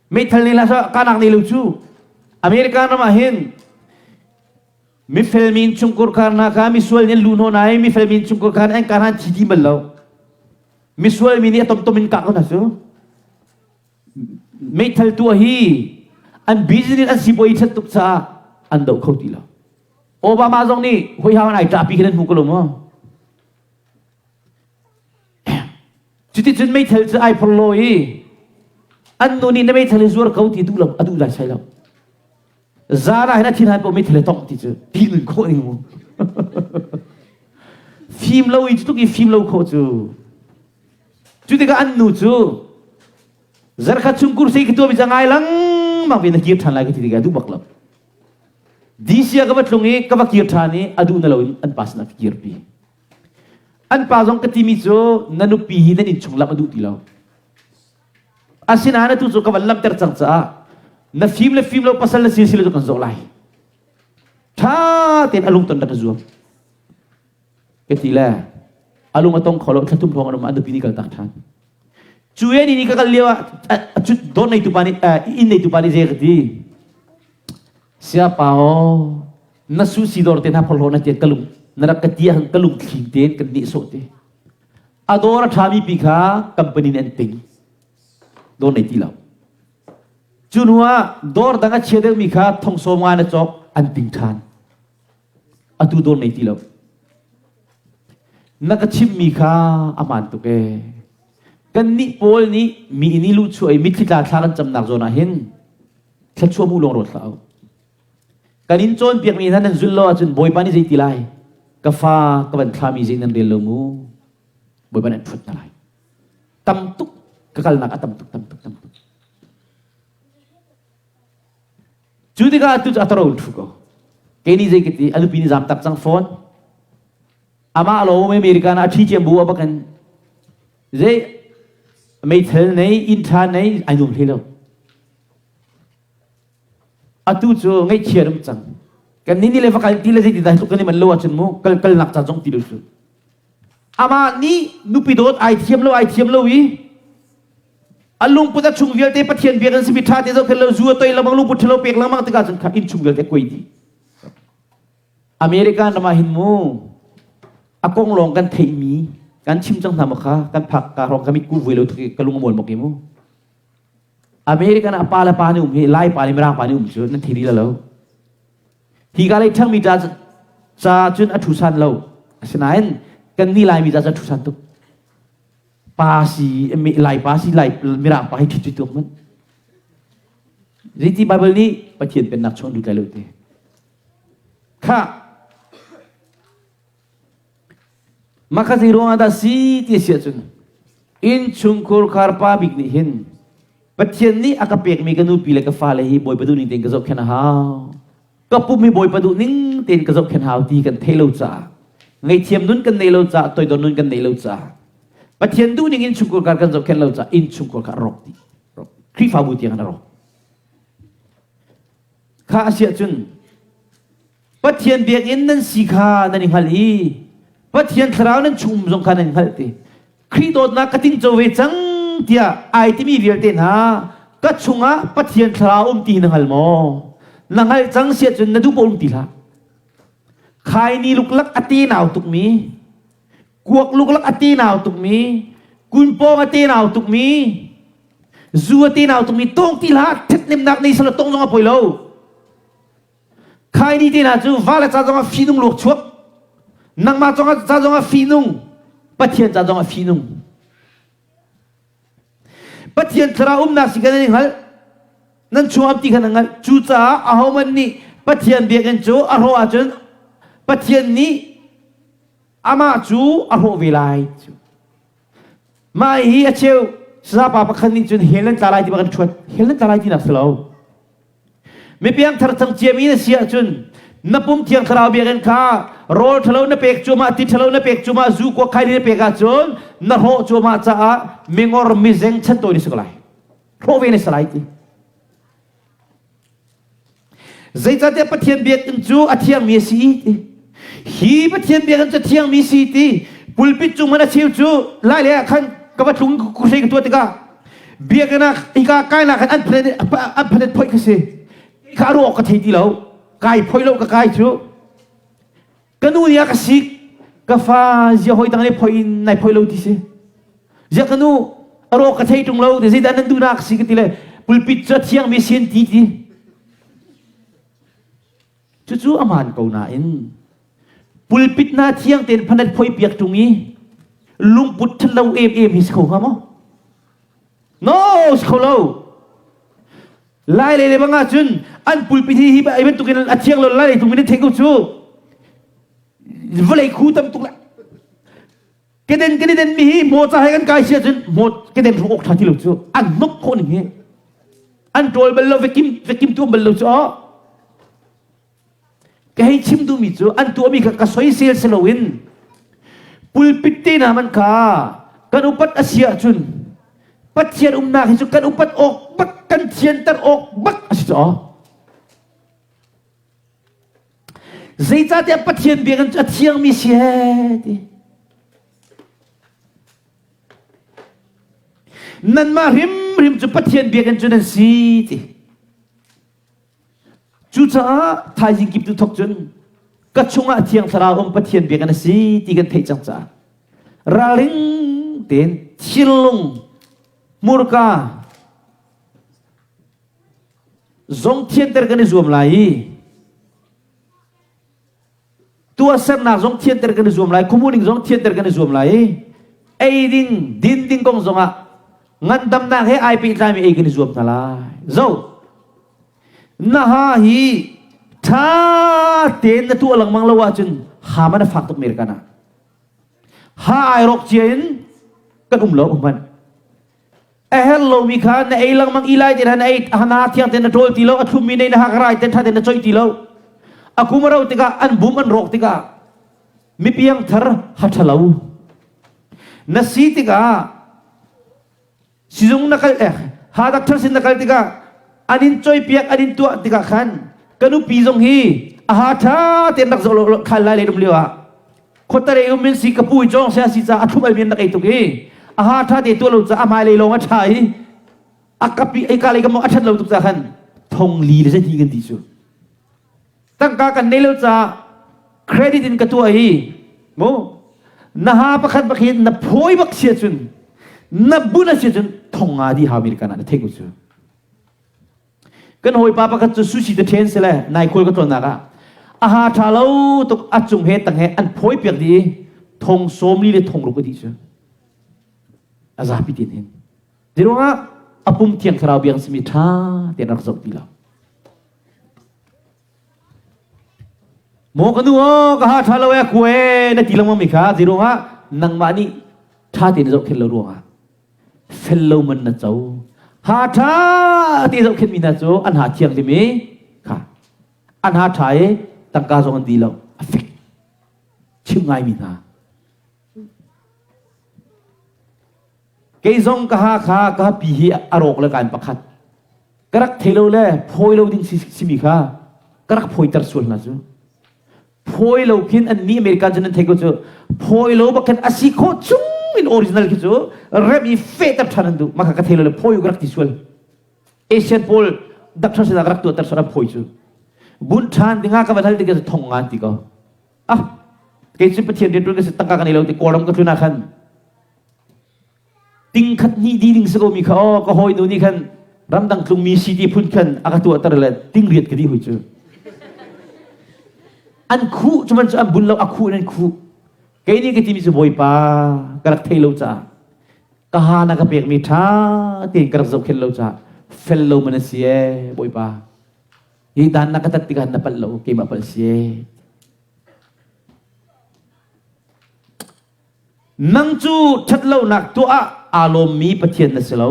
meithal ne la kanak ne lo cu American ram ah hin mifel min chungkur khar na kha misual nih lu hno nai mifel min chungkur khar an karan thi ti bal lo misual mi nih a tom tom in kah ko na cu Meithal tuah hi an business an sipuai ṭhat tuk caah an doh kho ti lo. Obama zong nih hoi hau ai ṭahpi khi nan hmu ko lo maw? Cuticun meithal cu ai phor lo i an nu nih na meithal hi zuar ko ti duh lo a duh lai sai lo. Zan ah hin a thin han paoh meithal hi tongh ti cu ti nun khawh ning mu. Fim lo i tuk i fim lo khawh cu Cu tikah an nu cu zarkhat chung kursi ka tuahmi cu ngai lengmang ve na kir ṭhan lai ka ti tikah a duh bak lo. DC ah ka va tlung i ka va kir ṭhan i a duh na loin an pa sinah ka kirpi. An pa zong ka timi cu na nupi hi nan innchung lamh a duh ti lo. Asinain atu cu ka van lamter cang caah na fim le fim lo pasal na si si lo cu kan zoh lai. Ṭha tein a lungton rak i zuam. Ka ti le a lung a tong kho lo thla thum hrawng an um a nupi nih kaltak ṭhan. Cu ye ni ni ka kal lio ah cut dawr neitu pa nih inn neitu pa nih zei ka ti. Siapa aw na su si dawr te hna phorhlawh na tian ka lung na rak ka ti ah ka lung thling tein kan nih sawh te. A dawr a ṭhami pi kha company nih an ting. Dawr nei ti lo. Cu hnu ah dawr dang a chia deuhmi kha thong sawm nga na cawk an ting ṭhan. Atu dawr nei ti lo. Na ka chimmi kha a hmaan tuk ee. Kannih pawl nih mi inn i luhchuah i mitthli tla thla kan camnak zawn ah hin thluachuah mu lawng ruat hlah u. Kan in cawnpiakmi hna nan zulh lo ahcun Bawipa nih zei ti lai? Ka fa ka van thlami zei nan rel lo mu. Bawipa nih an phut hna lai. Tam tuk ka kalnak a tam tuk tam tuk tam tuk. Cu tikah atu cu a taro in ṭhu ko. Kei nih zei ka ti, a nupi nih zaam tak cang fawn. Amah lo American ah a ṭhi ciam bu a bakin zei meithal nei, inn ṭha nei, ai nuam hlei lo. Atu cu ngaihchia um cang. Kan ni ni le va kal ti le zei ti dah tluk kan i man lo ahcun mu kal kalnak ca zong ti lo cu. Amah nih nupi dawt ai thiam lo ai thiam lo i a lungput a chung vialte Pathian bia kan simi ṭha te zohkhen lo zu a toi lengmang lungput ṭhalo pek lengmang tikah cun kha inn chung vialte kuai dih. American ram ah hin mu a kong lawng kan theihmi kan chim cang hna maw kha kan phak ka hrawng ka mit ku vui lo ka lung a mual mok i mu. American ah pa le pa nih um hi Lai pa nih Mirang pa nih um cu nan thei rih lo. Hi ka lei ṭhangmi ca ca cun a ṭhu san lo. Asinain kan nih Laimi ca cu ṭhu san tuk. Pa si Lai pa si Lai Mirang pa hi ṭhit cu tuak manh. Zeiti Bible nih Pathian pennak chung an lut lai lo ti. Kha Mah kha zei ruangah dah si ti a si ahcun innchungkhur khar pa bik nih hin Pathian nih a ka pekmi ka nupi le ka fale hi Bawipa duh ning tein ka zohkhenh a hau. Ka pum hi Bawipa duh ning tein ka zohkhenh hau ti kan theih lo caah ngaihthiam nun kan neih lo caah toidor nun kan neih lo caah Pathian duh ning innchungkhur kar kan zohkhenh lo caah innchungkhur kha a rawk dih. Khrihfabu tiang in a rawk. Kha a si ahcun Pathian biakinn nan si kha nan i hngalh i Pathian thlarau nan chung um zong kha nan i hngalh ti. Khrih dawtnak ka tingco ve cang tiah ai timi vialte hna ka chungah Pathian thlarau um ti na hngal maw? Na hngalh cang si ahcun na duh paoh um ti hlah. Khaini luklak a tenau tukmi, kuak luklak a tenau tukmi, kunpawng a tenau tukmi, zu a tenau tukmi tawng ti hlah, ṭhathnemnak nei selaw tong zong a poi lo. Khaini te hna cu va le ca zongah fihnung luak chuak. Nangmah zongah ca zongah fihnung. Pathian ca zongah fihnung. Pathian thlarau umnak si kan i hngalh. Nan chuam ti kha nan hngalh. Cucaah ahohmanh nih Pathian biakinn cu a hrawh ahcun Pathian nih amah cu a hrawh ve lai. Mah hi a cheu sazapa pakhat nih cun hell nan tla lai ti bak an ṭhuat. Hell nan tla lai tinak si lo. Mi piangthar cang ciami na si ahcun na pum thiang thlarau biakinn kha rawl ṭhalo na pek cuahmah, ti ṭhalo na pek cuahmah, zu kuak khai na pek ahcun na hrawh cuahmah caah mingor mizeng chantawi na si ko lai. Hrawh ve na si lai ti. Zeicahtiah Pathian biakinn cu a thiangmi a si ti. Hi Pathian biakinn cu a thiangmi si ti. Pulpit cung man a cheu cu lai le ah khan ka va tlung ka tuah tikah biakinn ah hika kai nak an phanet an phanet phoih ka si ka ruah awk ka thei ti lo kai phoih lo ka kai cu ka nu nih a ka sik ka fa zia hoi tang nih phoih in nai phoih lo ti si zia ka nu a ruah ka thei tung lo ti zeidah nan duhnak si ka ti le pulpit cu a thiangmi sin ti ti Cucu a hmaan ko nain pulpit hna thiang tein phanet phoi piak ṭung i lungput ṭhalo emem hi si kho hnga maw? No, si kho lo. Lai lei le bang ahcun an pulpit hi hi bantukin a thiang lo lai lei tung in thei ko cu. Vawlei khu tam tuk le keden kan i den mi hi maw ca he kan kai si ahcun maw keden ruk awk ṭha ti lo cu an hnok khawh ning hi an ṭawl bal lo vekim vekim tuam bal lo cu aw ka hei chim duhmi cu an tuahmi kha ka soisel si loin pulpit te hna man kha kan upat a si ahcun Pathian umnak hi cu kan upat awk bak kan thianter awk bak a si cu aw Zeicahtiah Pathian biakinn cu a thiangmi si he ti. Nanmah hrimhrim cu Pathian biakinn cu nan si ti. Cucaah thaizing kip tu thok cun ka chungah Thiang Thlarau um Pathian biakinn a si ti kan theih cang caah ralring tein thinlung hmurka Zong thianter kan i zuam lai i tuahsernak zong thianter kan i zuam lai, khuamuning zong thianter kan i zuam lai i ei ding, din ding kong zongah ngandamnak he ai pehtlaimi ei kan i zuam hna lai. Zo, na ha hi ṭha tein na tuah lengmang lo ahcun ha man a fak tuk mi kan ah. Ha ai rawk cia in kan um lo hmanh. A herh lomi kha na ei lengmang i lai te na ei hana thiang te na ṭawl ti lo a thlummi nei na hak rai te ṭha te na coih ti lo a kum a ro tikah an bum an rawk tikah mipiang thar ha ṭhalo na si tikah sizung na kal eh ha doctor sin na kal tikah an in coipiak an in tuah tikah khan ka nupi zong hi a ha ṭha tein rak zoh lo khal lai le dum lio ah Khuatarei um in si ka pu i cawng sia si ca a thlum almi an rak ei tuk i a ha ṭha te tuah lo ca a hmailei lawng a ṭha i a kapi ei ka lei ka a ṭhat lo tuk ca khan thong li le zahnih kan ti cu tangka kan nei lo ca credit in ka tuah i mu na ha pakhat bak hin na phawi bak sia cun na bun a sia cun thong nga di hau American ah na theih ko cu Kan hawipa pakhat cu sushi te ṭhen sile nai khual ka tlawnnak ah. A ha ṭha lo tuk a cung he tang he an phawi piak dih i thong 40 le thong ruk a dih cu. A zapi tin hin. Zeiruangah a pum thiang thlarau biang simi ṭha tein rak zoh ti lo. Maw ka nu aw ka ha ṭha lo e kue na ti lengmang mi kha zeiruangah nangmah nih ṭha tein zohkhenh lo ruangah fel lo man na co. Ha ṭha te zohkhenh mi hna cu an ha thiang timi kha an ha ṭha i tangka zong an di lo a fek chim ngai mi hna. Kei zong ka ha kha ka pi hi a rawk le kaan pakhat. Ka rak thei lo le phawi lo ding simi kha ka rak phawiter sual hna cu. Phawi lo khin an nih American cu nan thei ko cu. Phawi lo bak khin a si khawh chung in original khi cu rem i fehter ṭhan an duh. Mah kha ka thei lo le phawi ka rak ti sual. Asian pawl doctor sinah ka rak tuahter sual an phawi cu. Bunh ṭhan dingah ka van hal tikah thong ngan ti ko. Ah, kei cu Pathian rian ṭuan ka si tangka ka nei lo ti Kawlram ka tlun ah khan ting khat hnih di ding si ko mi kha aw ka hawi nu nih khan ramdang tlungmi si ti phun khan a ka tuahter le ting riat ka di hui cu an khuh cu man cu an bun lo a khuh in an khuh kei nih ka timi cu bawipa ka rak thei lo caah ka ha na ka pekmi ṭha tein ka rak zohkhenh lo caah fel lo man a si ee bawipa hi dan na ka tat tikah na palh lo keimah palh si ee Nang cu ṭhatlonak tuah ah aa lawmmi Pathian na si lo.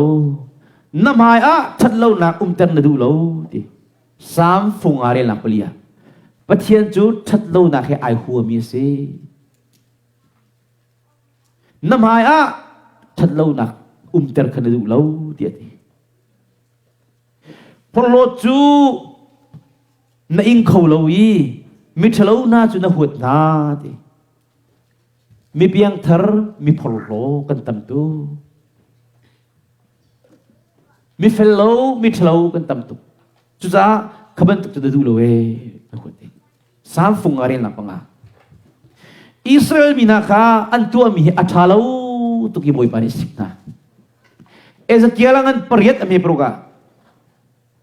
Na hmai ah ṭhatlonak umter na duh lo ti. Salm fung aa relnak pali ah Pathian cu ṭhatlonak he ai huami a si. Na hmai ah ṭhatlonak umter kha na duh lo ti a ti. Phorhlawt cu na ing kho lo i miṭhalo hna cu na huat hna ti. Mi piangthar, mi phorhlaw kan tam tuk. Mi fel lo, mi ṭhalo kan tam tuk. Cucaah kha bantuk cu na duh lo ee, na huat ding. Salm fung ah relnak panga. Israel mi hna kha an tuahmi hi a ṭha lo tuk i Bawipa nih a sik hna. Ezekiel ah ngan pariat a hme paruk ah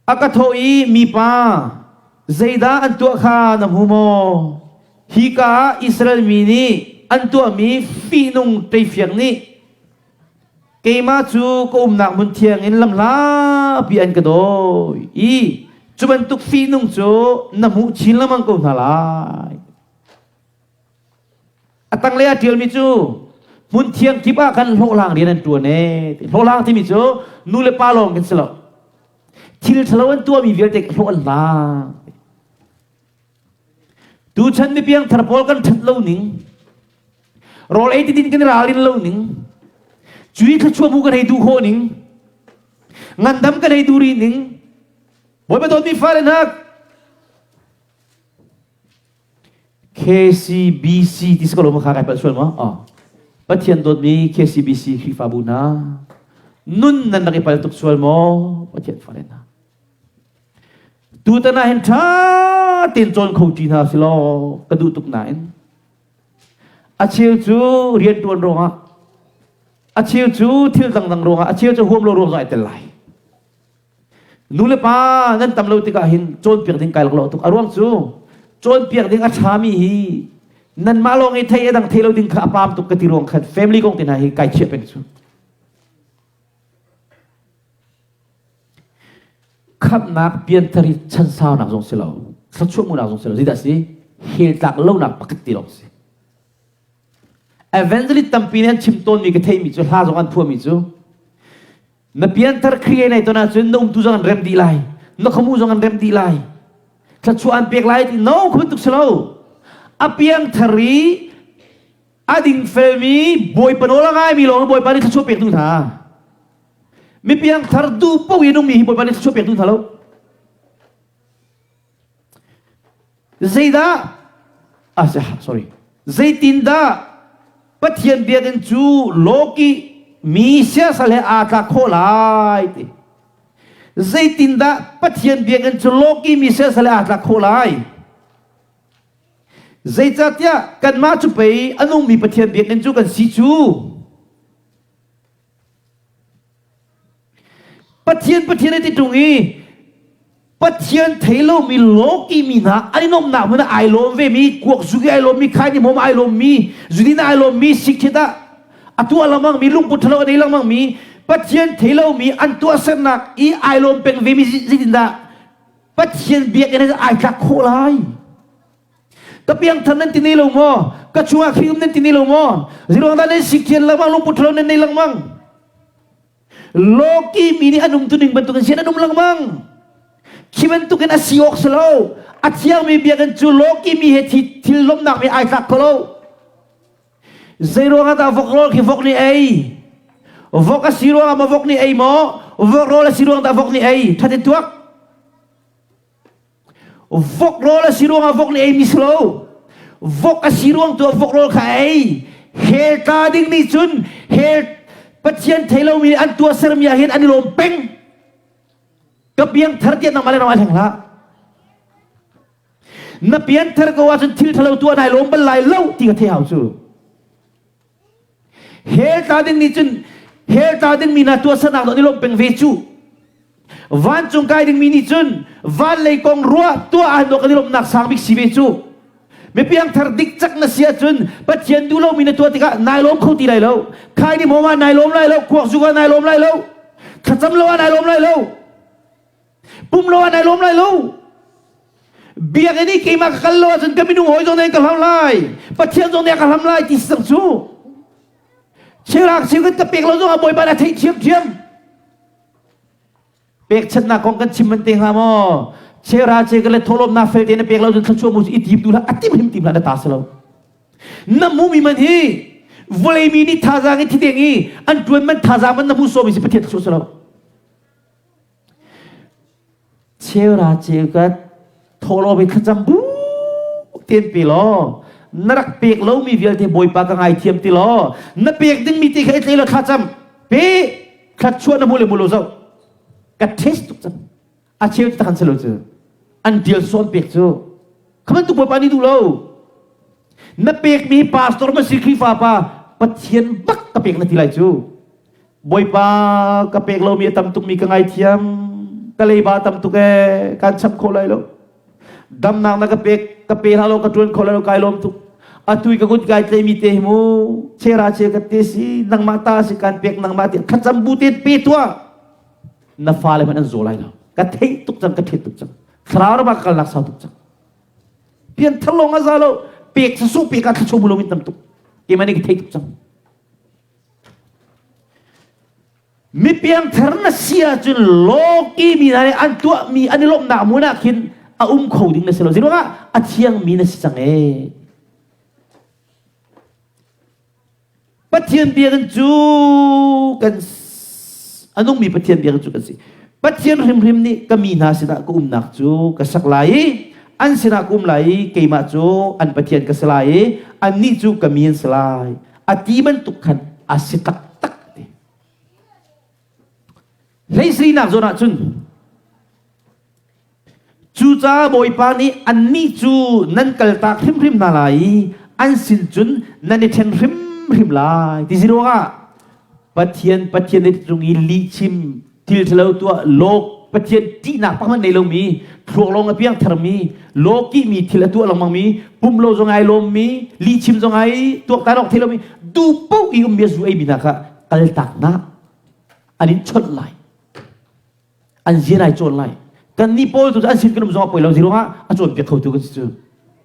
A ka thawh i, Mipa, zeidah an tuah kha na hmu maw? Hika ah Israel mi nih an tuahmi fihnung ṭeifiak nih keimah cu ka umnak hmun thiang in lamhlapi an ka dawi i cu bantuk fihnung cu na hmuh chin lengmang ko hna lai. A tanglei ah ṭialmi cu hmun thiang kip ah khan hlawhhlang rian an ṭuan ee. Hlawhhlang timi cu nu le pa lawng kan si lo. Thil ṭhalo an tuahmi vialte hlawh an hlang. Tuchan mi piangthar pawl kan ṭhat lo ning, rawl ei tidin kan i ralrin lo ning, cui thluachuah mu kan hei duh khawh ning, ngandam kan hei duh rih ning, Bawipa dawtmi fale hna, KCBC ti si ko lo ma kha kai palh sual maw? Oh. Pathian dawtmi KCBC Khrihfabu hna nun nan rak i pal tuk sual maw? Pathian fale hna. Tutan ah hin ṭha tein cawn kho ṭi hna si law ka duh tuk nain a cheu cu rianṭuan ruangah a cheu cu thil dangdang ruangah a cheu cu huam lo ruang zong ai tel lai. Nu le pa nan tam lo tikah hin cawnpiak ding kai lo tuk. A ruang cu cawnpiak ding a ṭhami hi nanmah lawng i thei a dang thei lo ding kha a paam tuk ka ti ruang khan family kong te hna hi kai chiah peng cu. Khamhnak pianthar hi chansaunak zong si lo, thluachuah hmuhnak zong si lo. Zeidah si? Hell tlak lonak pakhat ti lawng si. Evangelist tampi nih an chim tawnmi ka theihmi cu hla zong an phuahmi cu Na pianthar Khrih nei ton ahcun na umtu zong an rem dih lai. Na khamu zong an rem dih lai. Thluachuah an pek lai ti no kha bantuk si lo. A piangthar i a dingfelmi Bawipa nawl a ngaimi lawng Bawipa nih thluachuah pek duh hna. Mi piangthar duh paoh in ummi hi Bawipa nih thluachuah pek duh hna lo. Zeidah ah sorry zeitindah Pathian biakinn cu lawki mi siasal he aa tlak khawh lai ti zeitindah Pathian biakinn cu lawki mi siasal he aa tlak khawh lai zeicahtiah kanmah cu pei a nungmi Pathian biakinn cu kan si cu Pathian Pathian a ti ṭung i. Pathian thei lomi lawki mi hna an i nuamhnak hmun ah ai lawm vemi kuak zu ai lawmmi khaini hmawm ai lawmmi zudin ai lawmmi sikthit ah a tuah lengmang mi lungput ṭhalo a nei lengmang mi Pathian thei lomi an tuahsernak i ai lawm peng vemi zeitindah Pathian biakinn ah ai tlak khawh lai? Ka piangthar nan ti ne lo maw? Ka chungah Khrih um nan ti ne lo maw? Zeiruang dah nan sikthian lengmang lungput ṭhalo nan nei lengmang? Lawki mi nih an umtuning bantukin sian an um lengmang. Khi bantukin a si awk si lo. A thiangmi biakinn cu lawki mi he thil lawmhnak mi ai tlak kho lo. Zei ruangah dah vok rawl khi vok nih ei? Vok a si ruangah maw vok nih ei maw? Vok rawl a si ruang dah vok nih ei? Thatin tuak. Vok rawl a si ruangah vok nih ei mi si lo. Vok a si ruang tu ah vok rawl kha ei. Hell tla ding nih cun hell Pathian thei lomi an tuahsermi ah hin an i lawm peng. Ka piangthar tiah nangmah le nangmah hleng hlah. Na pianthar ko ahcun thil ṭhalo tuah nai lawm bal lai lo ti ka thei hau cu. Hell tla ding nih cun hell tla dingmi hna tuahsernak dawh an i lawmh peng ve cu. Vancung kai dingmi nih cun van lei kong ruah tuah ah kan i lawmhnak sang bik si ve cu. Mipiangthar dik cak na si ahcun Pathian duh lomi na tuah tikah nai lawm kho ti lai lo. Khai ni hmawm ah nai lawm lai lo, kuak zuk ah nai lawm lai lo, thlacam lo ah nai lawm lai lo, pum lo ah nai lawm lai lo. Biakinn i keimah ka kal lo ahcun ka minung hawi zong nih an ka hlam lai, Pathian zong nih a ka hlam lai ti si cang cu. Cheurak cheu kan ka pek lo zong ah Bawipa nih a theih thiamthiam. Pekchanhnak kong kan chim man te hnga maw? Chera che ka le thawlawmnak fel te na pek lo cun thluachuah mu i tim tu hlah a tim him tim hlah na ta si lo. Na mu mi man hi vawlei mi nih thazaang i thideng i an tuan man thazaang man na hmu sawmi si Pathian thluachuah si lo. Chera che ka thawlawm i thlacam bu ten pe law na rak pek lomi vialte Bawipa ka ngaithiam ti law na pek dingmi ti kha i tlei law thlacam pe thluachuah na hmu le hmu lo zoh ka test tuk cang a cheu tak an si lo cu an tial sawn pek cu kha bantuk bawipa nih duh lo na pekmi pastor ma si Khrihfa pa Pathian bak ka pek na ti lai cu Bawipa ka pek lomi a tam tukmi ka ngaithiam ka leiba tam tuk ee kan chap kho lai lo damnak na ka pek ka pe hlah lo ka tuan kho lai lo kai lawm tuk atu i ka kut kai tleimi te hi mu chera che ka te si nangmah ta si kan pek nangmah ti thlacam bu te pe tuah na fale hmanh an zaw lai lo ka theih tuk cang ka thet tuk cang thlarau ram ah ka kalnak sau tuk cang pian thar lawng a za lo pek sasu pek ah thlachu mu lo min tam tuk keimah nih ka theih tuk cang Mi piangthar na si ahcun lawki mi hna nih an tuahmi an i lawmhnak hmun ah khin a um kho ding na si lo. Zeiruangah a thiangmi na si cang ee. Pathian biakinn cu kan a nungmi Pathian biakinn cu kan si. Pathian hrimhrim nih ka mi hna sinah ka umnak cu ka sak lai i an sinah ka um lai i keimah cu an Pathian ka si lai i annih cu ka mi an si lai. A ti bantuk khan a si taktak ti. Hleisrinak zawn ah cun cucaah Bawipa nih annih cu nan kaltak hrimhrim hna lai i an sin cun nan i ṭhen hrimhrim lai ti si ruangah Pathian Pathian i cung i lihchim thil ṭhalo tuah lawk Pathian ṭihnak pakhat nei lomi thluak lawng a piang tharmi lawkihmi thil a tuah lengmangmi pum lo zong ai lawmmi lihchim zong ai tuaktan awk thei lomi duh paoh i ummi a zu eimi hna kha kaltak hna an in chawnh lai an zian ai cawn lai kan nih pawl tu an sin kan um zong a poi lo ziruangah a cawnpiak khotu kan si cu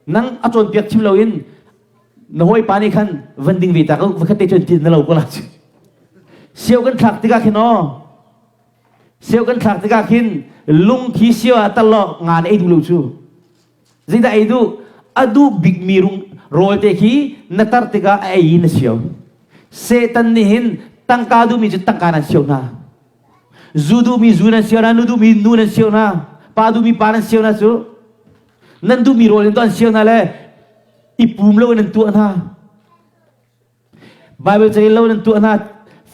nang a cawnpiak chim loin na hawipa nih khan van ding ve ta ko vakhat te cun tin na lo ko la sio kan thlak tikah khin aw sio kan thlak tikah khin lung khi sio ah tal lo nga na ei duh lo cu zeidah ei duh a duh bikmi rung rawl te khi na tar tikah a ei in na sio Satan nih hin tangka duhmi cu tangka nan sio hna zu duhmi zu nan sio hna nu duhmi nu nan sio hna pa duhmi pa nan sio hna cu nan duhmi rawl in to an sio hna le i pum lo in an tuah hna Bible carel lo in an tuah hna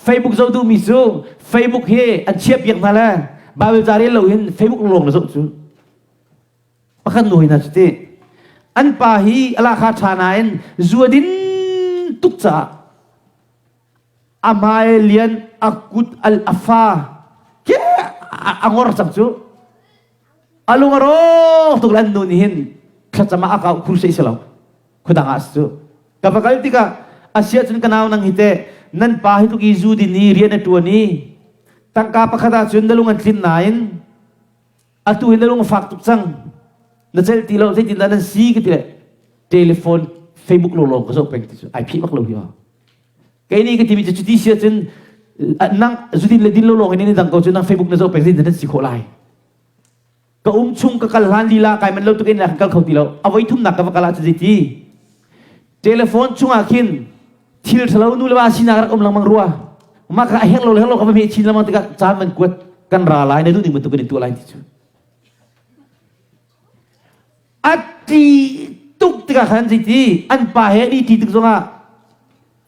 Facebook zoh duhmi cu Facebook hi an chiah piak hna le Bible ca rel lo in Facebook lawng na zoh cu pakhat nu hna cu ti an pa hi alakha ṭha nain zu a din tuk caah a hmai lian a kut a fa ke a ngor cang cu. A lung a rawk tuk le an nu nih hin thlacam ah a kau khur sei si lo. Khuadang ah si cu. Ka va kal tikah a si ahcun ka nau nang hi teh nan pa hi tluk i zu din i rian a ṭuan i tangka pakhat ahcun na lung an tlin nain atu hi na lung a fak tuk cang na celh ti lo zeitindah nan si ka ti le telephone Facebook lawlaw ka zoh peng ti cu ai phih bak lo hi kei nih ka timi cu cuti si ahcun nang zudin le din lo lawng in ni dang ko cu nang Facebook na zoh peng zeitindah nan si khawh lai ka um chung ka kal hlan lila kai man lo tuk in kan kal kho ti lo a voi thumnak ka va kal ah cu zeiti telephone chungah khin thil thalo nu le va sinak rak um lengmang rua mah kha a herh lo le herh lo ka va hmeh chin lengmang tikah caan man kuat kan ra lai na duh ning bantuk in tuah lai ti cu a ti tuk tikah khan zeiti an pa he ni ti tik zongah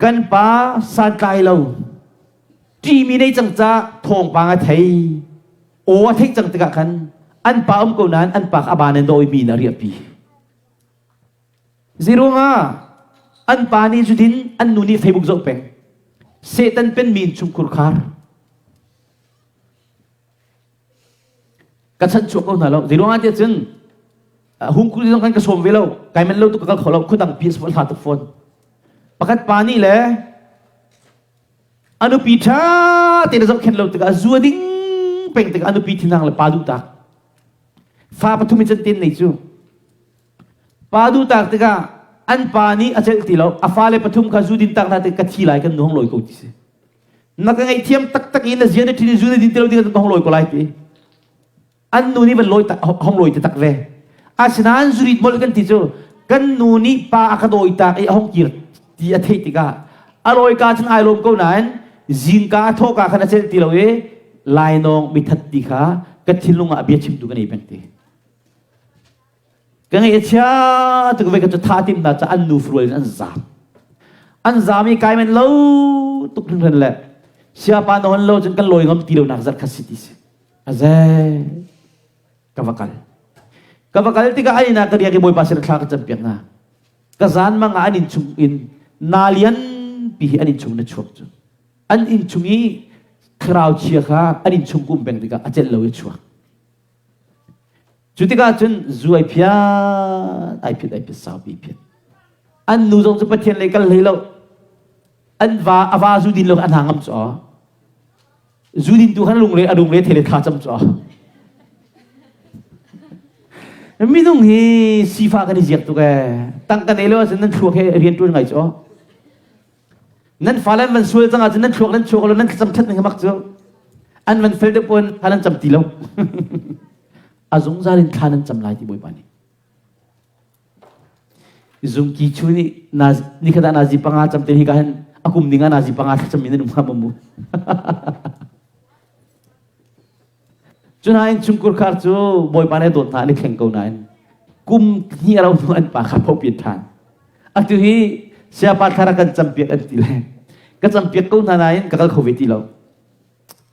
kan pa santlai lo ṭimi nei cang ca thawngpang a thei aw a theih cang tikah khan an pa um ko nain an pa kha a ban in dawi mi in a riahpi Zeruangah an pa nih zudin an nu nih Facebook zoh peng Satan penmi in chungkhur khar ka chan chuak ko hna lo zeiruangah tiah cun hungkul zong kan ka sawm ve lo kai men lo tuk ka kal kho lo khudang pi a hla tuk fawn pakhat pa nih le a nupi ṭha tein a zohkhenh lo tikah zua ding peng tikah a nupi thinhang le pa duh tak fa pathum in can ten nei cu pa duh tak tikah an pa nih a celh ti lo a fale pathum kha zu din tak hna tik ka thi lai kan nu hong lawi ko ti si na ka ngaihthiam taktak i na zia na ṭhin i zu na din ti lo ding ka hong lawi ko lai ti an nu nih van lawi tak hong lawi ti tak ve asinain zurit molh kan ti cu kan nu nih pa a ka dawi tak i a hong kir ti a theih tikah a lawi ka cun ai lawm ko nain zingka a thawhka khan a celh ti lo i lainawng mithat ti kha ka thinlung ah a bia chimtu ka nei peng ti Ka ngaih a chia tuk ve ka cu tha tim hna ca an nu furual in an zaam. An zaam i kai men lo tuk hringhran le siapa na hon lo cun kan lawi ngam ti lo nak zat kha si ti si. A ze ka va kal. Ka va kal tikah an inn ah ka riak i Bawipa sin thla ka cam piak hna. Ka zan mang ah an inn chung in na lian pi hi an inn chung na chuak cu. An inn chung i thlarau chia kha an inn chung kum peng tikah a celh lo i chuak. Cu tikah cun zu ai phiat, ai phiat, ai phiat, saupi phiat. An nu zong cu Pathian lei kal hlei lo. An va, a va zu din lo an hna ngam cu. Zu din tu khan lungre a lungre thele thla cam cu. Minung hi sifa kan i ziak tuk ee. Tangka nei lo ahcun nan thluak he rian ṭuan ngai cu. Nan fale an van sual cang ahcun nan thluak nan chuak lo nan thlacam ṭhat ning mak cu an van fel deuh pun thla nan cam ti lo. A zungzal in thla nan cam lai ti Bawipa nih. Zungki chu nih nikhat ah nazi panga cam te hi ka hin a kum ding ah nazi panga thlacam in an um hnga mu. Cunain chungkur khar cu Bawipa nih a dawt hna an i thleng ko nain kum hnih a rau hnu an pa kha phopian ṭhan. Atu hi siapa thla kan campiak an ti le ka campiak ko hna nain ka kal kho ve ti lo.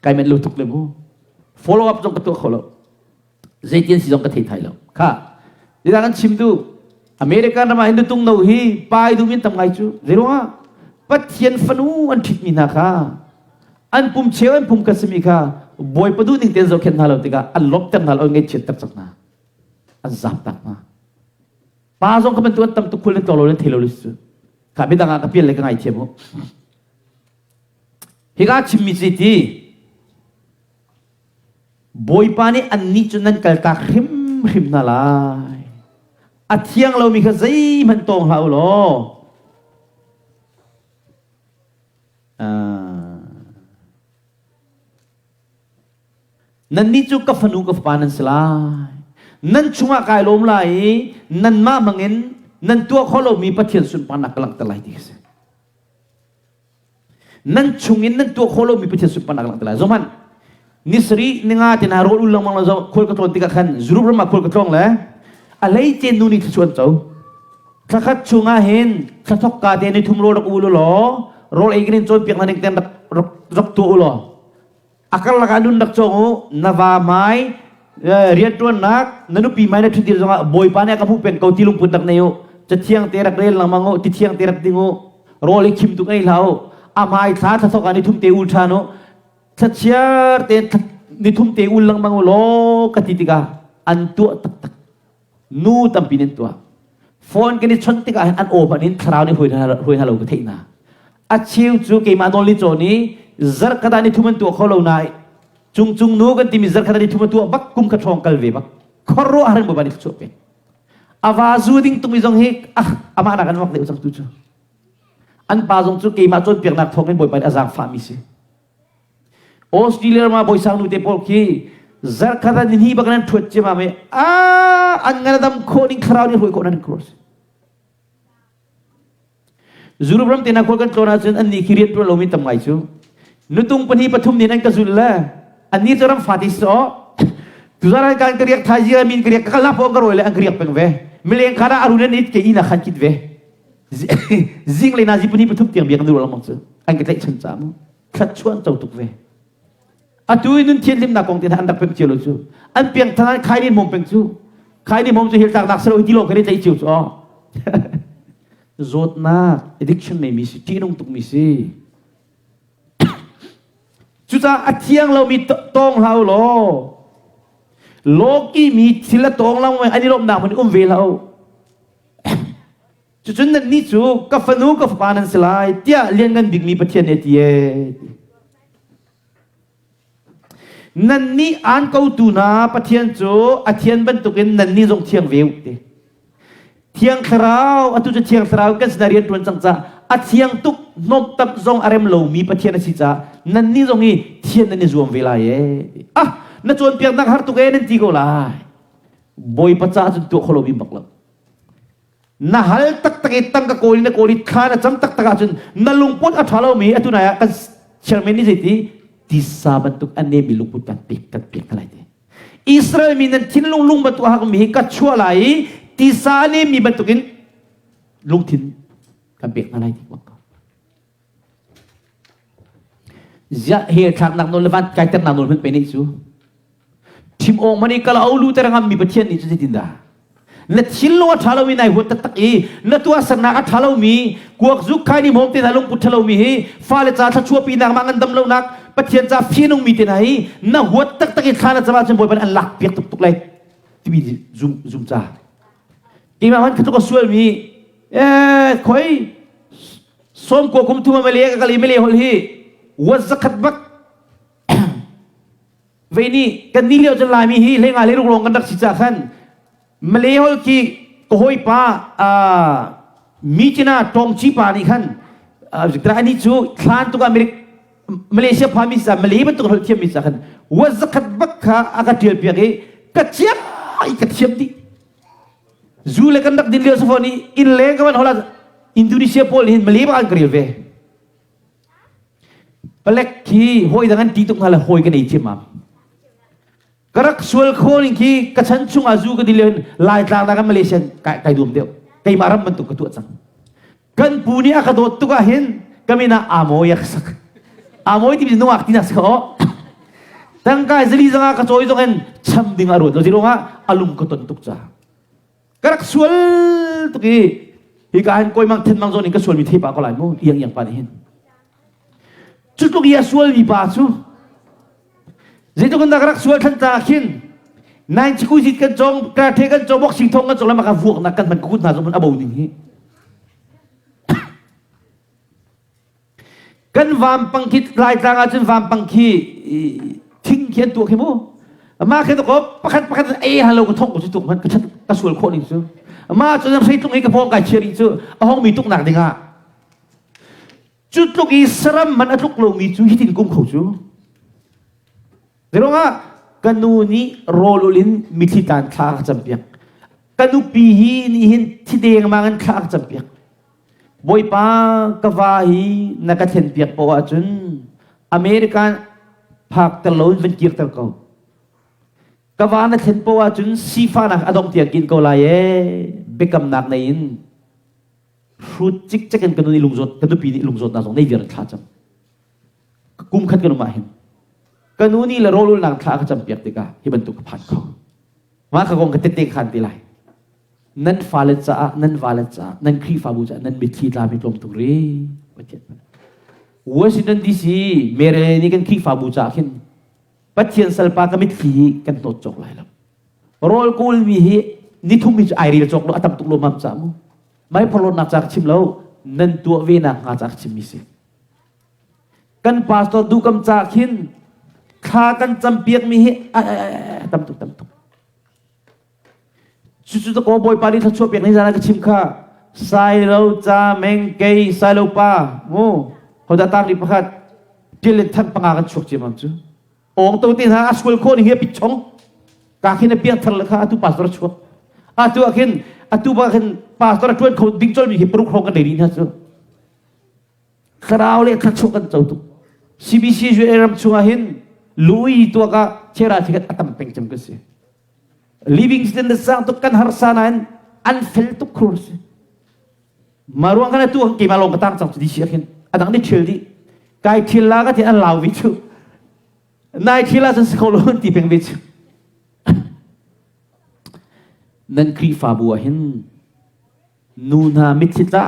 Kai menh lo tuk le mu. Follow up zong ka tuah kho lo. Zeitin si zong ka thei thai lo. Kha Tidah kan chim duh American ram ah hin nutung no hi pai duh in tam ngai cu. Zeiruangah Pathian fanu an ṭhitmi hna kha an pum cheu an pum ka simi kha Bawipa duh ning tein zohkhenh hna lo tikah an lawmhter hna lo an ngaihchiatter cang hna an zaamtak hna pa zong ka bantuk an tam tuk khul nan tawng lo nan thei lo cu kha midang ah ka pial le ka ngaithiam u hika chimmi cu ti Bawipa nih annih cu nan kaltak hrimhrim hna lai a thiang lomi kha zeihmanh tawng hlah u law Nannih cu ka fanu ka fapa nan si lai. Nan chungah kai lawm lai i nanmah hmangin nan tuah khawh lomi Pathian sunparnak ka langhter lai ti a si. Nan chungin nan tuah khawh lomi Pathian sunparnak ka langhter lai. Zohhmanh, ni sarih ni nga te hna rawl ul lengmang lo zoh khual ka tlawn tikah khan Europe ram ah khual ka tlawng le a hleice nu nih thluachuah an co. Thlakhat chungah hin thlathok ka te ni thum rawl rak ul u law rawl ei kan in cawnpiak hna ning ten rak rak rak tuah u law a karlak ah nun rak cawng u na va mai rianṭuannak na nupi mai na ṭhutdir zongah bawipa nih a ka hmuh peng ko ti lungput rak nei u cathiang te rak rel lengmang u ti thiang te rak ding u rawl i khim tuk ei hlah u a hmai thla thlathok ah ni thum te ul ṭhan u thlachiar te ni thum te ul lengmang u law ka ti tikah. An tuah taktak. Nu tampi nih an tuah. Phone kan i chawnh tikah hin an aw hmanh in thlarau nih hruai hna hruai hna lo ka theih hna. A cheu cu keimah nawl ni cawn i zarhkhat ah ni thum an tuah kho lo nain cungcung nu kan timi zarhkhat ah ni thum a tuah bak kum khat hrawng kal ve bak. Khuaruahhar in Bawipa nih thluachuah pek. A va zu ding tungmi zong hi ah amah nak an mak deuh cang tu cu. An pa zong cu keimah cawnpiaknak thawngin Bawipa nih a zaangfahmi si. Australia ram ah bawisang nu te pawl khi zarkhat ah ni bak nan thuat ciamam i a an ngan a dam khawh ning thlarau nih hruai khawh nan cross. Europe ram te na khual kan tlawn ahcun an nih khi rian tuan lomi tam ngai cu. Nutung pahnih pathum nih an ka zul le an nih cu ram fati so tuzan kan ka riak thai zira min ka riak ka kalnak pawng ka rawi le an ka riak peng ve. Mileng khan ah arun an it ke ina khan kit ve. Zing le na zi pahnih pathum tiang biak an ru lengmang cu an ka tlaihchan ca mu. Thluachuah an co tuk ve. Atu i nun thianhlimnak kong te hna an rak pemh cio lo cu. An piangthar an khai ni hmawm peng cu. Khai ni hmawm cu hil tlaknak silo hi ti lawng kan i tlaih cio cu aw. Zawtnak addiction neimi si ṭihnung tukmi si. Cucaah a thiang lomi tawng hlah u law lawki mi thil a tawng lo an i lawmhnak hmun um ve hlah u. Cucun nannih cu ka fanu ka fapa nan si lai tiah lianngan bikmi Pathian nih a ti ee. Nannih aan kotu hna Pathian cu a thian bantukin nannih zong thiang ve u ti. Thiang Thlarau, atu cu Thiang Thlarau kan sinah rian ṭuan cang caah a thiang tuk hnawmtam zong a rem lomi Pathian a si caah nannih zong hi thian nan i zuam ve lai ee. Ah, na cawnpiaknak har tuk ee nan ti ko lai. Bawipa caah cun tuah kho lomi bak lo. Na hal taktak i tangka kawl in na kawl i thla na cam taktak ahcun na lungput a ṭha lomi atu nai ah kan chairman nih zeiti tisa bantuk a nemi lungput kan pek kan pek hna lai ti. Israel mi nan thinlung lung bantuk a hakmi hi ka chuah lai i tisa a nemi bantukin lungthin kan pek hna lai ti bak. Ziah hel thlaknak nawl le van kaiternak nawl hmanh pe nih cu. Thim awng man i kal au lu ter ngammi Pathian nih cu zeitindah? Na thinlung a ṭha lomi nai huat taktak i na tuahsernak a ṭha lomi kuak zuk khai ni hmawm te hna lungput ṭha lomi hi fale ca thluachuahpinak mah ngandam lonak Pathian ca fianungmi te hna hi na huat taktak i thla na cam ahcun Bawipa nih an lak piak tuk tuk lai timi zum zum ca. Keimah hmanh kha tluk a sualmi eh khoi Sawmkua kum thum a male ka kal i male holh hi wat zakhat bak vei nih kan ni lio cun Laimi hi hleinga hlei ruk lawng kan rak si ca khan Malay holh khi ka hawipa mi cina tawngci pa nih khan ani cu thlan tuk ah Malaysia pha mi sa Malay bantuk holh thiam mi sa khan wat zakhat bak kha a ka tial piak i ka ciam i ka thiam dih Zu le kan rak din lio si fawn i inn leng ka van hola Indonesia pawl hin Malay bak an ka rel ve. Palek khi hawi dang an ti tuk hna le hawi kan ei thiam am. Ka rak sual kho ning khi ka chan chung ah zu ka din lio hin Laitlang na kan Malaysia kai, kai dum deuh. Keimah ram bantuk ka tuah cang. Kan pu nih a ka dawt tuk ah hin ka min ah Amoy a ka sak. Amoy timi nungak tinak si kho. Tangka zali zanga ka cawi zong in cham ding a ruat lo zirong ah alung ka ton tuk ca. Ka rak sual tuk i hi ka hin koi mang then mang zawn in ka sual mi thei pa ko lai mu iang iang pa nih hin. Cu tluk i a sual mi pa cu zeitluk in dah ka rak sual than ta khin nine chikuzi kan cong karate kan cong boxing thong kan cong lama ka vuak nak kan hman ka kut hna zong a bo ning hi kan vampang khi laitlang ahcun vampang khi thing khi an tuah khi mu ma khi ko pakhat pakhat ei halo ka thong ko cu tuk man ka ka sual khawh ning cu ma cu hrei tlung i ka pawng kai chia rih cu a hong mi tuk nak ding ah Cu tluk i saram man a tluk lomi cu hitin kum kho cu. Zeiruangah ka nu nih rawl ul in mithli tlan thla a ka campiak. Ka nupi hi nih hin thi dengmang in thla a ka campiak. Bawipa ka va hi na ka thlenpiak poah ahcun American phak ter lo in van kirter ko. Ka va na thlen poah ahcun sifahnak a dong tiang kin ko lai ee biakamnak nei in hrut cikcek in ka nu nih lungzawt ka nupi nih lungzawtnak zong nei viar in thla cam kum khat kan um ah hin ka nu nih le rawlulnak thla ka cam piak tikah hi bantuk ka phan kho mah ka kong ka tette khan ti lai nan fale caah nan vale caah nan Khrihfabu caah nan mitthli tla mi tlawm tuk ri Pathian Washington DC mere nih kan Khrihfabu caah khin Pathian salpa ka mitthli kan hnawt cawk lai lo. Rawl kawlmi hi nithum hi cu ai rel cawk lo a tam tuk lo mam ca mu. Mai phorhlawtnak ca ka chim lo nan tuah ve nak hnga ca ka chimmi si. Kan pastor duhkam ca khin thla kan campiakmi hi tam tuk tam tuk. Cucu ta ko Bawipa nih thluachuah pek ni zan ah ka chim kha Sailo ca meng kei Sailo pa mu hodah tang ri pakhat tial le than panga kan chuak ciamam cu ong to te hna a sual khawh ning hi a pit chong ka khin a piang thar le kha atu pastor a chuak atu ah khin atu ba khin pastor a tuan kho ding chol mi hi paruk hrawng kan nei rih hna cu thlarau le thluachuah kan co tuk CBC UA ram chungah hin lui tuak ah chera chikat a tam peng cem kan si Livingston le sang tuk kan harsa nain an fel tuk khur si. Ma ruang kan atu keimah lawng ka tang cang cu di si khin adang ni thil di kai thil la ka ti an lau vi chu nai thil la cun si kho lo ti peng ve chu nan Khrihfabu ah hin nu hna mitthli tla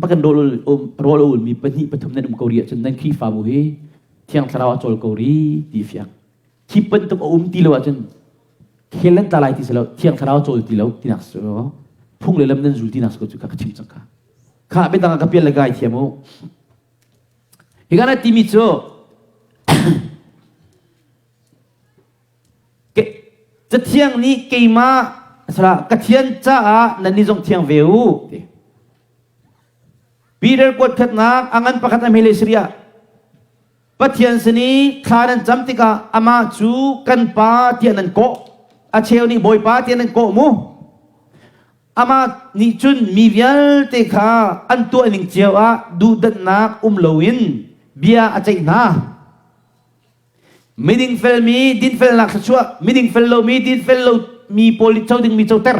bakan rawl rawl a ulmi pahnih pathum nan um ko ri ahcun nan Khrihfabu hi Thiang Thlarau a cawl ko ri ti fiang Hi bantuk a um ti lo ahcun khel nan tla lai ti si lo thiang thlarau cawl ti lo tinak si phung le lam nan zul tinak si ko cu kha ka chim cang kha kha biadang ah ka pial le gai thiam u hi kana timi cu Cathiang nih keimah salah ka thian caah nannih zong thiang ve u ti. Peter kuat khatnak a ngan pakhat a hmele Syria Pathian sin i thla nan cam tikah amah cu kan Pa tiah nan kawh. A cheu nih Bawipa tiah nan kawh mu. Amah nih cun mi vialte kha an tuah ning cio ah duhdanhnak um loin bia a ceih hna. Miding felmi dinfelnak thluachuah, miding fel lomi dinfel lomi pawl nih co dingmi coter.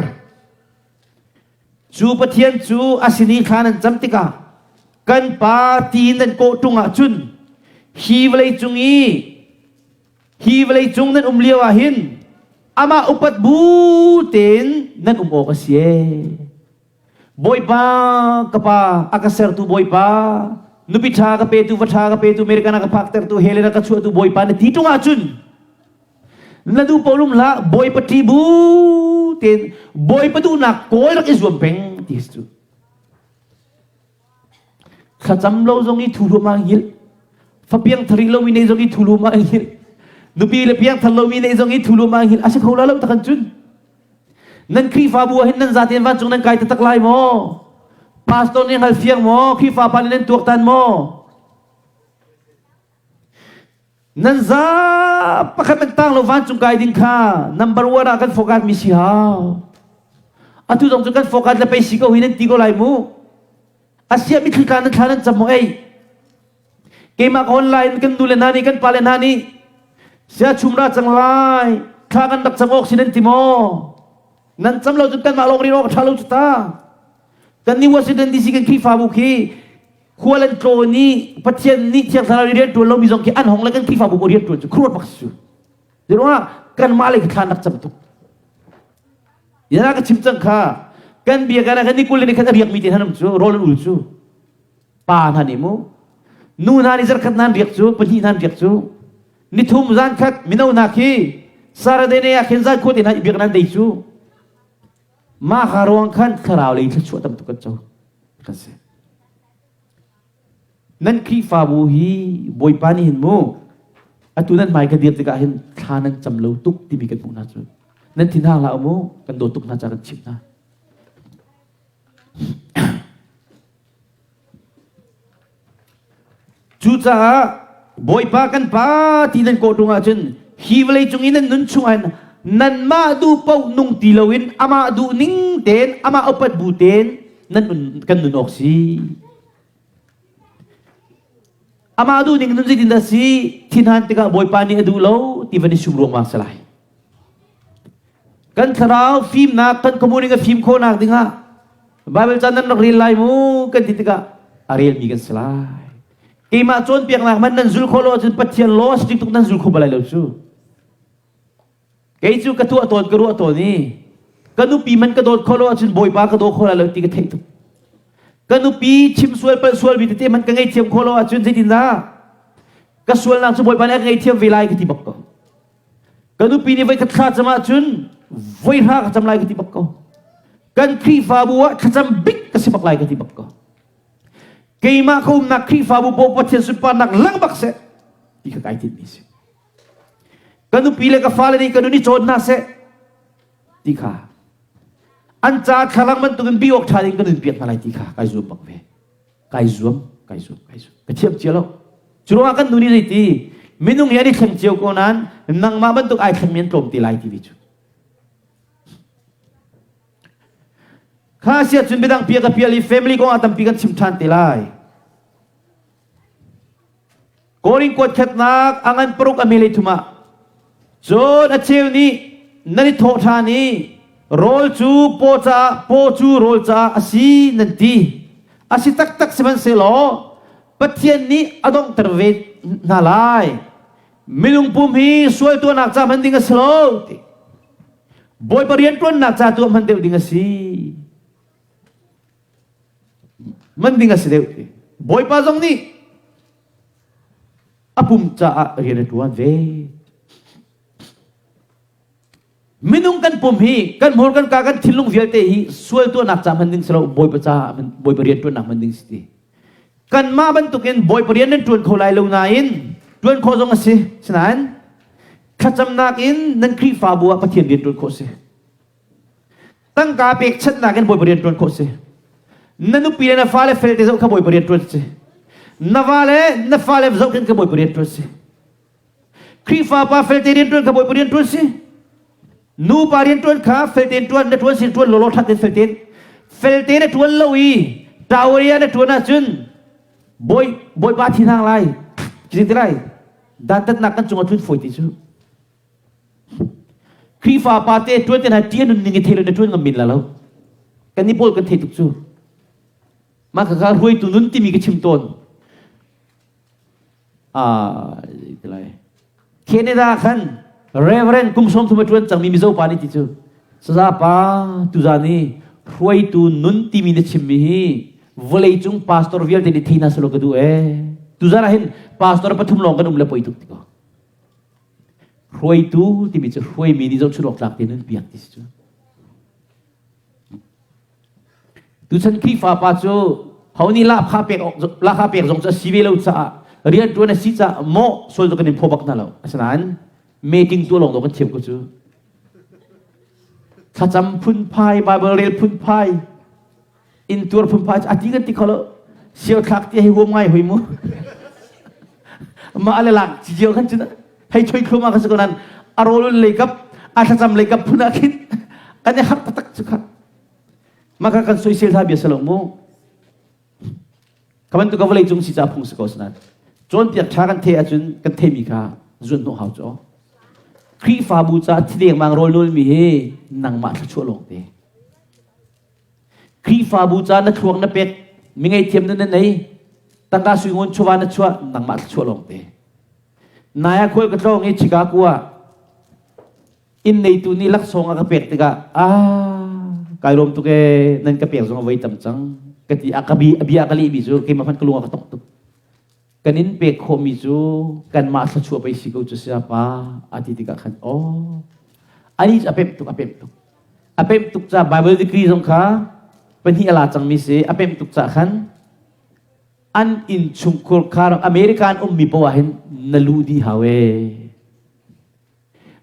Cu Pathian cu a sin i thla nan cam tikah kan Pa ti nan kawh ṭung ahcun hi vawlei cung i hi vawlei cung nan um lio ah hin amah upat bu tein nan um awk a si ee. Bawipa ka pa a ka sertu Bawipa nupi ṭha ka petu va ṭha ka petu American a ka phaktertu hell in a ka chuahtu Bawipa na ti ṭung ahcun Na duh paoh lum hlah Bawipa ṭih bu tein Bawipa duhnak kawl rak i zuam peng ti cu. Thlacam lo zong i thu hluah ma hngilh. Fapiang thari lomi nei zong i thu hluah ma hngilh. Nupi le piang thar lomi nei zong i thu hluah ma hngilh. A si kho la lo takan cun. Nan Khrihfabu ah hin nan zaten vancung nan kai taktak lai maw? Pastor nih hngal fiang maw? Khrihfa pa nih nan tuaktan maw? Nan za pakhat nan tang lo vancung kai ding kha number one ah kan focus mi si hau. Atu zong cu kan focus le pei si ko hi nan ti ko lai mu. Asia mitthli tla nan thla nan cam mu ei. Keimah ka online kan nu le hna nih kan pa le hna nih sia chum ra cang lai thla kan rak cam awk si nan ti maw? Nan cam lo cun kanmah lawng rin awk a ṭha lo cu ta. Kan nih Washington DC kan Khrihfabu khi khual an tlawn i Pathian nih Thiang Thlarau i rian ṭuan lomi zong khi an hong le kan Khrihfabu ko rian ṭuan cu khuaruat bak si cu. Zeiruangah kanmah lei thlan rak cam tuk. Yana ka chim cang kha kan bia kan kan ni kul ni khat a riak mi te hanam cu rawl an ul cu pa hna nih mu nu hna nih zarkhat nan riak cu pahnih nan riak cu nithum zan khat mino hna khi Saturday ne ah khin zan khua te hna i biak nan dei cu mah kha ruang khan thlarau lei thluachuah tam tuk kan co kan si nan Khrihfabu hi Bawipa nih hin mu atu nan hmai ka dir tikah hin thla nan cam lo tuk timi kan hmuh hna cu nan thinhang hlah mu kan dawt tuk hna ca kan chimh hna Cucaah Bawipa kan Pa ti nan kawh ṭung ahcun hi vawlei cung i nan nun chung ahhin nanmah duh paoh nung ti loin amah duh ning tein amah upat bu tein nan nun kan nun awk si. Amah duh ning nun zeitin dah si thinhan tikah Bawipa nih a duh lo ti van i sum ruangmang si lai. Kan thlarau fimnak kan communing a fim khawhnak dingah Bible ca nan rak rel lai mu kan ti tikah a relmi kan si lai. Keimah cawnpiaknak hmanh nan zul khawh lo ahcun Pathian law strict tuk nan zul kho balai lo cu. Kei cu ka tuah tawn ka ruah tawn i ka nupi man ka dawt khawh lo ahcun Bawipa ka daw kho lai lo ti ka theih tuk. Ka nupi chim sual palh sual mi tete man ka ngaihthiam khawh lo ahcun zeitindah ka sualnak cu Bawipa nih a ka ngaihthiam ve lai ka ti bak ko. Ka nupi nih voi khat thla cam ahcun Voi hra ka cam lai ka ti bak ko. Kan Khrihfabu ah thlacam bik ka si bak lai ka ti bak ko. Keimah ka umnak Khrihfabu paoh Pathian sunparnak lang bak seh ti kha kai tinhmi si. Ka nupi le ka fale nih ka nun i cawn hna seh ti kha an ca thlalang bantukin bi awk ṭha ding ka nun piak hna lai ti kha kai zuam bak ve. Kai zuam, kai zuam, kai zuam. Ka thiam cia lo. Cu ruangah kan nu nih zeiti minung hi an i thleng cio ko nain nangmah bantuk ai thlengmi an tlawm te lai ti cu. Kha sia cun biadang pia ka pial i family kong ah tampi kan chim ṭhan te lai. Korin kuat khatnak a ngan paruk a mele thum ah cun a cheu nih nan i thawh ṭhan i rawl cu paw caah paw cu rawl caah a si nan ti. A si taktak sihmanhsehlaw Pathian nih a donghter ve hna lai. Minung pum hi sual tuahnak ca hman ding a si lo ti. Bawipa rianṭuannak ca tu ah hman deuh ding a si. Man ding a si deuh ti. Bawipa zong nih a pum caah rian a ṭuan ve. Minung kan pum hi kan hmur kan ka kan thinlung vialte hi sual tuahnak ca hman ding si lo Bawipa caah Bawipa rian ṭuannak hman ding si ti. Kanmah bantukin Bawipa rian nan ṭuan kho lai lo nain ṭuan khawh zong a si. Sinain thlacamnak in nan Khrihfabu ah Pathian rian ṭuan khawh si. Tangka pekchanhnak in Bawipa rian ṭuan khawh si. Na nupi le na fale felte zoh kha Bawipa rian ṭuan si. Na va le na fale zohkhenh kha Bawipa rian ṭuan si. Khrihfa pa felte rian ṭuan kha Bawipa rian ṭuan si. Nupa rian ṭuan kha felte in ṭuan na ṭuan sin ṭuan lawlaw ṭhat in felte felte na ṭuan lo i tawaria na ṭuan ahcun bawi bawipa thi hang lai ti ti lai dantatnak kan cung a tlun fawi ti cu Khrihfa pa te ṭuan te hna ṭih nun ning i thei lo na ṭuan ngam min la lo. Kan ni pawl kan thei tuk cu. Mah kha hruaitu nun timi ka chim tawn. Ah, ti lai. Canada khan Reverend kum sawm thum a ṭuan cangmi Mizo pa nih ti cu. Saza pa tuzan i hruaitu nun timi na chimmi hi vawleicung pastor vialte nih thei hna selaw ka duh ee. Tuzan ah hin pastor pathum lawng kan um le poi tuk ti ko. Hruaitu timi cu hruaimi nih zohchunh awk tlak tein an piak ti si cu. Tuchan Khrihfa pa cu ho nih lahkhah pek awk lahkhah pek zong cu a si ve lo caah rianṭuan a si caah mawh sual cu kan in phaw bak hna lo. Asinain meeting tuah lawng dawh kan thiam ko cu. Thlacam phunphai, Bible rel phunphai, intuar phunphai a ti kan ti kho lo sio thlak ti hei huam ngai hui mu mah le lak cio khan cun hei choi thluma ka si ko nan a rawl lei kap a thlacam lei kap phun ah khin kan i harh taktak cu kha maka kan soisel hna bia salo mu ka bantuk ka vawlei cung si ca phung si ko sanan cawnpiak tha kan the ahcun kan theimi kha zuan hnawh hau cu Khrihfabu ca thideng mang rawl nul mi hi nangmah thluachuah lawng te Khrihfabu ca na thluak na pek, mi ngaihthiam na nei, tangka suingun chawva na chuah, nangmah thluachuah lawng te. Nai ah khual ka tlawng i Chicago ah inn neitu nih laksawng a ka pek tikah ah kai lawm tuk ee nan ka pek zong a voi tam cang ka ti a ka bi a bia ka lehmi cu keimah hmanh ka lung a ka tong tuk kan in pek khawhmi cu kanmah thluachuah pei si ko cu saya pa a ti tikah khan aw ani cu a pemh tuk a pemh tuk a pemh tuk ca Bible degree zong kha pahnih a la cangmi si a pemh tuk ca khan an inn chungkhur khar American ummi poah hin na lu di hau e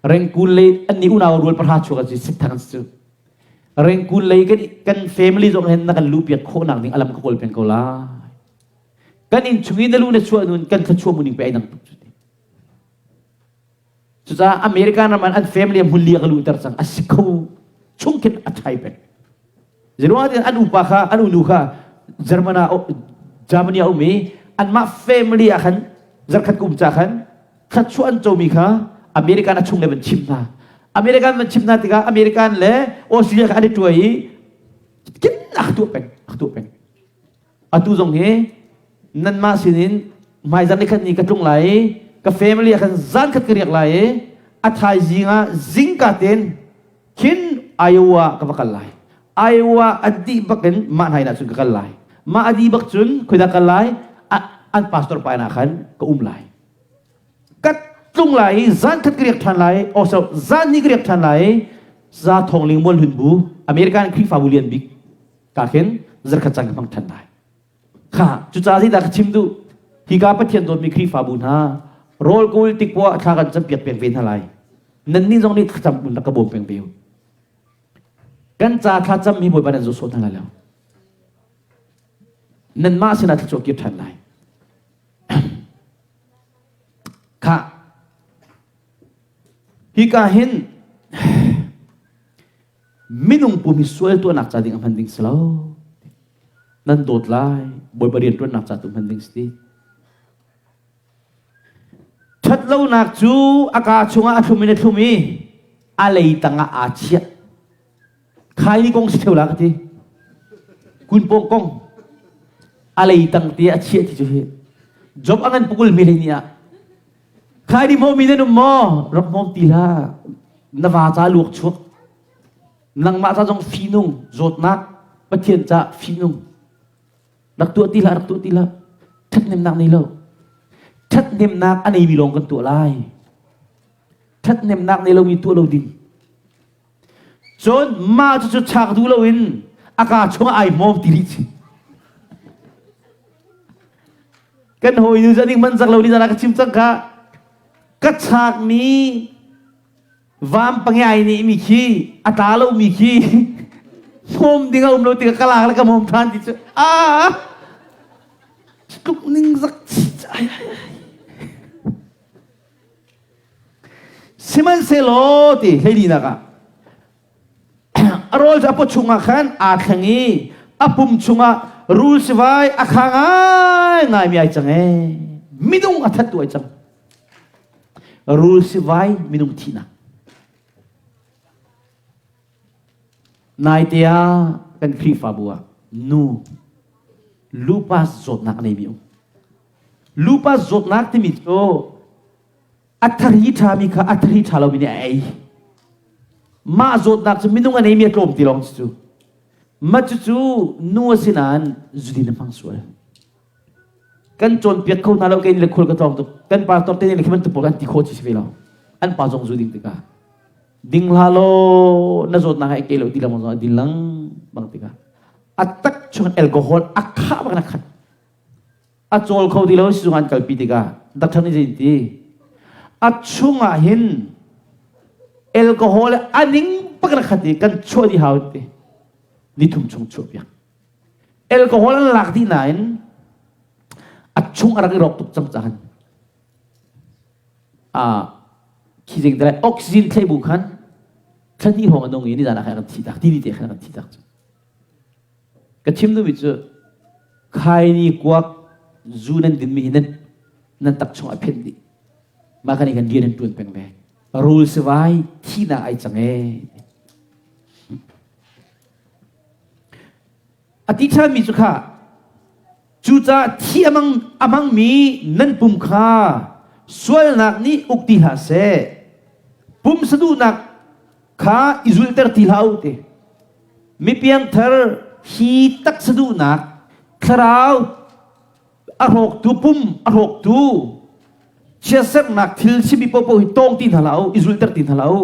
Rengkun lei an nih unau rual pahra chuak an si sitthang an si cu Rengkun lei kan kan family zong hin na kan lu piak khawh nak ding alam ka kawl peng ko lai Kan inn chung i na lu na chuah nun kan thluachuah mu ning pe ai dang tuk cu ti. Cucaah American ram an family hmun li a ka luhter cang a si kho chung khin a thai peng. Zeruang ah an upa kha an unu kha German ah Germany ah um i anmah family ah khan zarkhat kum ca khan thluachuah an comi kha American a chung le van chim hna. American van chim hna tikah American le Australia kha an i tuai i kin a tuah peng a tuah peng. Atu zong hi nanmah sinin hmaizarh ni khat ni ka tlung lai i ka family ah khan zan khat ka riak lai i a thaizing ah zingka tein khin Iowa ka va kal lai. Iowa a dih bak in mah hna inn ah cun ka kal lai. Mah a dih bak cun khoidah kal lai? An pastor pa inn ah khan ka um lai. Ka tlung lai i zan khat ka riak ṭhan lai. Oh so zan hnih ka riak ṭhan lai i. Za Thawng Ling Mualhlun Bu American Khrihfabu lian bik ka khin zarkhat caan ka hmang ṭhan lai. Kha cucaah zeidah ka chim duh? Hika Pathian dawtmi Khrihfabu hna rawl kawl tik poah thla kan campiak peng ve hna lai. Nannih zong nih thlacam rak ka bawm peng ve u. Kan ca thlacam hi Bawipa nan zoh sawh hna lai lo. Nanmah sinah thluachuah kir ṭhan lai. Kha hika hin minung pum hi sual tuahnak ca ding a hman ding si lo. Nan dawt lai, Bawipa rian ṭuannak ca tu hman ding si ti. Ṭhatlonak cu a kaa chungah a thlum in a thlum i a lei tangah aa chiah. Khai ni kong si theu la ka ti. Kun pong kong a lei tang te a chiah ti cu hi. Job a ngan pukul mi ni ah khai ni hmawm mi nan um maw? Rak hmawm ti hlah. Na va ca luak chuak. Nangmah ca zong fihnung zawtnak Pathian ca fihnung. Rak tuah ti hlah, rak tuah ti hlah. Ṭhathnemnak nei lo. Ṭhathnemnak a neimi lawng kan tuah lai. Ṭhathnemnak nei lomi tuah lo ding. Cun mah cucu chak duh loin a kaa chungah ai hmawm ti rih chi. Kan hawi nu zaning man zak lo ni zana ka chim cang kha. Ka chakmi vampang ai nih mi khi a tla lomi khi hmawm ding a um lo tikah ka lak le ka hmawm ṭhan ti cu a tluk ning zak ai ai ai Sihmanhsehlaw ti hleilinak ah a rawl cu a paw chungah khan aa thleng i a pum chungah rul sivai a kha ngaingaimi ai cang ee. Minung a thattu ai cang. Rul sivai minung thihnak. Naite ah kan Khrihfabu ah nu lupus zawtnak a neimi um. Lupus zawtnak timi cu a thari ṭhami kha a thari ṭha lomi nih a ei. Mah zawtnak cu minung a neimi a tlawm ti lawng cu. Mah cucu nu a si nain zudin a hmang sual. Kan cawnpiak kho hna lo kei le khul ka tlawng tuk. Kan pastor te nih le khi bantuk pawl kan ti khawh chi si ve lo. An pa zong zu ding tikah ding hlah law na zawtnak he ke lo ti lengmang zong a din lengmang tikah a tak chung alcohol a khah bak in a khat. A cawl kho ti lo sizung an kalpi tikah doctor nih zei ti a chungah hin alcohol a ning bak in a khat i kan chuah dih hau ti ni thum chung chuah piak. Alcohol an lak dih nain a chung a rak i rawk tuk cang cahan a khi jing te oxygen thlei bu khan thla hnih hrawng a nung i nizan ah khan kan thi tak ti ni te khan kan thi tak cu ka chim duhmi cu khaini kuak zu nan dinmi hi nan nan tak chung a phenh dih mah kan i kan rian an tuan peng ve rul sivai thihnak ai cang e A ti ṭhanmi cu kha, cucaah thi a mang a hmangmi nan pum kha sualnak nih uk ti hlah seh. Pumsa duhnak kha i zulter ti hlah u ti. Mi piangthar hi taksa duhnak thlarau a hrawktu pum a hrawktu chiatserhnak thil simi paohpaoh hi tawng ti hna hlah u, i zulter ti hna hlah u.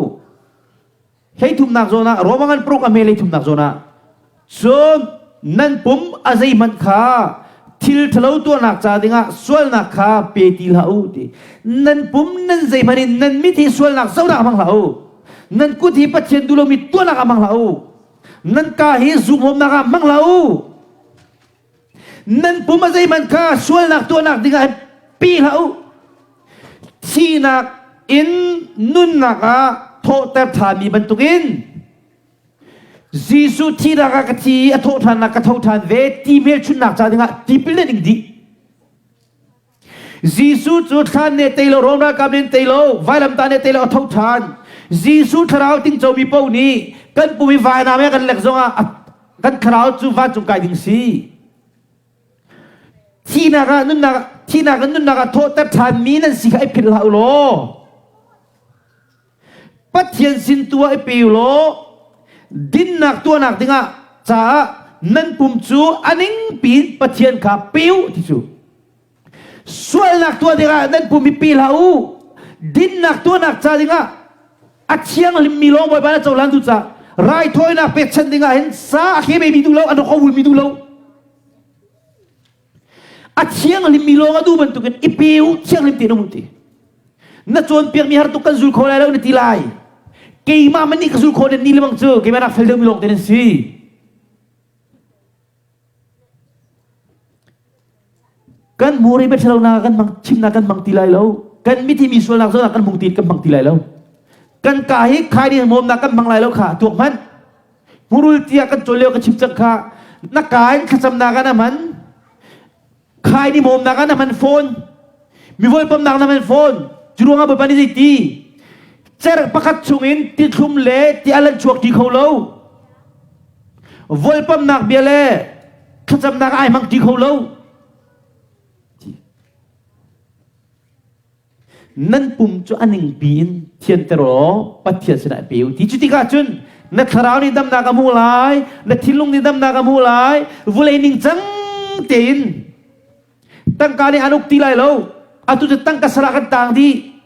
Hleithumnak zawn ah Roma ngan paruk a hme hleithumnak zawn ah cun nan pum a zeihmanh kha thil ṭhalo tuahnak ca dingah sualnak kha pe ti hlah u ti. Nan pum nan zeihmanh in nan mit hi sualnak zohnak hmang hlah u. Nan kut hi Pathian duh lomi tuahnak ah hmang hlah u. Nan ka hi zukhmawmnak ah hmang hlah u. Nan pum a zeihmanh kha sualnak tuahnak dingah pe hlah u. Thihnak in nunnak ah thawhter ṭhanmi bantukin Jesuh thihnak ah ka thi i a thawhṭhannak ka tho ṭhan ve ti hmelchunhnak ca dingah tipil nan ing dih. Jesuh cu thlan nih tei lo, Rom ralkap nih tei lo, vailamtah nih tei lo, a tho ṭhan. Jesuh thlarau tingcomi paoh nih kan pum i vainam he kan lek zongah kan thlarau cu vancung kai ding si. Thihnak ah nunnak thihnak in nunnak ah thawhter ṭhanmi nan si kha i philh hlah u law Pathian sin tu ah i pe u law dinnak tuahnak dingah caah nan pum cu a ning piin Pathian kha pe u ti cu sualnak tuah dingah nan pum i pe hlah u dinnak tuahnak ca dingah. A thianghlimmi lawng Bawipa na cohlan tu ca raithawinak pekchanh dingah hin sa a khe mi duh lo, a nok a wulmi duh lo. A thianghlimmi lawng a duh bantukin i pe u, thianghlim tein um u ti. Na cawnpiakmi har tuk kan zul kho lai lo na ti lai. Keimah man nih ka zul khawh ni lebang cu keimah nak fel deuhmi lawng te nan si. Kan muri bia na kan hmang chimnak kan hmang ti lai lo. Kan mithi mi sualnak zong kan hmang ti kan hmang ti lai lo. Kan ka hi khai ding mawmnak kan hmang lai lo kha tuak hmanh. Murul tiah kan cawl lio ka chim cang kha na ka in thlacamnak ah na hman. Khai ni mawmnak ah na hman phone. Mi volpamnak na hman phone. Cu ruangah Bawipa nih zei ti? Cerh pakhat chungin ti thlum le ti al an chuak ti kho lo. Volpamnak bia le thlacamnak ai hmang ti kho lo. Nan pum cu a ningpi in thianter law Pathian sinah pe u ti. Cu tikah cun na thlarau nih damnak a hmuh lai, na thinlung nih damnak a hmuh lai, vulei ningcang tein tangka nih an uk ti lai lo. Atu cu tangka sal ah kan tang dih.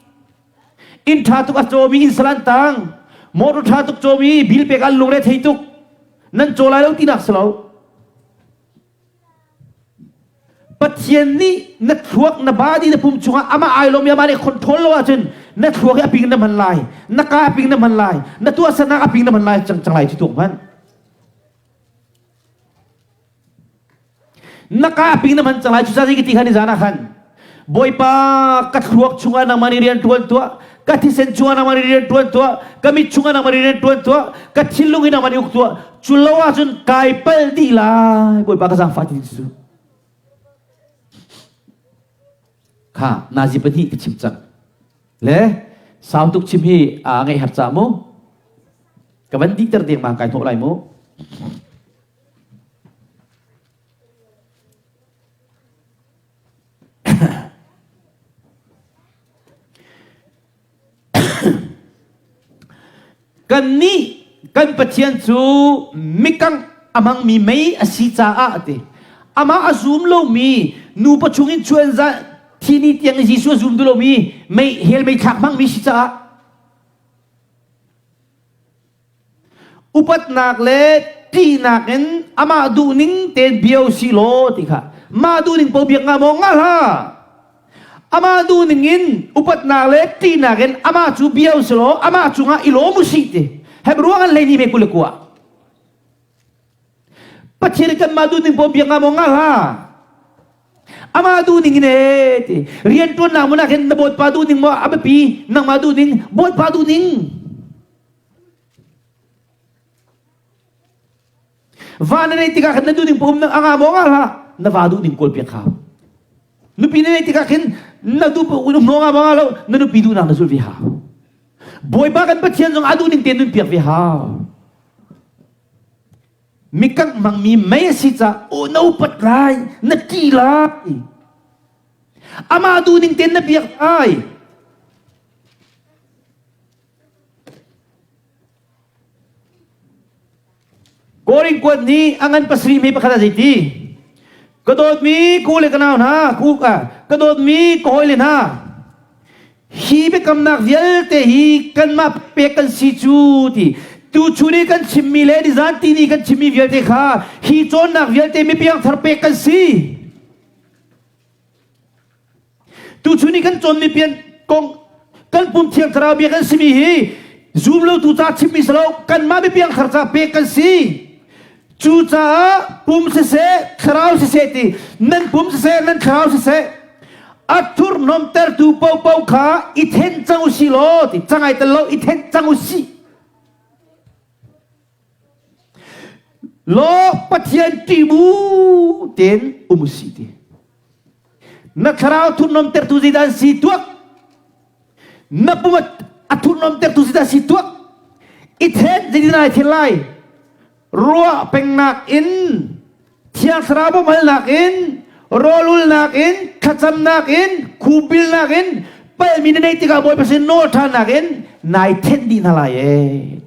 Inn ṭha tuk a cawmi inn sal an tang. Motor ṭha tuk cawmi bill pek an lungre thei tuk. Nan caw lai lo tinak si lo. Pathian nih na thluak na body na pum chungah amah ai lomi amah nih control lo ahcun na thluak hi a ping na hman lai na ka a ping na hman lai na tuahsernak a ping na hman lai cang cang lai cu tuak hmanh na ka a ping na hman cang lai cu ca ti khan ni zan ah khan Bawipa ka thluak chungah nangmah nih rian ṭuan tuah ka thisen chungah nangmah nih rian ṭuan tuah ka mit chungah nangmah nih rian ṭuan tuah ka thinlung hi nangmah nih uk tuah cu lo ahcun kai palh dih lai Bawipa ka zaangfah ti cu kha nazi pahnih ka chim cang le sau tuk chim hi a ngaih har ca mu ka van dihter dengmang kai hnawh lai mu Kannih kan Pathian cu mikangh a hmangmi mei a si caah a ti. Amah a zum lomi nupa chungin chuan za thi ni tiang i Jesuh a zum duh lomi mei hell mei thlak hmangmi si caah Upatnak le ṭihnak in amah duhning tein bia u sih law ti kha mah duhning paoh biak nga maw nga hlah. Amah duhning in upatnak le ṭihnak in amah cu bia u sih law amah cungah i lawm u sih ti. Hebrew an hlei ni me 29. Pathian kanmah duhning paoh biak nga maw nga hlah. Amah duhning in ee ti. Rianṭuannak mun ah khin na bawipa duhning maw a biapi nangmah duhning bawipa duhning. Va na neih tikah khan na duhning paoh um a nga maw nga hlah na va duhning kawl piak hau. Nupi na neih tikah khin na duh um nga maw nga lo na nupi duhnak na zulh ve hau. Bawipa kan Pathian zong a duhning tein nun piak ve hau. Mikangh hmangmi mei a si caah aw na upat lai, na ṭih lai. Amah duhning tein na biak lai. Korin kuat nih a ngan pasarih mi pakhat ah zeiti? Ka dawtmi ku le ka nau hna, ku ka dawtmi ka hawile hna, hi biakamnak vialte hi kanmah pek kan si cu ti tuchun i kan chimmi le nizan ti ni kan chimmi vialte kha hi cawnnak vialte mipiangthar pek kan si. Tuchun i kan cawnmi pian kong kan pum thiang thlarau bia kan simi hi zum lotu ca chimmi si lo kanmah mipiang thar ca pek kan si. Cucaah pum siseh thlarau siseh ti nan pum siseh nan thlarau siseh a thurhnomtertu paohpaoh kha i then cang u si law ti cangai tel lo i then cang u si. Law Pathian ṭih bu tein um u si ti. Na thlarau thurhnomtertu zeidah an si tuak? Na pum a thurhnomtertu zeidah si tuak? I then zeitin ai then lai? Ruah pengnak in, Thiang Thlarau bawmhalnak in, rawlulnak in, thlacamnak in, khubilnak in, palmi na neih tikah Bawipa sin nawl ṭhannak in nai thenh dih hna lai ee.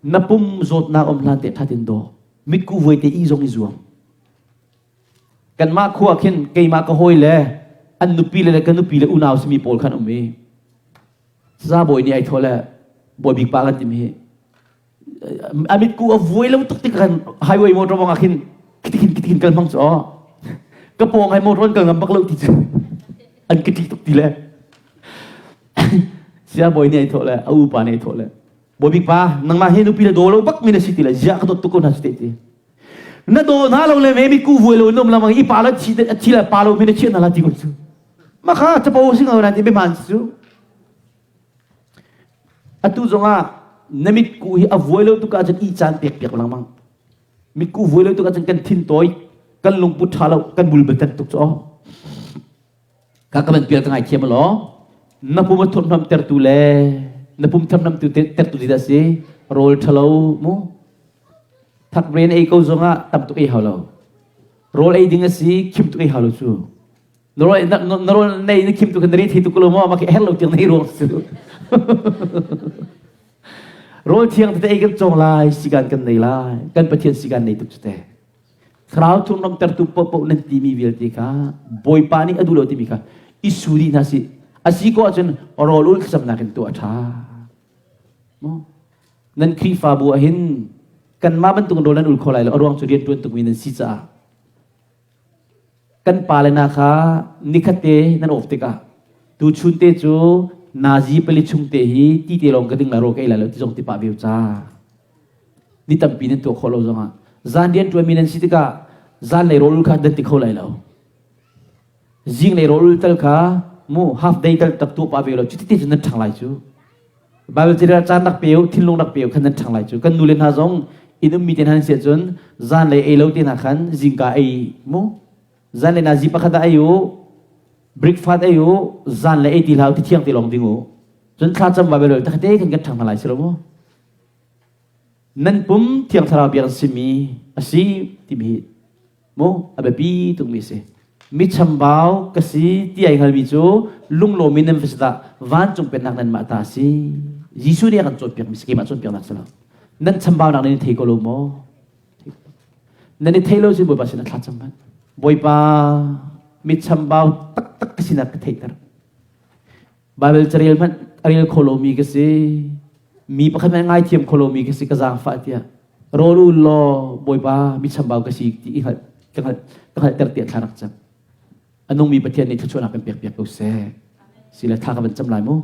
Na pum zawtnak um hlan te ṭhat in daw. Mitku vuai te i zong i zuam. Kanmah khua khin keimah ka hawi le an nupi le ka nupi le unau simi pawl khan um i saza bawi nih ai thawh le bawi bik pa kan timi hi a mitku a vuai lo tuk tik khan highway motor bang ah khin kitikin kitikin kal hmang cu aw ka pawng hai motor kal ngam bak lo ti cu an ka ṭih tuk ti le sia bawi nih ai thawh le a upa nih ai thawh le bawi bik pa nangmah hi nupi le daw lo bak mi na si ti le ziah ka dawt tuk ko hna si te ti na daw hna lo le me mitku vuai lo in um lamang i pa la thi thi le pa lo mi na chiah hna la ti ko cu maka capo si ngau na ti be man cu Atu zongah na mitkuh hi a vuai lo tuk ahcun ih caan pek piak lengmang. Mitkuh vuai lo tuk ahcun kan thin tawi, kan lungput ṭha lo, kan bulbatan tuk cu aw. Ka ka van pial ka ngaithiam law. Na pum a thurhnam tertu le na pum thamnam tu tertu ti dah si rawl ṭhalo mu thakbren ei ko zongah tam tuk ei hau lo rawl ei ding a si khim tuk ei hau lo cu Na rawl nei na khim tu kan ri thei tu ko maw ma ke her lo tiang nei ruang su. Rawl thiang tete ei kan cong lai sigan kan nei lai kan Pathian sigan nei tuk te. Thlarau thurhnawm tertu popo nan timi vialte kha Bawipa nih a duh lo timi kha i su dih hna si. Asi ko ahcun rawl ul thlacamnak in tuah a ṭha. Nan Khrihfabu ah hin kanmah bantuk rawl nan ul kho lai lo a ruang cu rian ṭuan tukmi nan si caah Kan pale hna kha nikhat te nan off tikah tuchun te cu nazi pali chung te hi ti te lawng ka ding lai rawl ka ei lai lo ti zong ti pah ve ca. Ni tampi nan tuah khawh lo zongah zan rian ṭuanmi nan si tikah zanlei rawl kha nan ti kho lai lo. Zinglei rawl tal kha mu half day tal tak tuah pah ve lo cuti te cu nan ṭhang lai cu. Bible carial caan rak pe u, thinlung rak pe u khan nan ṭhang lai cu. Kan nule hna zong inn ummi te hna an si ahcun zanlei ei lo te hna khan zingka ei mu. Zanlei nazi pakhat ah ei u, breakfast ei u, zanlei ei ti hlah u, ti thiang te lawng ding u. Cun thlacam Bible rel takte khan kan ṭhang hna lai si lo mu. Nan pum thiang thlarau biak an simi a si timi hi mu a biapi tukmi a si mi chambau ka si ti ai hngalmi cu lunglawm in nan va si dah vancung pennak nanmah ta a si Jesuh nih a kan cawnpiakmi si keimah cawnpiaknak si lo nan chambaunak nan i thei ko lo maw nan i thei lo cun Bawipa sinah thla cam hmanh Bawipa mi chambau taktak ka sinak ka theihter Baibal carel hmanh a rel kho lomi ka si. Mi pakhat hmanh ngaithiam kho lomi ka si ka zaangfah tiah rawl u law Bawipa mi chambau ka si ti i hngalh ka hngalh ka hngalhter tiah thla rak cam. A nungmi Pathian nih thluachuahnak kan pek piak ko seh. Sile thla ka van cam lai mu.